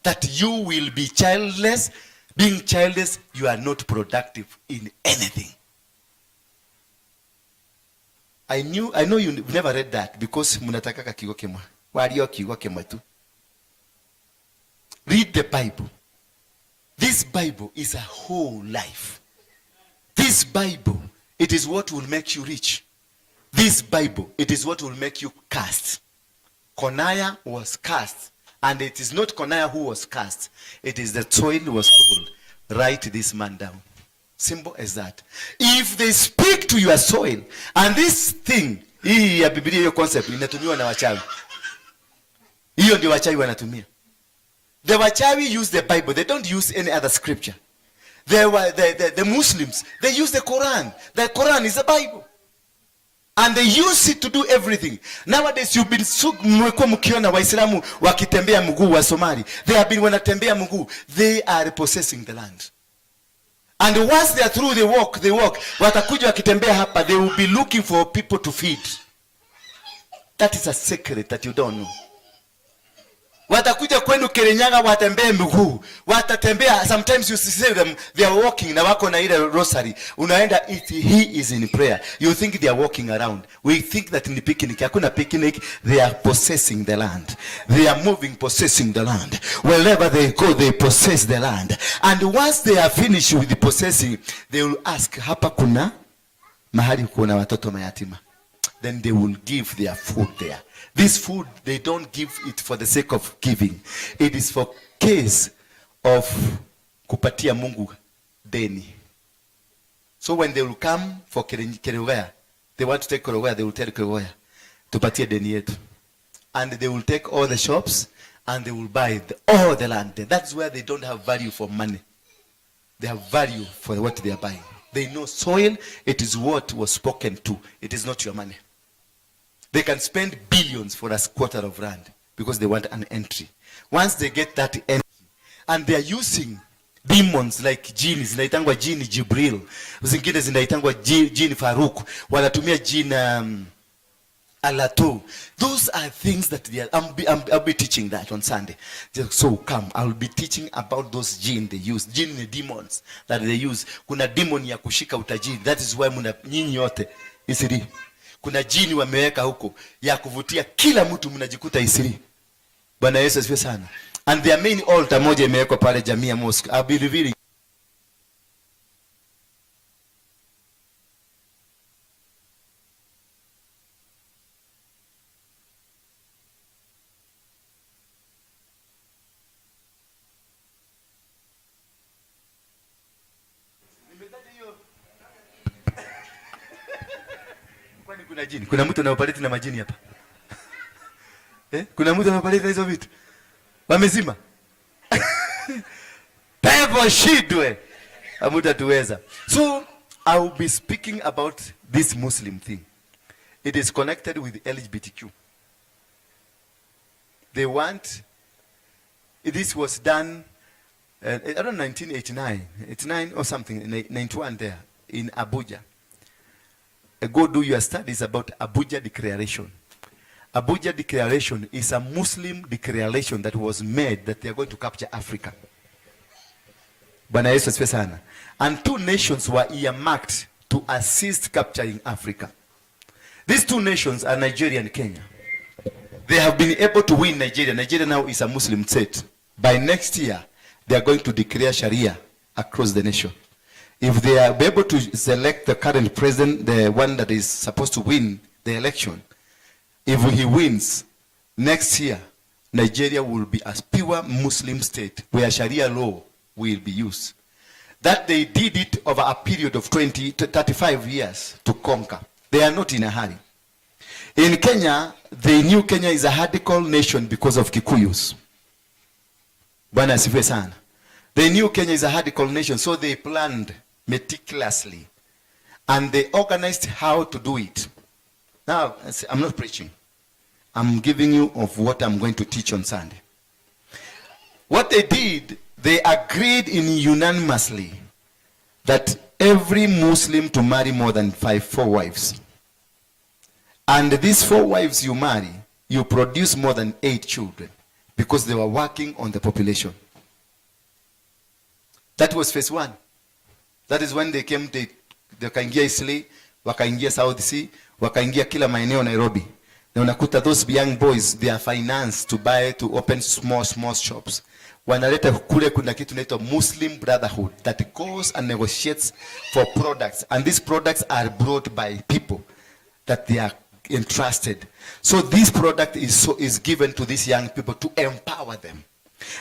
That you will be childless. Being childless, you are not productive in anything. I know you never read that because mnatakaka kiugo kimwe. Walio kiugo kimwe tu. Read the Bible. This Bible is a whole life. This Bible, it is what will make you rich. This Bible, it is what will make you cast. Coniah was cast. And it is not Coniah who was cast. It is the soil was told, write this man down. Simple as that. If they speak to your soil, and this thing, hii ya Biblia hiyo concept inatumiwa na wachawi. Hiyo ndio wachawi wanatumia. The wachawi use the Bible. They don't use any other scripture. The Muslims, they use the Quran. The Quran is the Bible. And they use it to do everything. Nowadays you've been so, mmekuwa mkiona Waislamu wakitembea mguu wa Somali. They have been wanatembea mguu. They are possessing the land. And once they are through the walk, they walk. Watakuja wakitembea hapa, they will be looking for people to feed. That is a secret that you don't know. Watakuja kwenu Kirinyaga watembee mguu. Watatembea, sometimes you see them, they are walking na wako na ile rosary. Unaenda, he is in prayer. You think they are walking around. We think that in the picnic, hakuna picnic, they are possessing the land. They are moving, possessing the land. Wherever they go, they possess the land. And once they are finished with the possessing, they will ask, hapa kuna mahali kuna watoto mayatima. Then they will give their food there. This food, they don't give it for the sake of giving. It is for case of kupatia Mungu deni. So when they will come for Kerugoya, they want to take Kerugoya, they will tell Kerugoya, tupatie deni yetu. And they will take all the shops and they will buy all the land. That's where they don't have value for money. They have value for what they are buying. They know soil, it is what was spoken to. It is not your money. They can spend billions for a quarter of land because they want an entry. Once they get that entry, and they are using demons like jini, zinaitangwa jini Jibril, zingine zinaitangwa jini Farouk, wanatumia jini Alatu. Those are things that they are, I'll be teaching that on Sunday. So come, I'll be teaching about those jinn they use. Jinn ni demons that they use. Kuna demon ya kushika utajiri. That is why muna nyinyi yote Isiri. Kuna jini wameweka huko ya kuvutia kila mtu, mnajikuta Isiri. Bwana Yesu asifiwe sana. And their main altar moja imewekwa pale Jamia Mosque. I'll be revealing. Kwani kuna jini? Kuna mtu anaoperate na majini hapa? Kuna mtu anaoperate na hizo vitu? Wamezima. Pepo shidwe. Hamutatuweza. So I will be speaking about this Muslim thing. It is connected with LGBTQ. They want, this was done, I don't know, 1989, 89 or something, 91 there, in Abuja. Go do your studies about Abuja Declaration. Abuja Declaration is a Muslim declaration that was made that they are going to capture Africa. Bwana Yesu asifiwe sana. And two nations were earmarked to assist capturing Africa. These two nations are Nigeria and Kenya. They have been able to win Nigeria. Nigeria now is a Muslim state. By next year, they are going to declare Sharia across the nation. If they are able to select the current president, the one that is supposed to win the election, if he wins, next year, Nigeria will be a pure Muslim state where Sharia law will be used. That they did it over a period of 20 to 35 years to conquer. They are not in a hurry. In Kenya, they knew Kenya is a hardcore nation because of Kikuyus. Bwana asifiwe sana. They knew Kenya is a hardcore nation, so they planned meticulously. And they organized how to do it. Now, I'm not preaching. I'm giving you of what I'm going to teach on Sunday. What they did, they agreed in unanimously that every Muslim to marry more than 4 wives. And these 4 wives you marry, you produce more than 8 children because they were working on the population. That was phase 1. That is when they came, they wakaingia Eastleigh, wakaingia South C, wakaingia kila maeneo Nairobi. Na unakuta those young boys, they are financed to buy, to open small, small shops. Wanaleta kule kuna kitu inaitwa Muslim Brotherhood that goes and negotiates for products. And these products are brought by people that they are entrusted. So this product is given to these young people to empower them.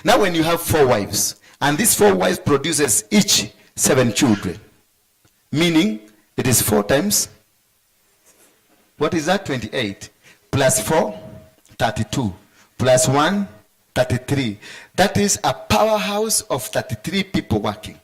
Now when you have 4 wives, and these 4 wives produces each 7 children, meaning it is 4 times, what is that? 28 plus 4, 32, plus 1, 33. That is a powerhouse of 33 people working.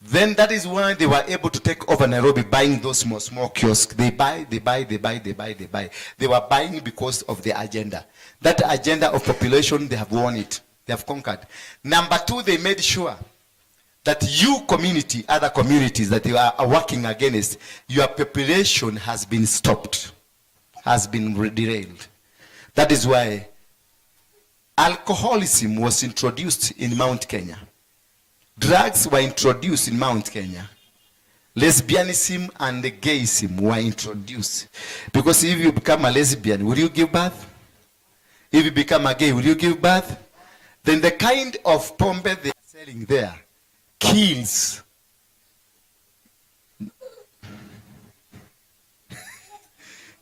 Then that is why they were able to take over Nairobi, buying those small, small kiosks. They buy, they buy, they buy, they buy, they buy. They were buying because of the agenda. That agenda of population, they have won it. They have conquered. Number 2, they made sure that you community, other communities that you are working against, your population has been stopped, has been derailed. That is why alcoholism was introduced in Mount Kenya. Drugs were introduced in Mount Kenya. Lesbianism and gayism were introduced. Because if you become a lesbian, will you give birth? If you become a gay, will you give birth? Then the kind of pombe they are selling there kills.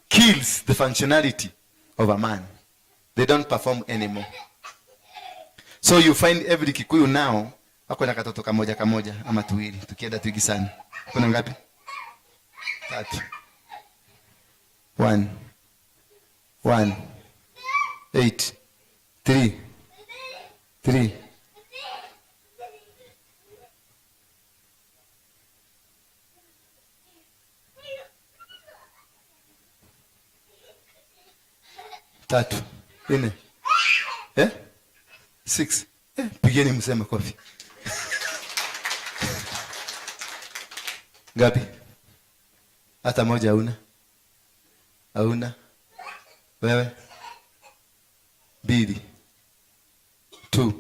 Kills the functionality of a man. They don't perform anymore. So you find every Kikuyu now wako na katoto kamoja kamoja ama tuwili, tukienda twingi sana. Kuna ngapi? 3. 1 1 8 3 3. 3 4 6. Pigeni mseme kofi. Ngapi? Hata moja hauna? Hauna? Wewe? 2. 2.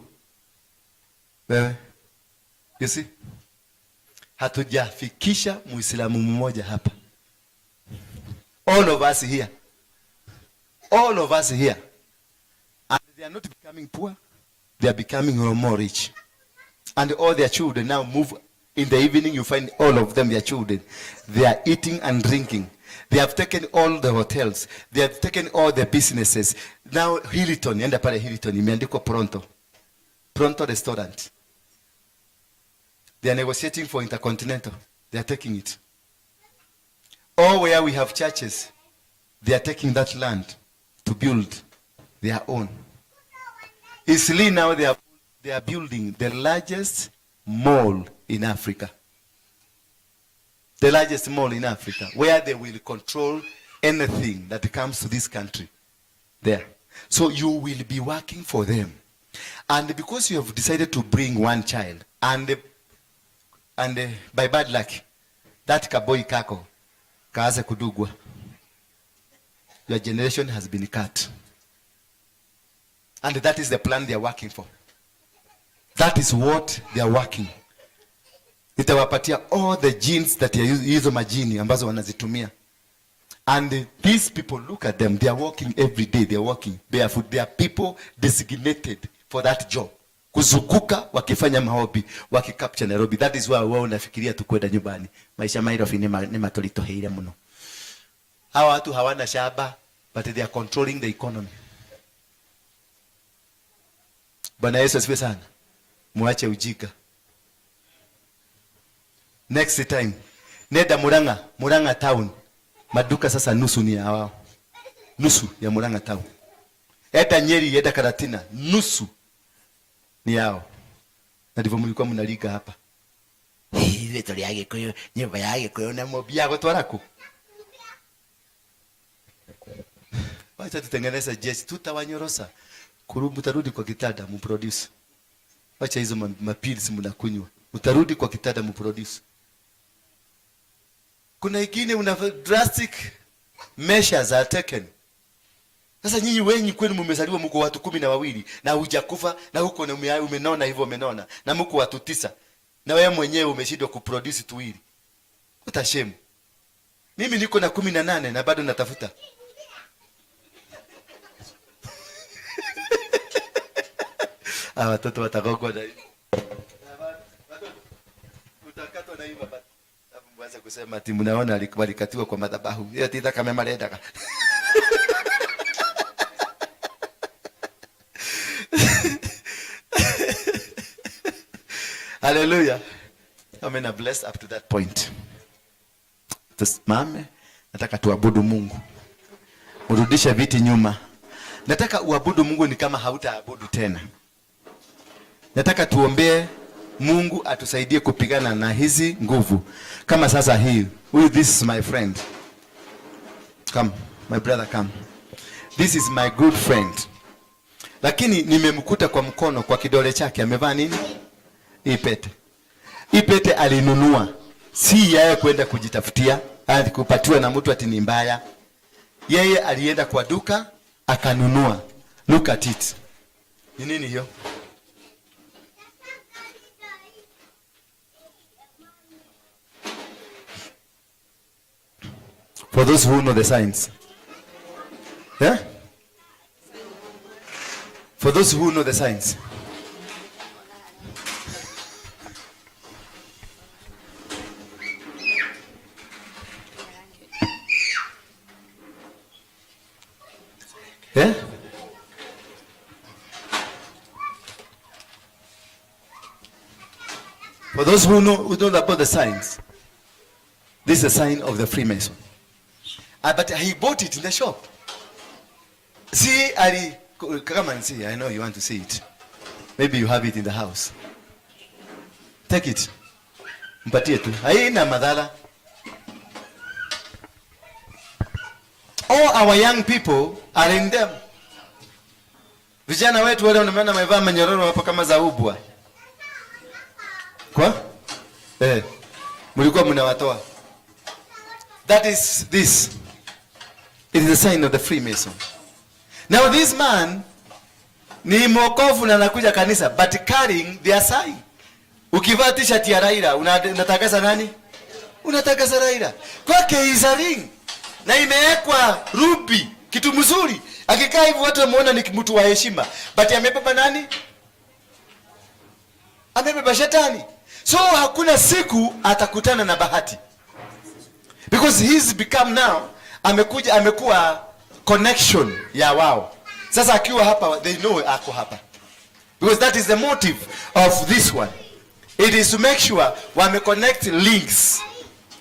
Wewe? You see? Hatujafikisha Muislamu mmoja hapa. All of us here. All of us here. And they are not becoming poor. They are becoming more rich. And all their children now move. In the evening, you find all of them, their children. They are eating and drinking. They have taken all the hotels. They have taken all the businesses. Now, Hilton, enda pale Hilton, imeandikwa Pronto. Pronto restaurant. They are negotiating for Intercontinental. They are taking it. Or where we have churches, they are taking that land to build their own. Eastleigh now, they are building the largest mall in Africa. The largest mall in Africa, where they will control anything that comes to this country. There. So you will be working for them. And because you have decided to bring one child, and by bad luck, That kaboi kako kaanze kudugwa. Your generation has been cut. And that is the plan they are working for. That is what they are working. Itawapatia all the genes that they use, hizo majini ambazo wanazitumia. And these people, look at them, they are working every day, they are working barefoot. They are people designated for that job. Kuzunguka wakifanya maombi, wakicapture Nairobi. That is why wao unafikiria tu kwenda nyumbani. Maisha Nairobi ni matolitoheire muno. Hawa watu hawana shamba, but they are controlling the economy. Bwana Yesu asifiwe sana. Muache ujinga. Next time, nenda Murang'a, Murang'a town. Maduka sasa nusu ni ya wao. Nusu ya Murang'a town. Enda Nyeri, enda Karatina, nusu ni yao. Na ndivyo mlikuwa mnaliga hapa. Hivi tuli ya Gikuyu, nyumba ya Gikuyu na mobia gutwara ku. Wacha tutengeneze jeshi, tutawanyorosa. Kurubu tarudi kwa kitanda muproduce. Wacha hizo mapills mnakunywa. Utarudi kwa kitanda muproduce. Kuna ingine una drastic measures are taken. Sasa nyinyi wenyi kwenu mmezaliwa mko watu 12 na hujakufa na huko na umenona hivyo umenona na mko watu 9 na wewe mwenyewe umeshindwa kuproduce tuwili. What a shame. Mimi niko na 18 na bado natafuta. Watoto watagogwa na hivi. Utakatwa na hivi baba. Mwanze kusema ati mnaona alikatiwa kwa madhabahu. Hiyo tita kama malendaga. Hallelujah. Amen. I'm blessed up to that point. Tusimame. Nataka tuabudu Mungu. Mrudishe viti nyuma. Nataka uabudu Mungu ni kama hautaabudu tena. Nataka tuombee Mungu atusaidie kupigana na hizi nguvu. Kama sasa hii, huyu, this is my friend. Come, my brother, come. This is my good friend. Lakini nimemkuta kwa mkono, kwa kidole chake amevaa nini? Hii pete. Hii pete alinunua. Si yeye kwenda kujitafutia, kupatiwa na mtu ati ni mbaya. Yeye alienda kwa duka akanunua. Look at it. Ni nini hiyo? For those who know the signs. Yeah? For those who know the signs. Yeah? For those who know about the signs, this is a sign of the Freemason. But he bought it in the shop. See, Ali, come and see. I know you want to see it. Maybe you have it in the house. Take it. Mpatie tu. Haina madhara. All our young people are in them. Vijana wetu wale wanaona wamevaa manyororo hapo kama za ubwa. Kwa? Mlikuwa mnawatoa. That is this. It is a sign of the Freemason. Now this man ni mwokovu na anakuja kanisa, but carrying their sign. Ukivaa t-shirt ya Raila, unatakasa nani? Unatakasa Raila. Kwake is a ring. Na imewekwa ruby, kitu mzuri. Akikaa hivi watu wamuona ni mtu wa heshima. But amebeba nani? Amebeba shetani. So hakuna siku atakutana na bahati. Because he's become now, amekuja, amekuwa connection ya wao. Sasa akiwa hapa, they know ako hapa. Because that is the motive of this one. It is to make sure wame connect links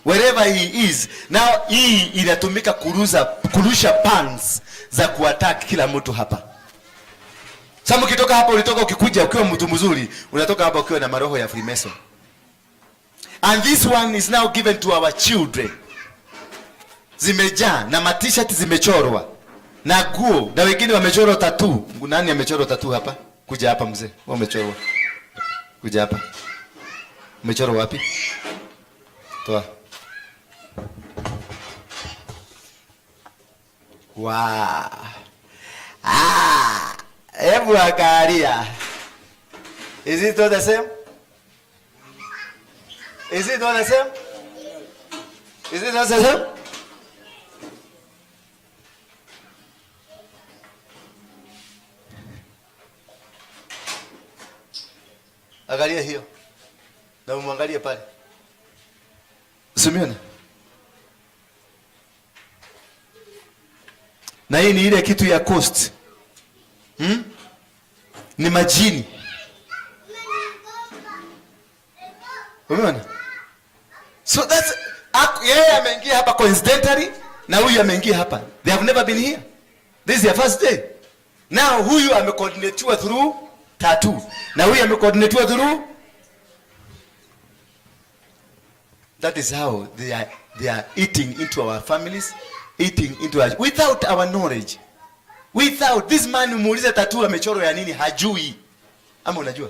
wherever he is. Now hii inatumika kurusha pans za kuattack kila mtu hapa. Sasa mkitoka hapa, ulitoka ukikuja ukiwa mtu mzuri, unatoka hapa ukiwa na maroho ya Freemason. And this one is now given to our children. Zimejaa na ma-t-shirt zimechorwa na nguo, na wengine wamechorwa tattoo. Nani amechorwa tattoo hapa? Kuja hapa mzee, wewe umechorwa. Kuja hapa. Umechorwa wapi? Toa. Wow. Ah, hebu angalia. Is it all the same? Is it all the same? Is it all the same? Angalia hiyo. Na umwangalie pale. Simeona? Na hii ni ile kitu ya coast. Ni majini. Umeona? So that's yeye ameingia hapa coincidentally na huyu ameingia hapa. They have never been here. This is their first day. Now huyu amecoordinatiwa through tattoo. Na huyu amecoordinatiwa through. That is how they are eating into our families, eating into our, without our knowledge. Without this man, muulize tattoo amechorwa ya nini, hajui. Ama unajua?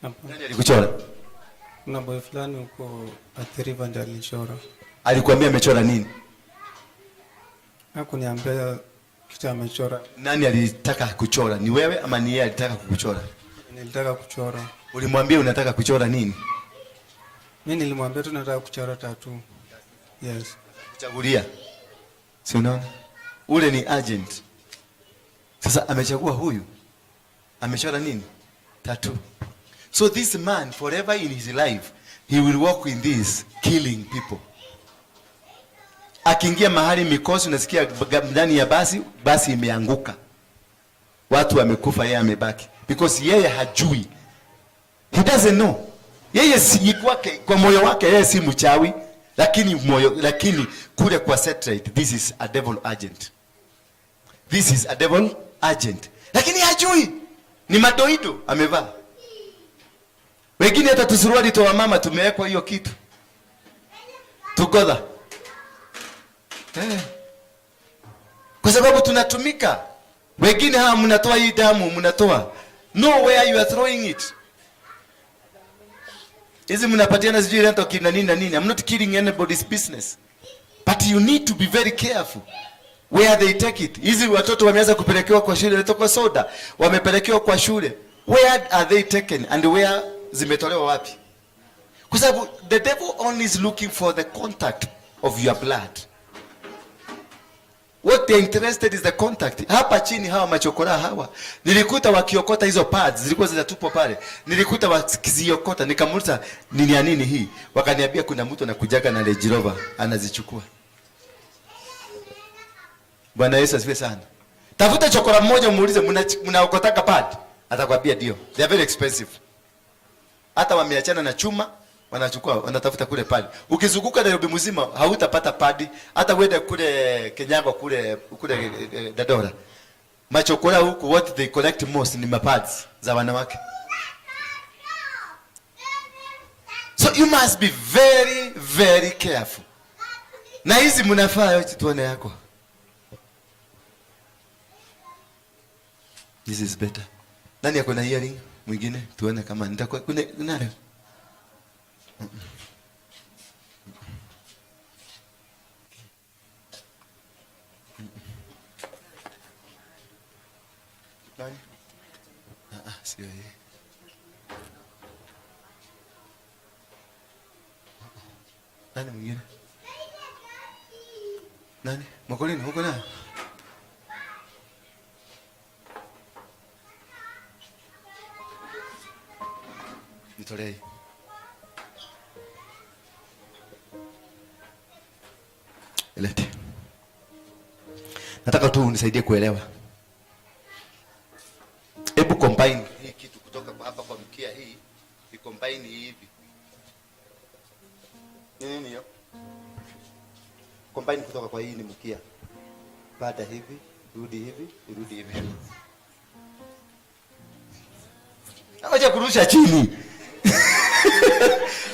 Nani alikuchora? Kuna boy fulani huko Athi River ndiye alichora. Alikuambia amechora nini? Hakuniambia kitu amechora. Nani alitaka kuchora? Ni wewe ama ni yeye alitaka kukuchora? Nilitaka kuchora. Ulimwambia unataka kuchora nini? Mimi nilimwambia tu nataka kuchora tattoo. Yes. Kuchagulia. Si unaona? Ule ni agent. Sasa amechagua huyu. Amechora nini? Tattoo. So this man, forever in his life, he will walk in this, killing people. Akiingia mahali mikosi, unasikia ndani ya basi, basi imeanguka. Watu wamekufa, yeye amebaki. Because yeye hajui. He doesn't know. Yeye si kwake, kwa moyo wake yeye si mchawi, lakini moyo, lakini kule kwa satellite, this is a devil agent. This is a devil agent. Lakini hajui. Ni madoido amevaa. Wengine hata tusuruali toa mama tumewekwa hiyo kitu. Together. Kwa sababu tunatumika. Wengine hawa mnatoa hii damu, mnatoa. No where you are throwing it. Hizi mnapatiana sijui rental kina nini na nini. I'm not killing anybody's business. But you need to be very careful where they take it. Hizi watoto wameanza kupelekewa kwa shule, kwa soda. Wamepelekewa kwa shule. Where are they taken and where zimetolewa wapi? Kwa sababu the devil only is looking for the contact of your blood. What they are interested is the contact. Hapa chini hawa machokora hawa, nilikuta wakiokota hizo pads, zilikuwa zinatupwa pale. Nilikuta wakiziokota, nikamuuliza nini ya nini hii? Wakaniambia kuna mtu anakujaga na Range Rover anazichukua. Bwana Yesu asifiwe sana. Tafuta chokora mmoja muulize mnaokotaka pad? Atakwambia ndio. They are very expensive. Hata wameachana na chuma, wanachukua, wanatafuta kule pad. Ukizunguka Nairobi mzima hautapata pad. Hata uende kule Kenyago kule Dandora. Machokora huku what they collect most ni mapads za wanawake. So you must be very very careful. Na hizi mnafaa yote tuone yako. This is better. Nani yako na hearing? Mwingine tuone kama nitakuwa kuna nani? Nani? Sio yeye. Nani mwingine? Nani? Mwakolini, uko naye? Nitolee. Lete. Nataka tu unisaidie kuelewa. Hebu combine hii kitu kutoka kwa hapa kwa mkia hii, ni combine hivi. Ni nini hiyo? Combine kutoka kwa hii ni mkia. Baada hivi, rudi hivi, rudi hivi. Acha kurusha chini.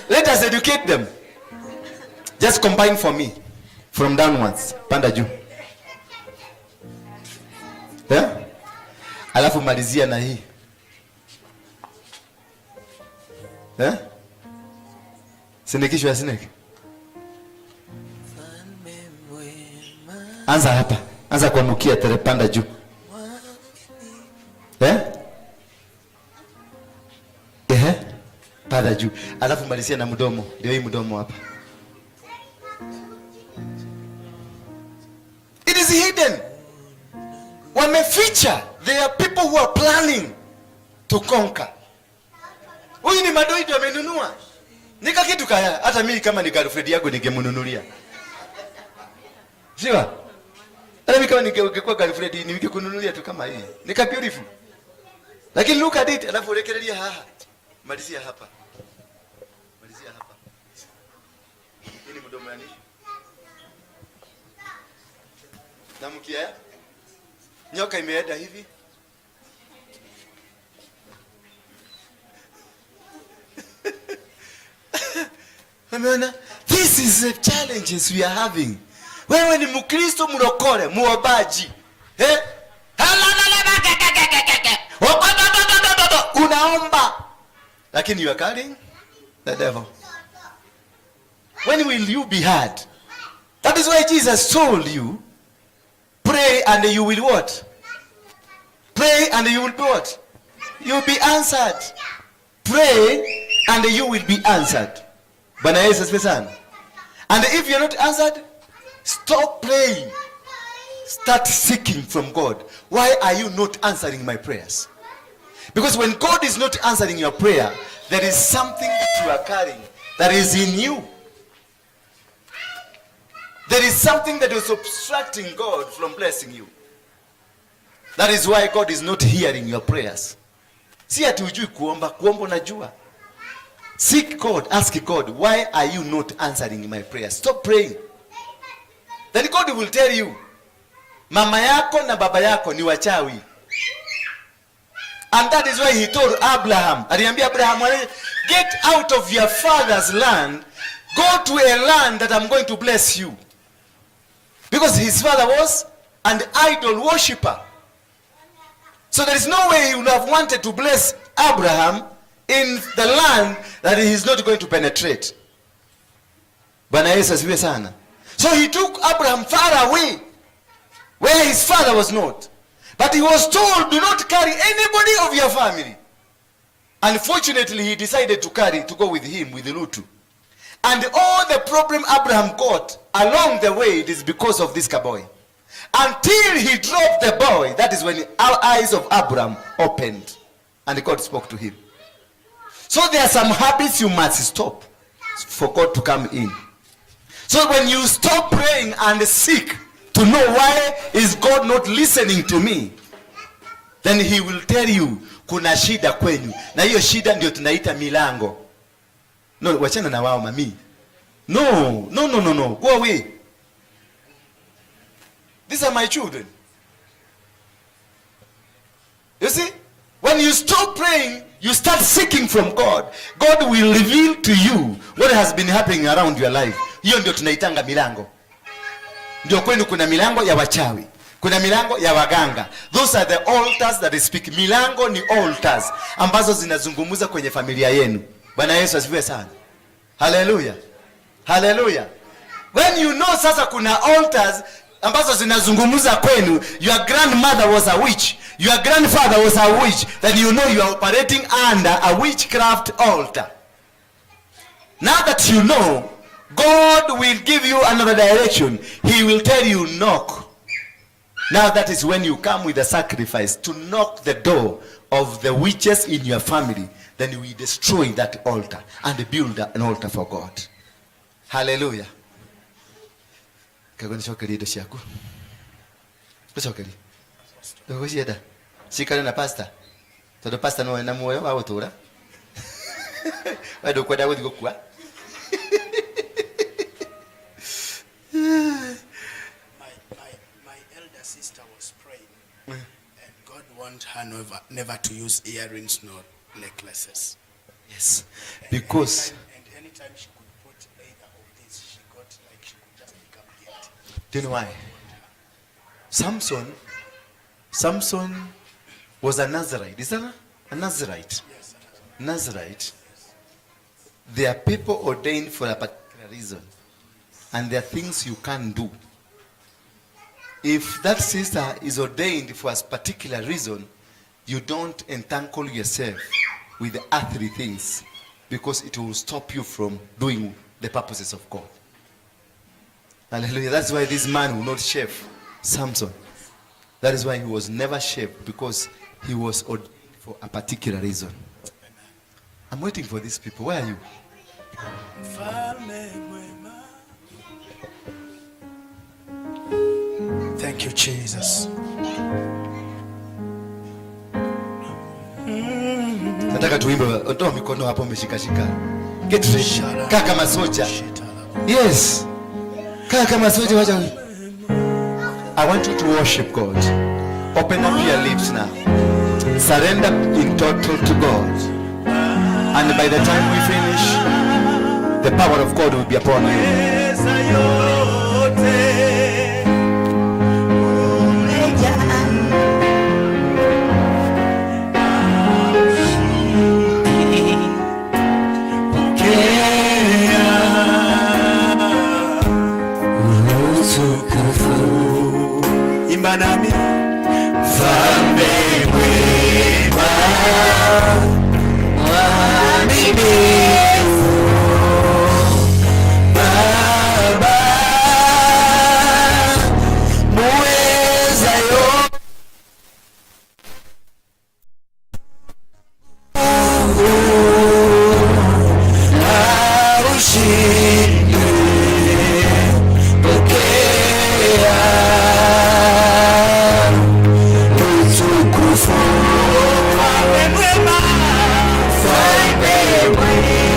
Let us educate them. Just combine for me. From downwards. Panda juu. Yeah? Alafu malizia na hii. Yeah? Sinikisho ya snake. Anza hapa. Anza kwa mkia, terepanda juu. Eh? Ehe. Panda juu. Alafu malizia na mdomo. Ndio hii mdomo hapa. It is hidden. Wameficha. There are people who are planning to conquer. Huyu ni madoido amenunua. Nika kitu kaya, hata mimi kama ni girlfriend yako ningemnunulia. Siwa? Hata mimi kama ningekuwa girlfriend ningekununulia tu kama hii. Nika beautiful. Lakini look at it, alafu urekerelia haha. Malizia hapa. Malizia hapa. Hii ni mdomo yani. Na mkia nyoka imeenda hivi. Umeona? This is the challenges we are having. Wewe ni Mkristo mlokole, muombaji. Eh? Unaomba. Lakini you are carrying the devil. When will you be heard? That is why Jesus told you, pray and you will what? Pray and you will be what? You will be answered. Pray and you will be answered. Bwana Yesu asifiwe sana. And if you are not answered, stop praying. Start seeking from God. Why are you not answering my prayers? Because when God is not answering your prayer, there is something that you are carrying that is in you. There is something that is obstructing God from blessing you. That is why God is not hearing your prayers. Si ati hujui kuomba, kuomba unajua. Seek God, ask God, why are you not answering my prayers? Stop praying. Then God will tell you, mama yako na baba yako ni wachawi. And that is why he told Abraham, aliambia Abraham, get out of your father's land, go to a land that I'm going to bless you. Because his father was an idol worshipper. So there is no way he would have wanted to bless Abraham in the land that he is not going to penetrate. Bwana Yesu asifiwe sana. So he took Abraham far away, where his father was not. But he was told, do not carry anybody of your family. Unfortunately, he decided to go with him, with Lutu. And all the problem Abraham got along the way, it is because of this boy. Until he dropped the boy, that is when our eyes of Abraham opened. And God spoke to him. So there are some habits you must stop for God to come in. So when you stop praying and seek to know why is God not listening to me, then he will tell you kuna shida kwenyu. Na hiyo shida ndio tunaita milango. No, wachana na wao mami. No, no, no, no, no. Go away. These are my children. You see? When you stop praying, you start seeking from God. God will reveal to you what has been happening around your life. Hiyo ndio tunaitanga milango. Ndio kwenu kuna milango ya wachawi. Kuna milango ya waganga. Those are the altars that speak. Milango ni altars ambazo zinazungumza kwenye familia yenu. Bwana Yesu asifiwe sana. Hallelujah. Hallelujah. When you know sasa kuna altars ambazo zinazungumza kwenu, your grandmother was a witch, your grandfather was a witch, then you know you are operating under a witchcraft altar. Now that you know, God will give you another direction. He will tell you knock. Now that is when you come with a sacrifice to knock the door of the witches in your family. Then we destroy that altar and build an altar for God. Hallelujah. Kago nicokerie indo ciaku. Gucokerie. Ndũgũcienda. Cikare na pastor. Tondũ pastor no ena muoyo wa gũtũra. We ndũkwenda gũthiĩ gũkua. My elder sister was praying, and God warned her never to use earrings nor necklaces. Yes, because anytime she could put either of these, she got like she could just become guilty. Do you know why? Samson was a Nazarite. Is that a Nazarite? Yes, a Nazarite. Yes. They are people ordained for a particular reason, and there are things you can't do. If that sister is ordained for a particular reason, you don't entangle yourself with the earthly things because it will stop you from doing the purposes of God. Hallelujah. That's why this man will not shave Samson. That is why he was never shaved, because he was ordained for a particular reason. I'm waiting for these people. Where are you? Mfalme mwema. Thank you, Jesus. Nataka tuimbe, ondoa mikono hapo umeshikashika. Get ready. Kaa kama soja. Yes. Kaa kama soja, wacha. I want you to worship God. Open up your lips now. Surrender in total to God. And by the time we finish, the power of God will be upon you. Weza yote. Umejaa. Utukufu. Imba nami. Mfalme mwema, mwaminifu, Baba muweza yote, haushindwi, pokea utukufu. Mfalme mwema, mfalme mwema.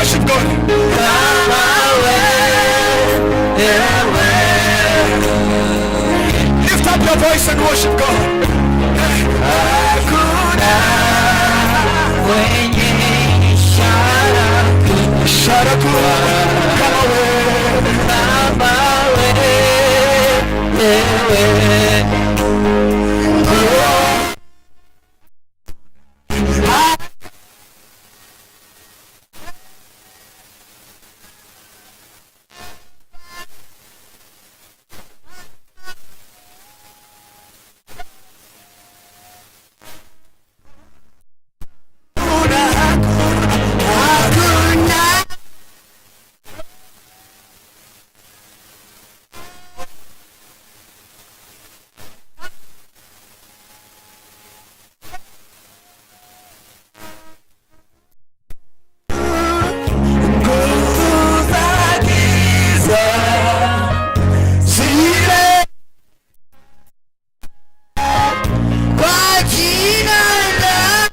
Worship God. Kama wewe. Lift up your voice and worship God. Hakuna mwenye ishara Ishara kubwa kama wewe. Kama wewe. Hakuna. Nguvu za giza zile Kwa jina la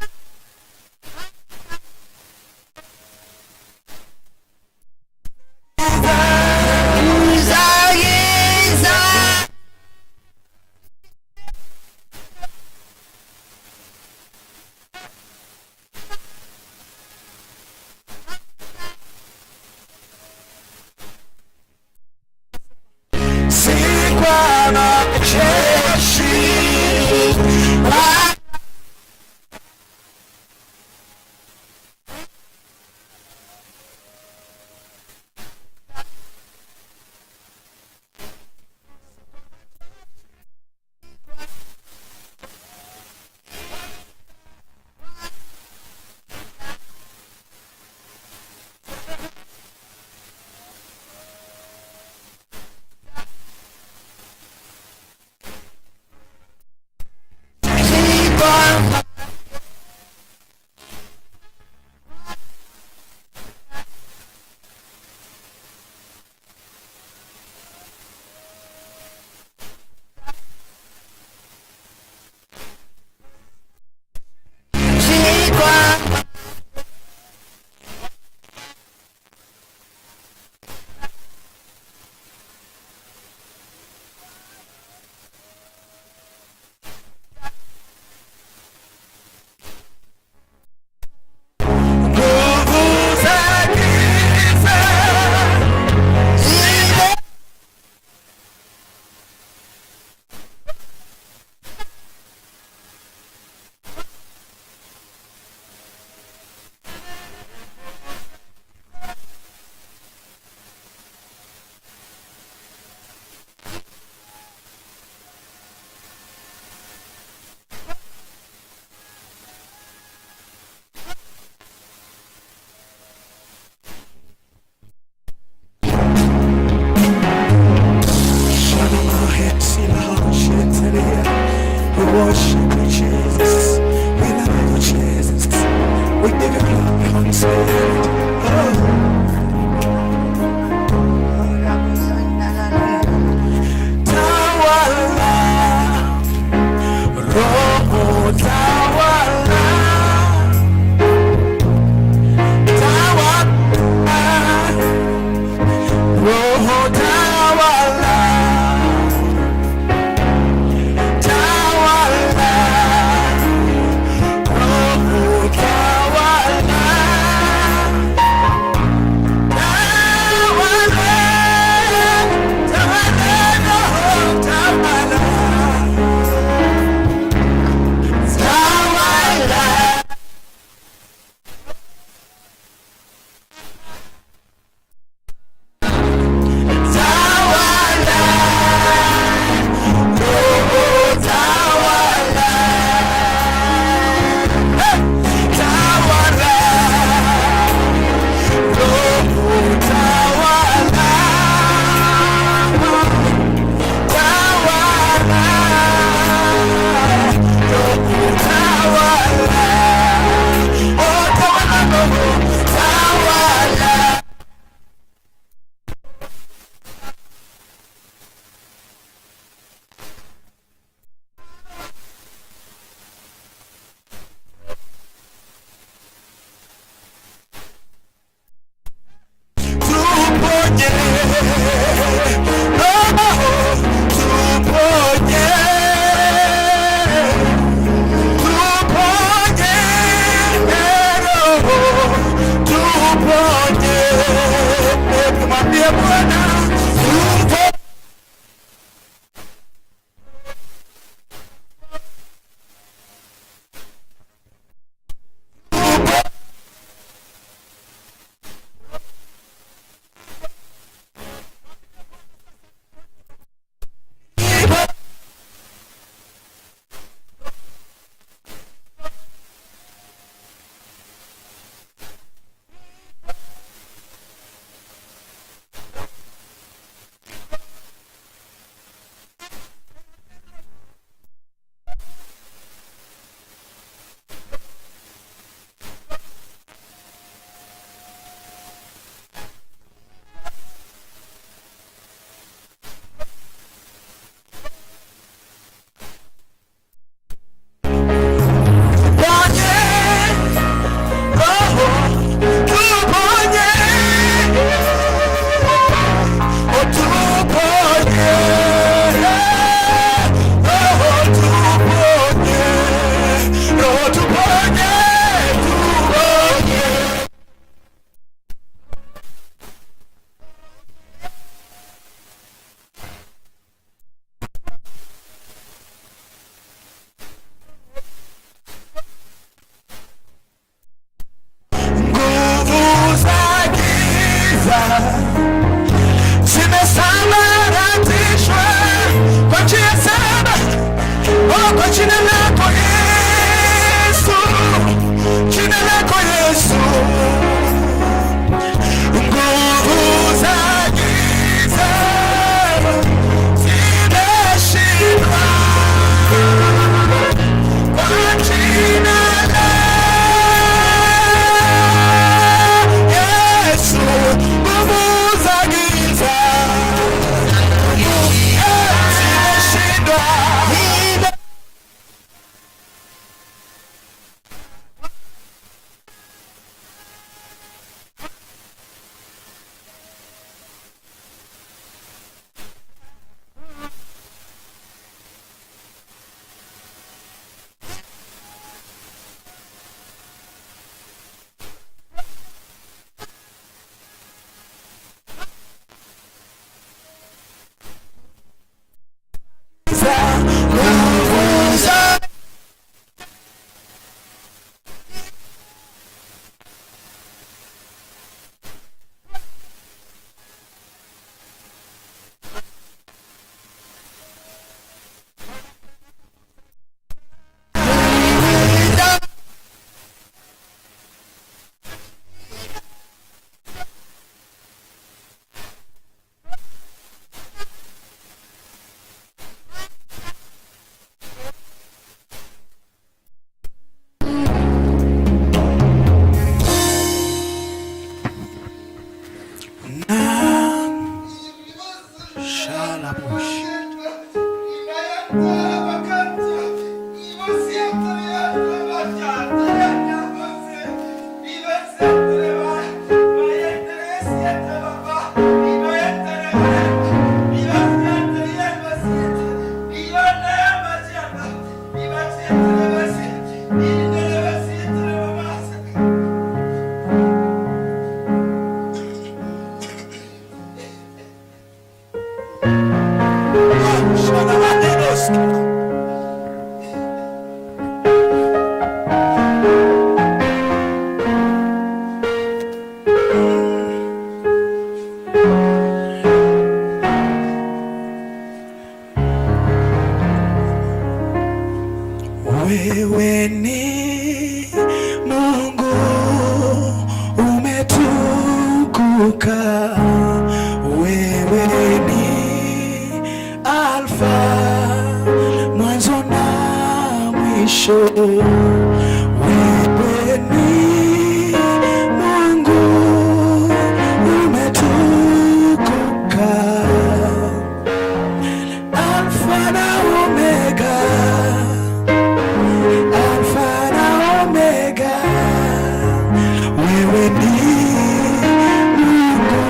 za giza. Si kwa majeshi. Tuponye, Roho tuponye, tuponye, Roho tuponye. Tumwambie Bwana tuponye. Tuponye, Roho tuponye, oh tuponye, Roho tuponye, Roho tuponye, tuponye. Nguvu za giza zimesambaratishwa kwa njia saba, oh, kwa jina lako Yesu, jina lako Yesu. Nguvu za giza zimeshindwa kwa jina la Yesu. Nguvu za giza zimeshindwa. Nguvu za Shalabush. Shalabadedos. Wewe ni Mungu umetukuka, wewe ni Alfa, mwanzo na mwisho. Wewe ni Mungu umetukuka, Alfa na Omega, Alfa na Omega, wewe ni Mungu.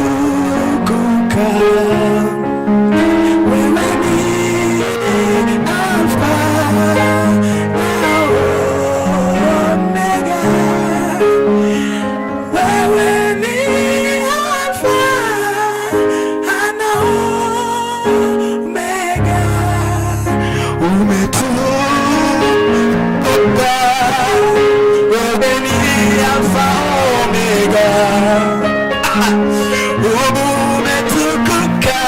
Umetukuka. Wewe ni Alfa na Omega. Wewe ni Alfa na Omega. Umetukuka. Wewe ni Alfa Omega. Umetukuka.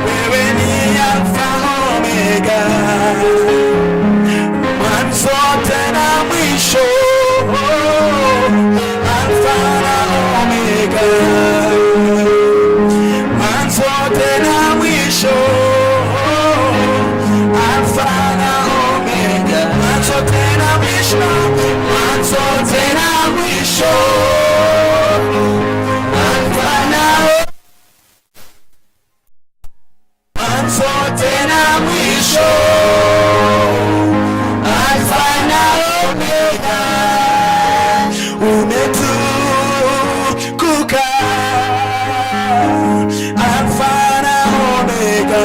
Wewe ni Alfa Omega. Mwanzo tena mwisho. Alfa na Omega. Mwanzo tena mwisho. Alfa na Omega. Mwanzo tena mwisho. Mwanzo tena mwisho. Alfa na Mwanzo tena mwisho. Alfa na Omega. Umetukuka. Alfa na Omega.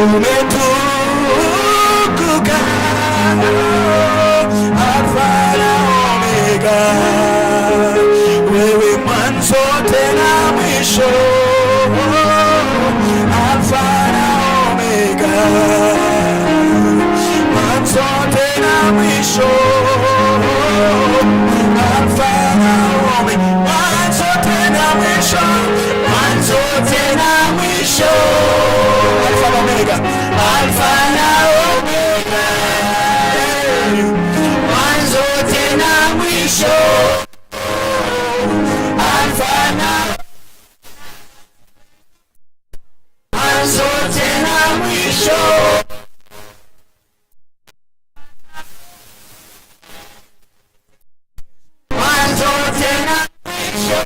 Umetukuka. Alfa na Omega. Wewe mwanzo tena mwisho. Alfa na Omega. Mwanzo tena mwisho. Alfa na Omega. Mwanzo tena mwisho. Mwanzo tena mwisho. Alfa na Omega. Alfa na Omega. Mwanzo tena mwisho. Alfa na Mwanzo tena mwisho. Mwanzo tena mwisho.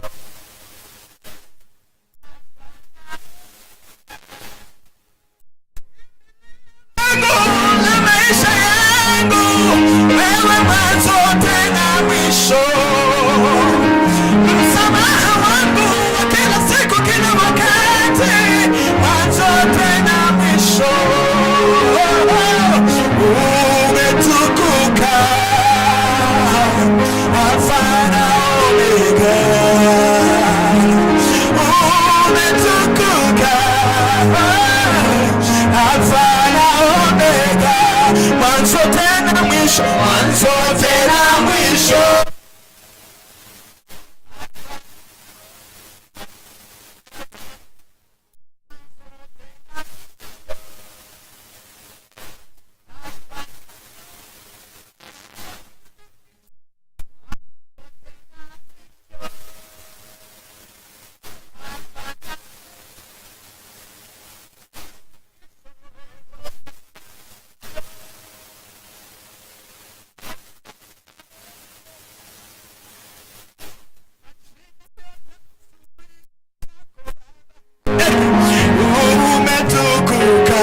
Na maisha yangu, wewe mwanzo tena mwisho. Msamaha wangu wa kila siku, kila wakati, mwanzo tena mwisho. Umetukuka, Alfa na Omega. Umetukuka, Alfa na Omega. Mwanzo tena mwisho, mwanzo tena mwisho. Umetukuka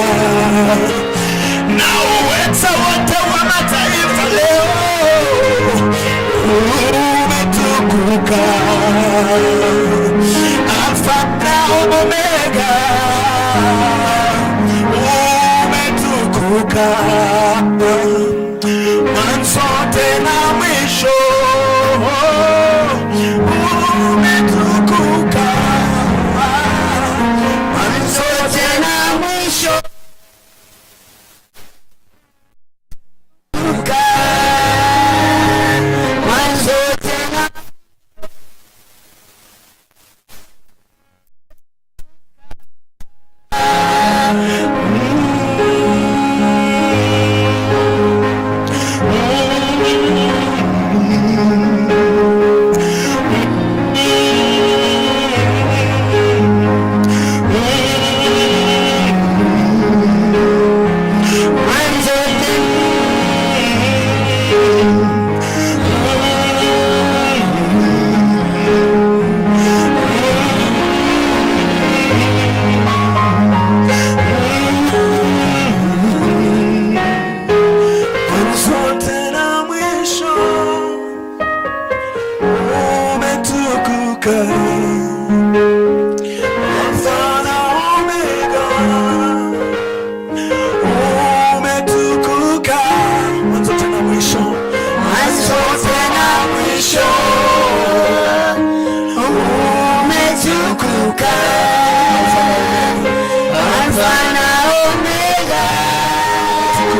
na uweza wote wa mataifa leo. Umetukuka, Alfa na Omega. Umetukuka, mwanzo tena mwisho. Umetukuka, mwanzo tena mwisho. Mwanzo tena.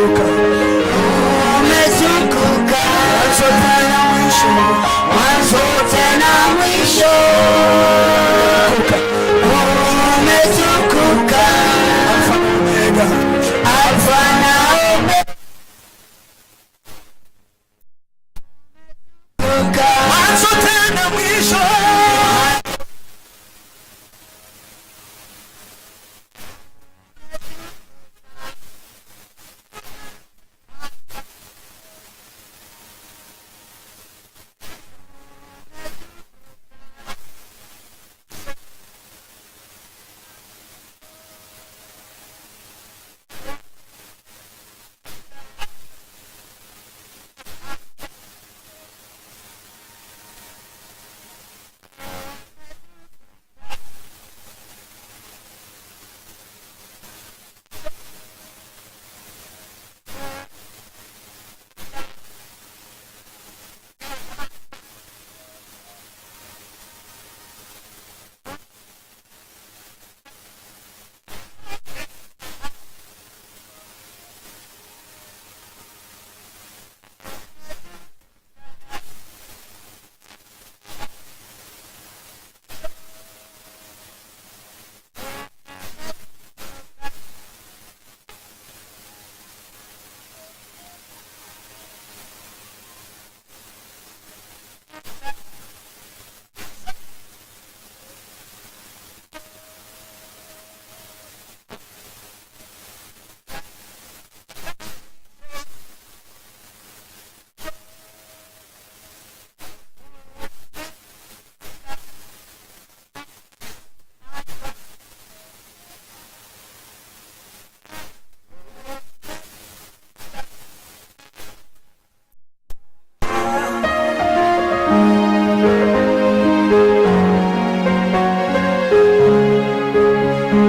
Umetukuka. Umetukuka. Mwanzo tena mwisho. Mwanzo tena mwisho. Umetukuka. Alfa na Omega. Alfa na Omega. Mwanzo tena mwisho.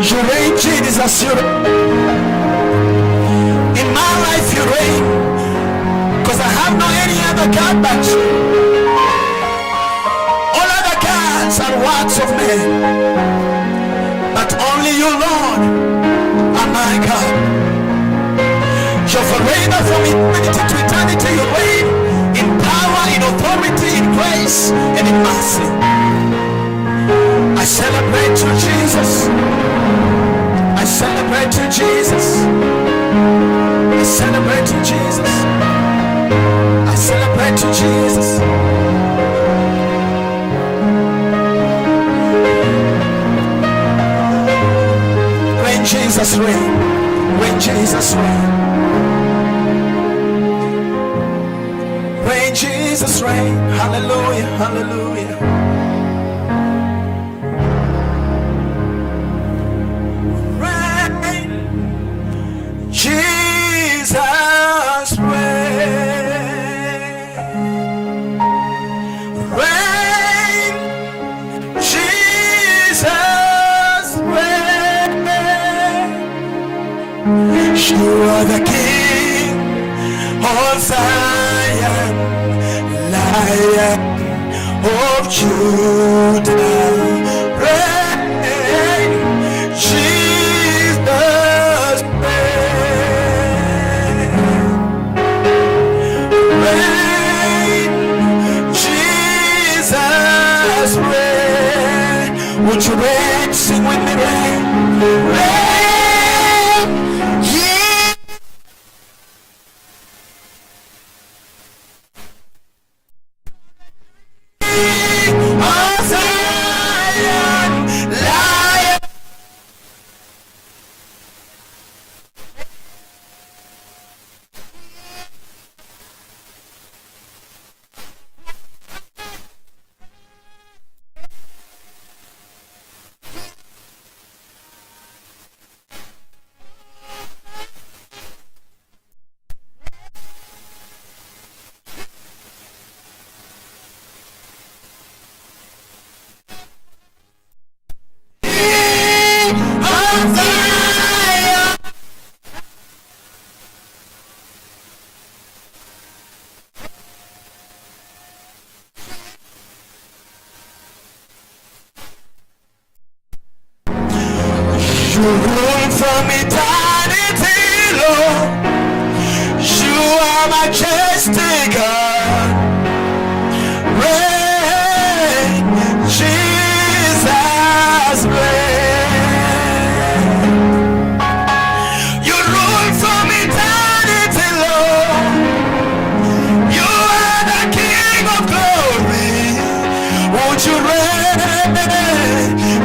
You reign, Jesus. You reign. In my life, you reign. Because I have no any other God but you. All other gods are works of men. But only you, Lord, are my God. You're forever from eternity to eternity. You reign in power, in authority, in grace, and in mercy. I celebrate you, Jesus. I celebrate you, Jesus. I celebrate you, Jesus. I celebrate you, Jesus. Reign, Jesus, reign. Reign, Jesus, reign. Reign, Jesus, reign. Hallelujah, hallelujah. Reign, Jesus, reign. Reign, Jesus, reign. You are the King of Zion, Lion of Judah. Reign, Jesus, reign. Reign, Jesus, reign. Would you reign? Sing with me, reign. Reign, Jesus. Of Zion, Lion. Of Zion. You rule from eternity, Lord. are majestic God. Reign, Jesus, reign. You rule from eternity, Lord. You are the King of glory. Won't you reign,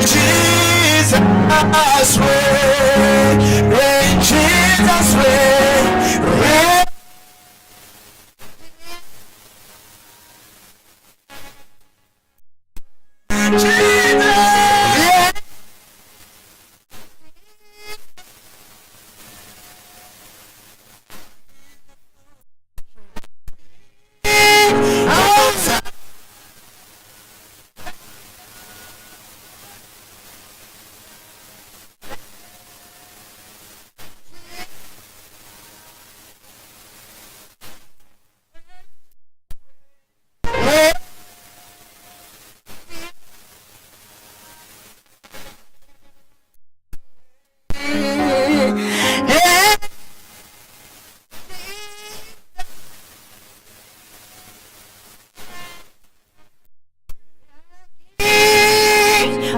Jesus, reign, reign, Jesus, reign, reign. Jesus, yeah.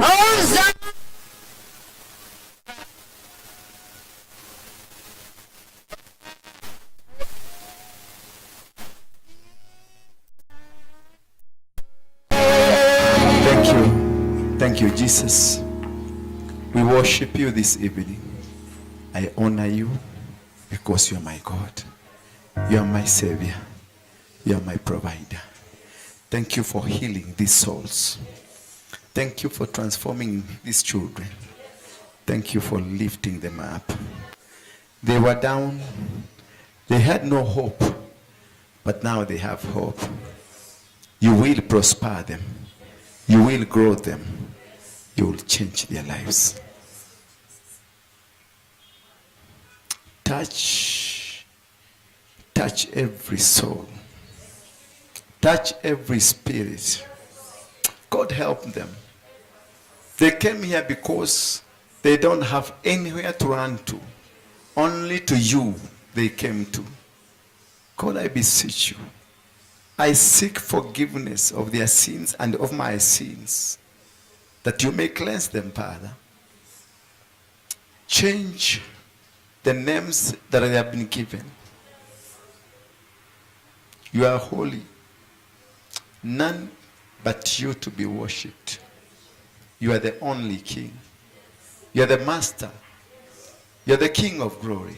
Hosanna. Thank you. Thank you, Jesus. We worship you this evening. I honor you because you are my God. You are my Savior. You are my provider. Thank you for healing these souls. Thank you for transforming these children. Thank you for lifting them up. They were down. They had no hope, but now they have hope. You will prosper them. You will grow them. You will change their lives. Touch, touch every soul. Touch every spirit. God help them. They came here because they don't have anywhere to run to. Only to you they came to. God, I beseech you. I seek forgiveness of their sins and of my sins, that you may cleanse them, Father. Change the names that they have been given. You are holy. None but you to be worshipped. You are the only King. You are the Master. You are the King of glory.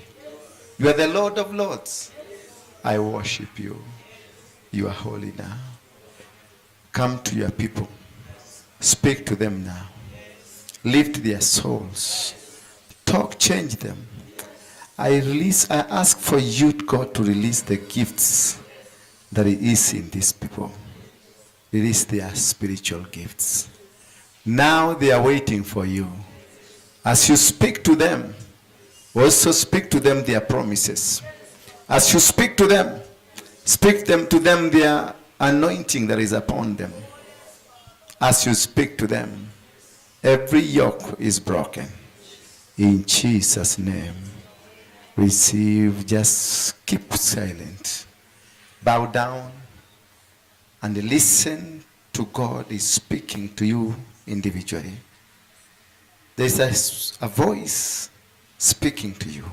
You are the Lord of lords. I worship you. You are holy now. Come to your people. Speak to them now. Lift their souls. Talk, change them. I ask for you, God, to release the gifts that is in these people. Release their spiritual gifts. Now they are waiting for you. As you speak to them, also speak to them their promises. As you speak to them, speak them to them their anointing that is upon them. As you speak to them, every yoke is broken. In Jesus' name, receive. Just keep silent. Bow down and listen to God is speaking to you individually. There's a voice speaking to you.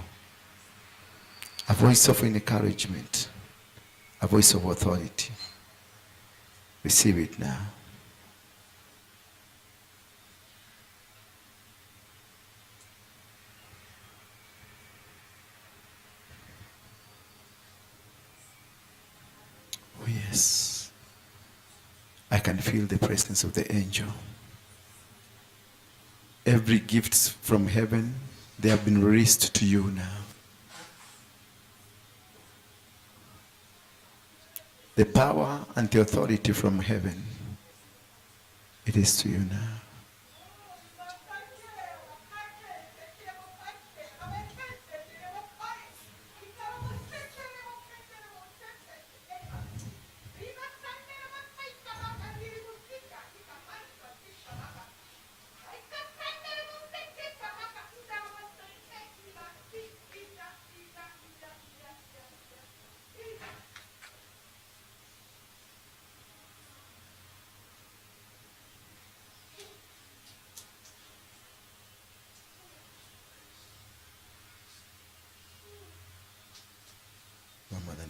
A voice of encouragement. A voice of authority. Receive it now. Oh yes. I can feel the presence of the angel. Every gift from heaven, they have been released to you now. The power and the authority from heaven, it is to you now.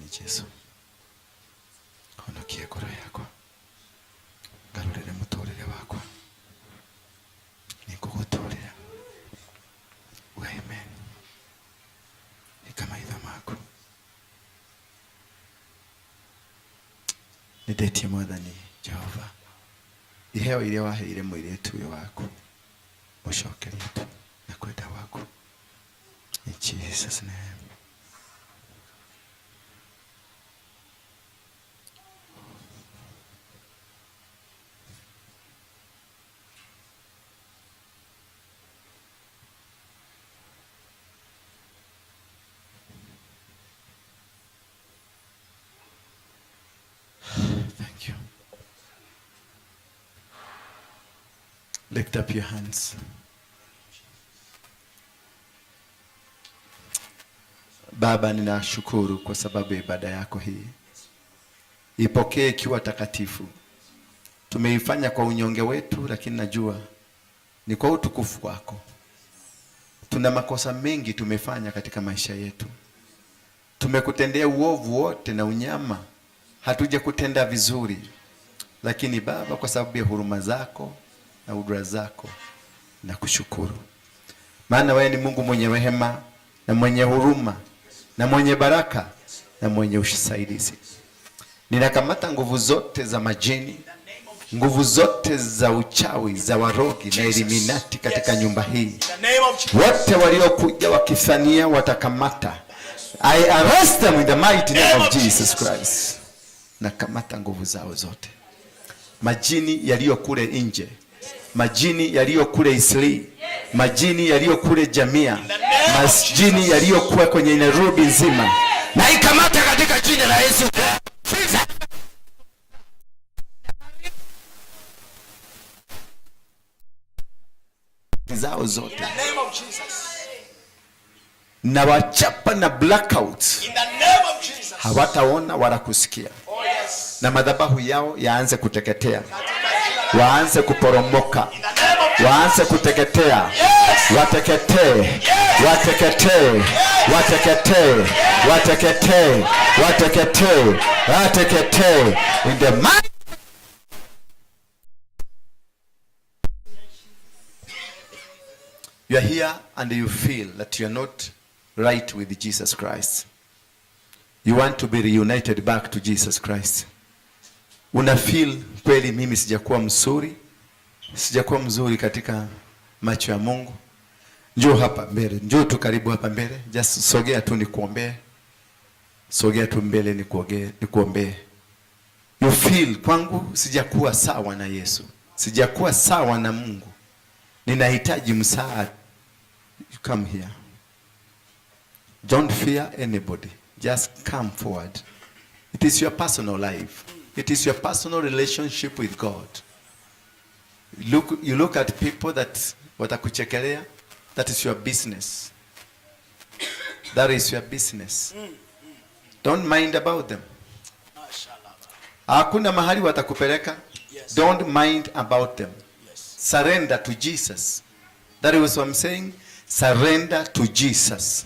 Mwathani Jesu, honokie ngoro yakwa, ngarũrĩre mũtũrĩre wakwa, nĩngũgũtũrĩra. Uga amen. Ika maitho maku. Nĩndetie Mwathani Jehova iheo iria waheire mũirĩtu ũyũ waku, mũcokerie tu na kwenda gwaku. In Jesus name. Thank you. Lift up your hands. Baba, ninashukuru kwa sababu ya ibada yako hii. Ipokee ikiwa takatifu. Tumeifanya kwa unyonge wetu, lakini najua ni kwa utukufu wako. Tuna makosa mengi tumefanya katika maisha yetu. Tumekutendea uovu wote na unyama, hatuja kutenda vizuri. Lakini Baba, kwa sababu ya huruma zako na udra zako, nakushukuru. Maana wewe ni Mungu mwenye rehema na mwenye huruma na mwenye baraka na mwenye usaidizi. Ninakamata nguvu zote za majini, nguvu zote za uchawi, za warogi na Illuminati katika nyumba hii. Wote waliokuja wakifania watakamata. I arrest them in the mighty name of Jesus Christ. Nakamata nguvu zao zote. Majini yaliyo kule nje, majini yaliyo kule Isli, majini yaliyo kule Jamia, majini yaliyokuwa kwenye Nairobi nzima, naikamata katika jina la Yesu. Zao zote na wachapa na blackout, hawataona wala kusikia, na madhabahu yao yaanze kuteketea, waanze kuporomoka, waanze kuteketea, wateketee, wateketee, wateketee, wateketee, wateketee, wateketee in the mighty. You are here and you feel that you are not right with Jesus Christ. You want to be reunited back to Jesus Christ. Una feel kweli mimi sijakuwa mzuri, sijakuwa mzuri katika macho ya Mungu. Njoo hapa mbele, njoo tu karibu hapa mbele, just sogea tu nikuombee. Sogea tu mbele nikuombee. You feel kwangu sijakuwa sawa na Yesu, sijakuwa sawa na Mungu. Ninahitaji msaada. You come here. Don't fear anybody. Just come forward. It is your personal life. It is your personal relationship with God. You look at people that watakuchekelea. That is your business. That is your business. Don't mind about them. Hakuna mahali watakupeleka. Don't mind about them. Surrender to Jesus. That is what I'm saying. Surrender to Jesus.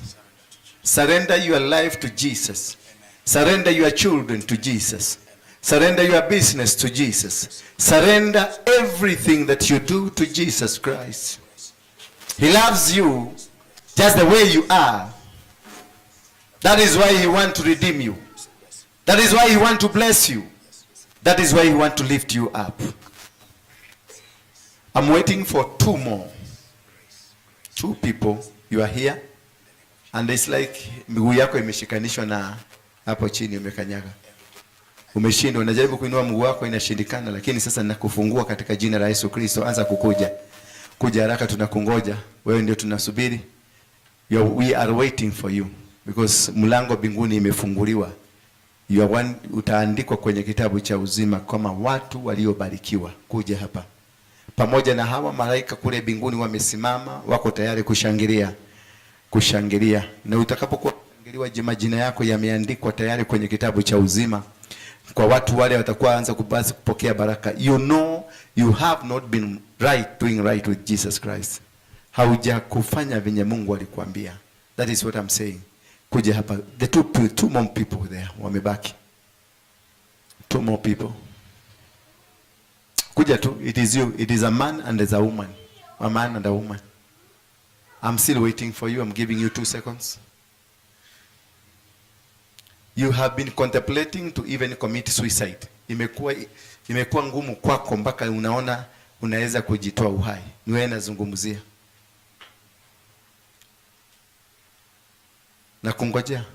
Surrender your life to Jesus. Surrender your children to Jesus. Surrender your business to Jesus. Surrender everything that you do to Jesus Christ. He loves you just the way you are. That is why he wants to redeem you. That is why he wants to bless you. That is why he wants to lift you up. I'm waiting for two more. Two people. You are here. And it's like miguu yako imeshikanishwa na hapo chini umekanyaga. Umeshindwa, unajaribu kuinua mguu wako inashindikana, lakini sasa ninakufungua katika jina la Yesu Kristo. Anza kukuja. Kuja haraka, tunakungoja. Wewe ndio tunasubiri. We are waiting for you because mlango mbinguni imefunguliwa. You are one, utaandikwa kwenye kitabu cha uzima kama watu waliobarikiwa. Kuja hapa. Pamoja na hawa malaika kule mbinguni wamesimama, wako tayari kushangilia. Kushangilia. Na utakapokuwa kushangiliwa, majina yako yameandikwa tayari kwenye kitabu cha uzima. Kwa watu wale watakuwa anza kubasi kupokea baraka. You know you have not been right doing right with Jesus Christ. Haujakufanya venye Mungu alikuambia. That is what I'm saying. Kuja hapa. The two more people there wamebaki. Two more people. Kuja tu, it is you. It is a man and there's a woman. A man and a woman. I'm still waiting for you. I'm giving you 2 seconds. You have been contemplating to even commit suicide. Imekuwa ngumu kwako mpaka unaona unaweza kujitoa uhai. Ni wewe nazungumzia. Na kungojea.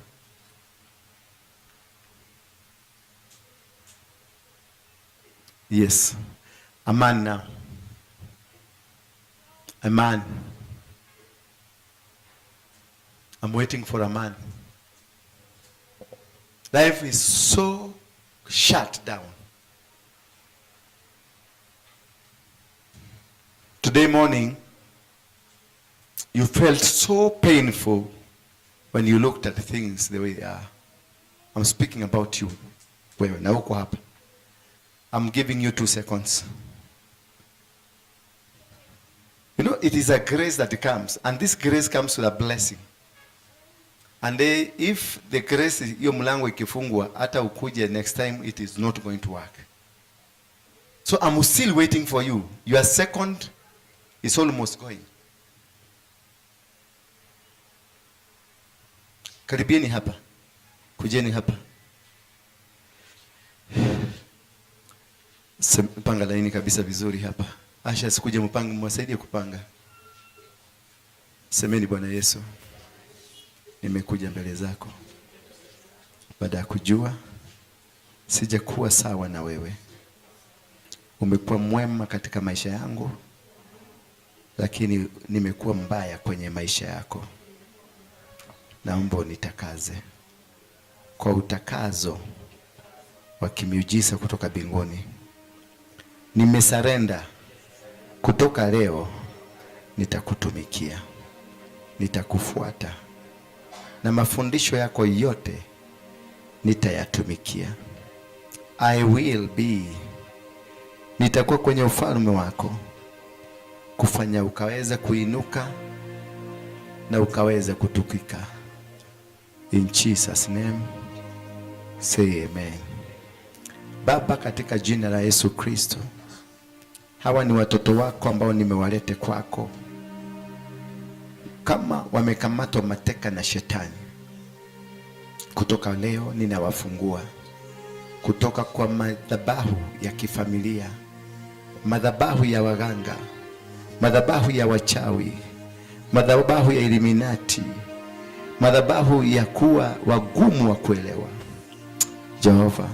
Yes. A man now. A man. I'm waiting for a man. Life is so shut down. Today morning, you felt so painful when you looked at things the way they are. I'm speaking about you. Wewe, na uko hapa. I'm giving you 2 seconds. You know, it is a grace that comes, and this grace comes with a blessing. And if the grace, hiyo mlango ikifungwa, hata ukuje next time, it is not going to work. So I'm still waiting for you. Your second is almost going. Karibieni hapa. Kujeni hapa. Panga laini kabisa vizuri hapa. Asha, sikuje mpange, mwasaidie kupanga. Semeni, Bwana Yesu, nimekuja mbele zako baada ya kujua sijakuwa sawa na wewe. Umekuwa mwema katika maisha yangu, lakini nimekuwa mbaya kwenye maisha yako. Naomba unitakaze kwa utakazo wa kimiujiza kutoka mbinguni. Nimesarenda. Kutoka leo nitakutumikia, nitakufuata, na mafundisho yako yote nitayatumikia. I will be, nitakuwa kwenye ufalme wako, kufanya ukaweza kuinuka na ukaweza kutukika. In Jesus name, say amen. Baba, katika jina la Yesu Kristo, hawa ni watoto wako ambao nimewalete kwako. Kama wamekamatwa mateka na shetani, kutoka leo ninawafungua kutoka kwa madhabahu ya kifamilia, madhabahu ya waganga, madhabahu ya wachawi, madhabahu ya Illuminati, madhabahu ya kuwa wagumu wa kuelewa. Jehova,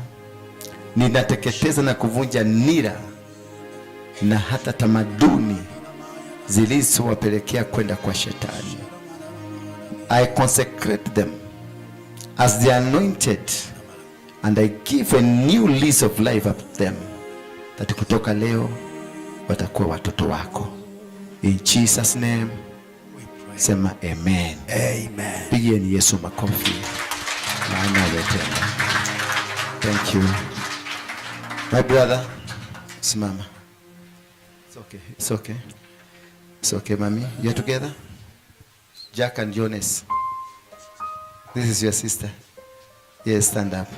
ninateketeza na kuvunja nira na hata tamaduni zilizowapelekea kwenda kwa shetani. I consecrate them as the anointed, and I give a new lease of life up them, that kutoka leo watakuwa watoto wako. In Jesus name, sema amen. Amen. Pigieni Yesu makofi, maana ametenda. Thank you. My brother, simama. It's okay. It's okay. It's okay, mommy. You're together? Jack and Jonas. This is your sister. Yes, stand up.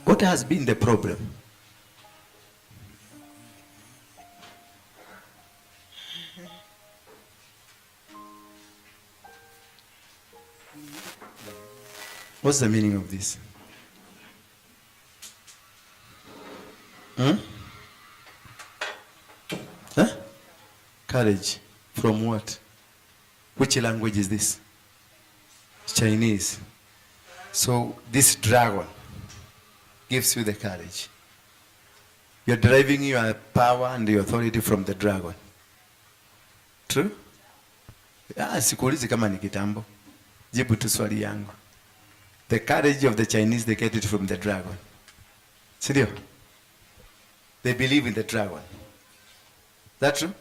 What has been the problem? What's the meaning of this? Hmm? Huh? Courage. From what? Which language is this? Chinese. So this dragon gives you the courage. You're deriving your power and your authority from the dragon. True? Ah, sikuulizi kama ni kitambo. Jibu tu swali yangu. The courage of the Chinese, they get it from the dragon. Sindio? They believe in the dragon. Is that true?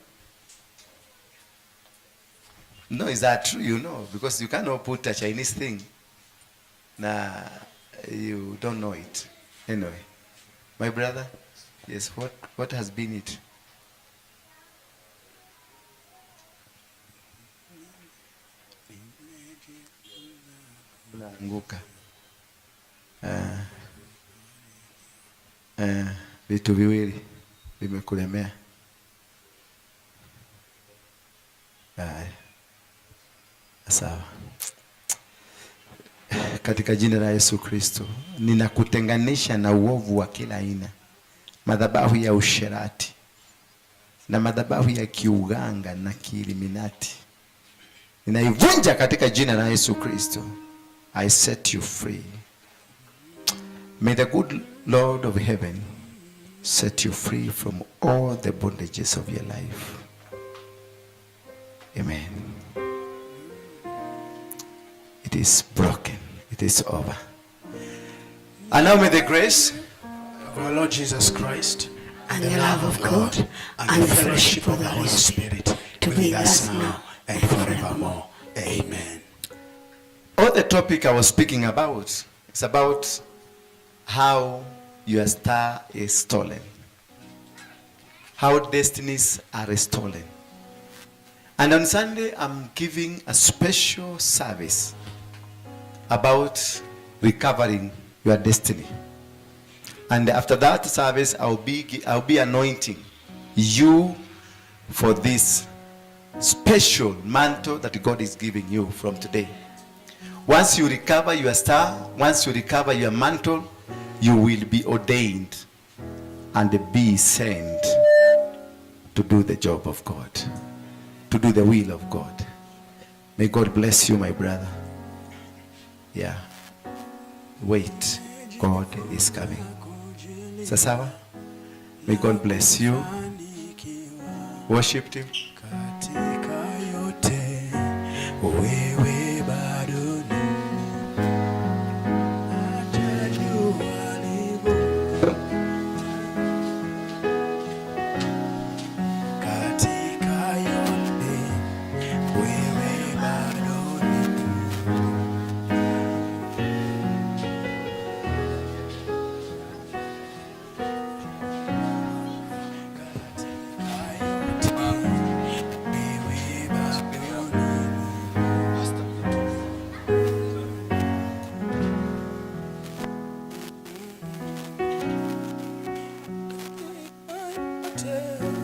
No, is that true? You know, because you cannot put a Chinese thing. Nah, you don't know it. Anyway, my brother, yes, what has been it? Unaanguka. Vitu viwili vimekulemea. Haya. Sawa. Katika jina la Yesu Kristo, ninakutenganisha na uovu wa kila aina, madhabahu ya usherati na madhabahu ya kiuganga na kiiliminati. Ninaivunja katika jina la Yesu Kristo. I set you free. May the good Lord of heaven set you free from all the bondages of your life. Amen. It is broken. It is over. And now may the grace of our Lord Jesus Christ and the love of God and the fellowship of the Holy Spirit to be with us now and forevermore. Amen. All the topic I was speaking about is about how your star is stolen, how destinies are stolen. And on Sunday, I'm giving a special service about recovering your destiny. And after that service, I'll be anointing you for this special mantle that God is giving you from today. Once you recover your star, once you recover your mantle, you will be ordained and be sent to do the job of God, to do the will of God. May God bless you, my brother. Yeah. Wait, God is coming. Sasawa? May God bless you. Worship Him. Katika yote wewe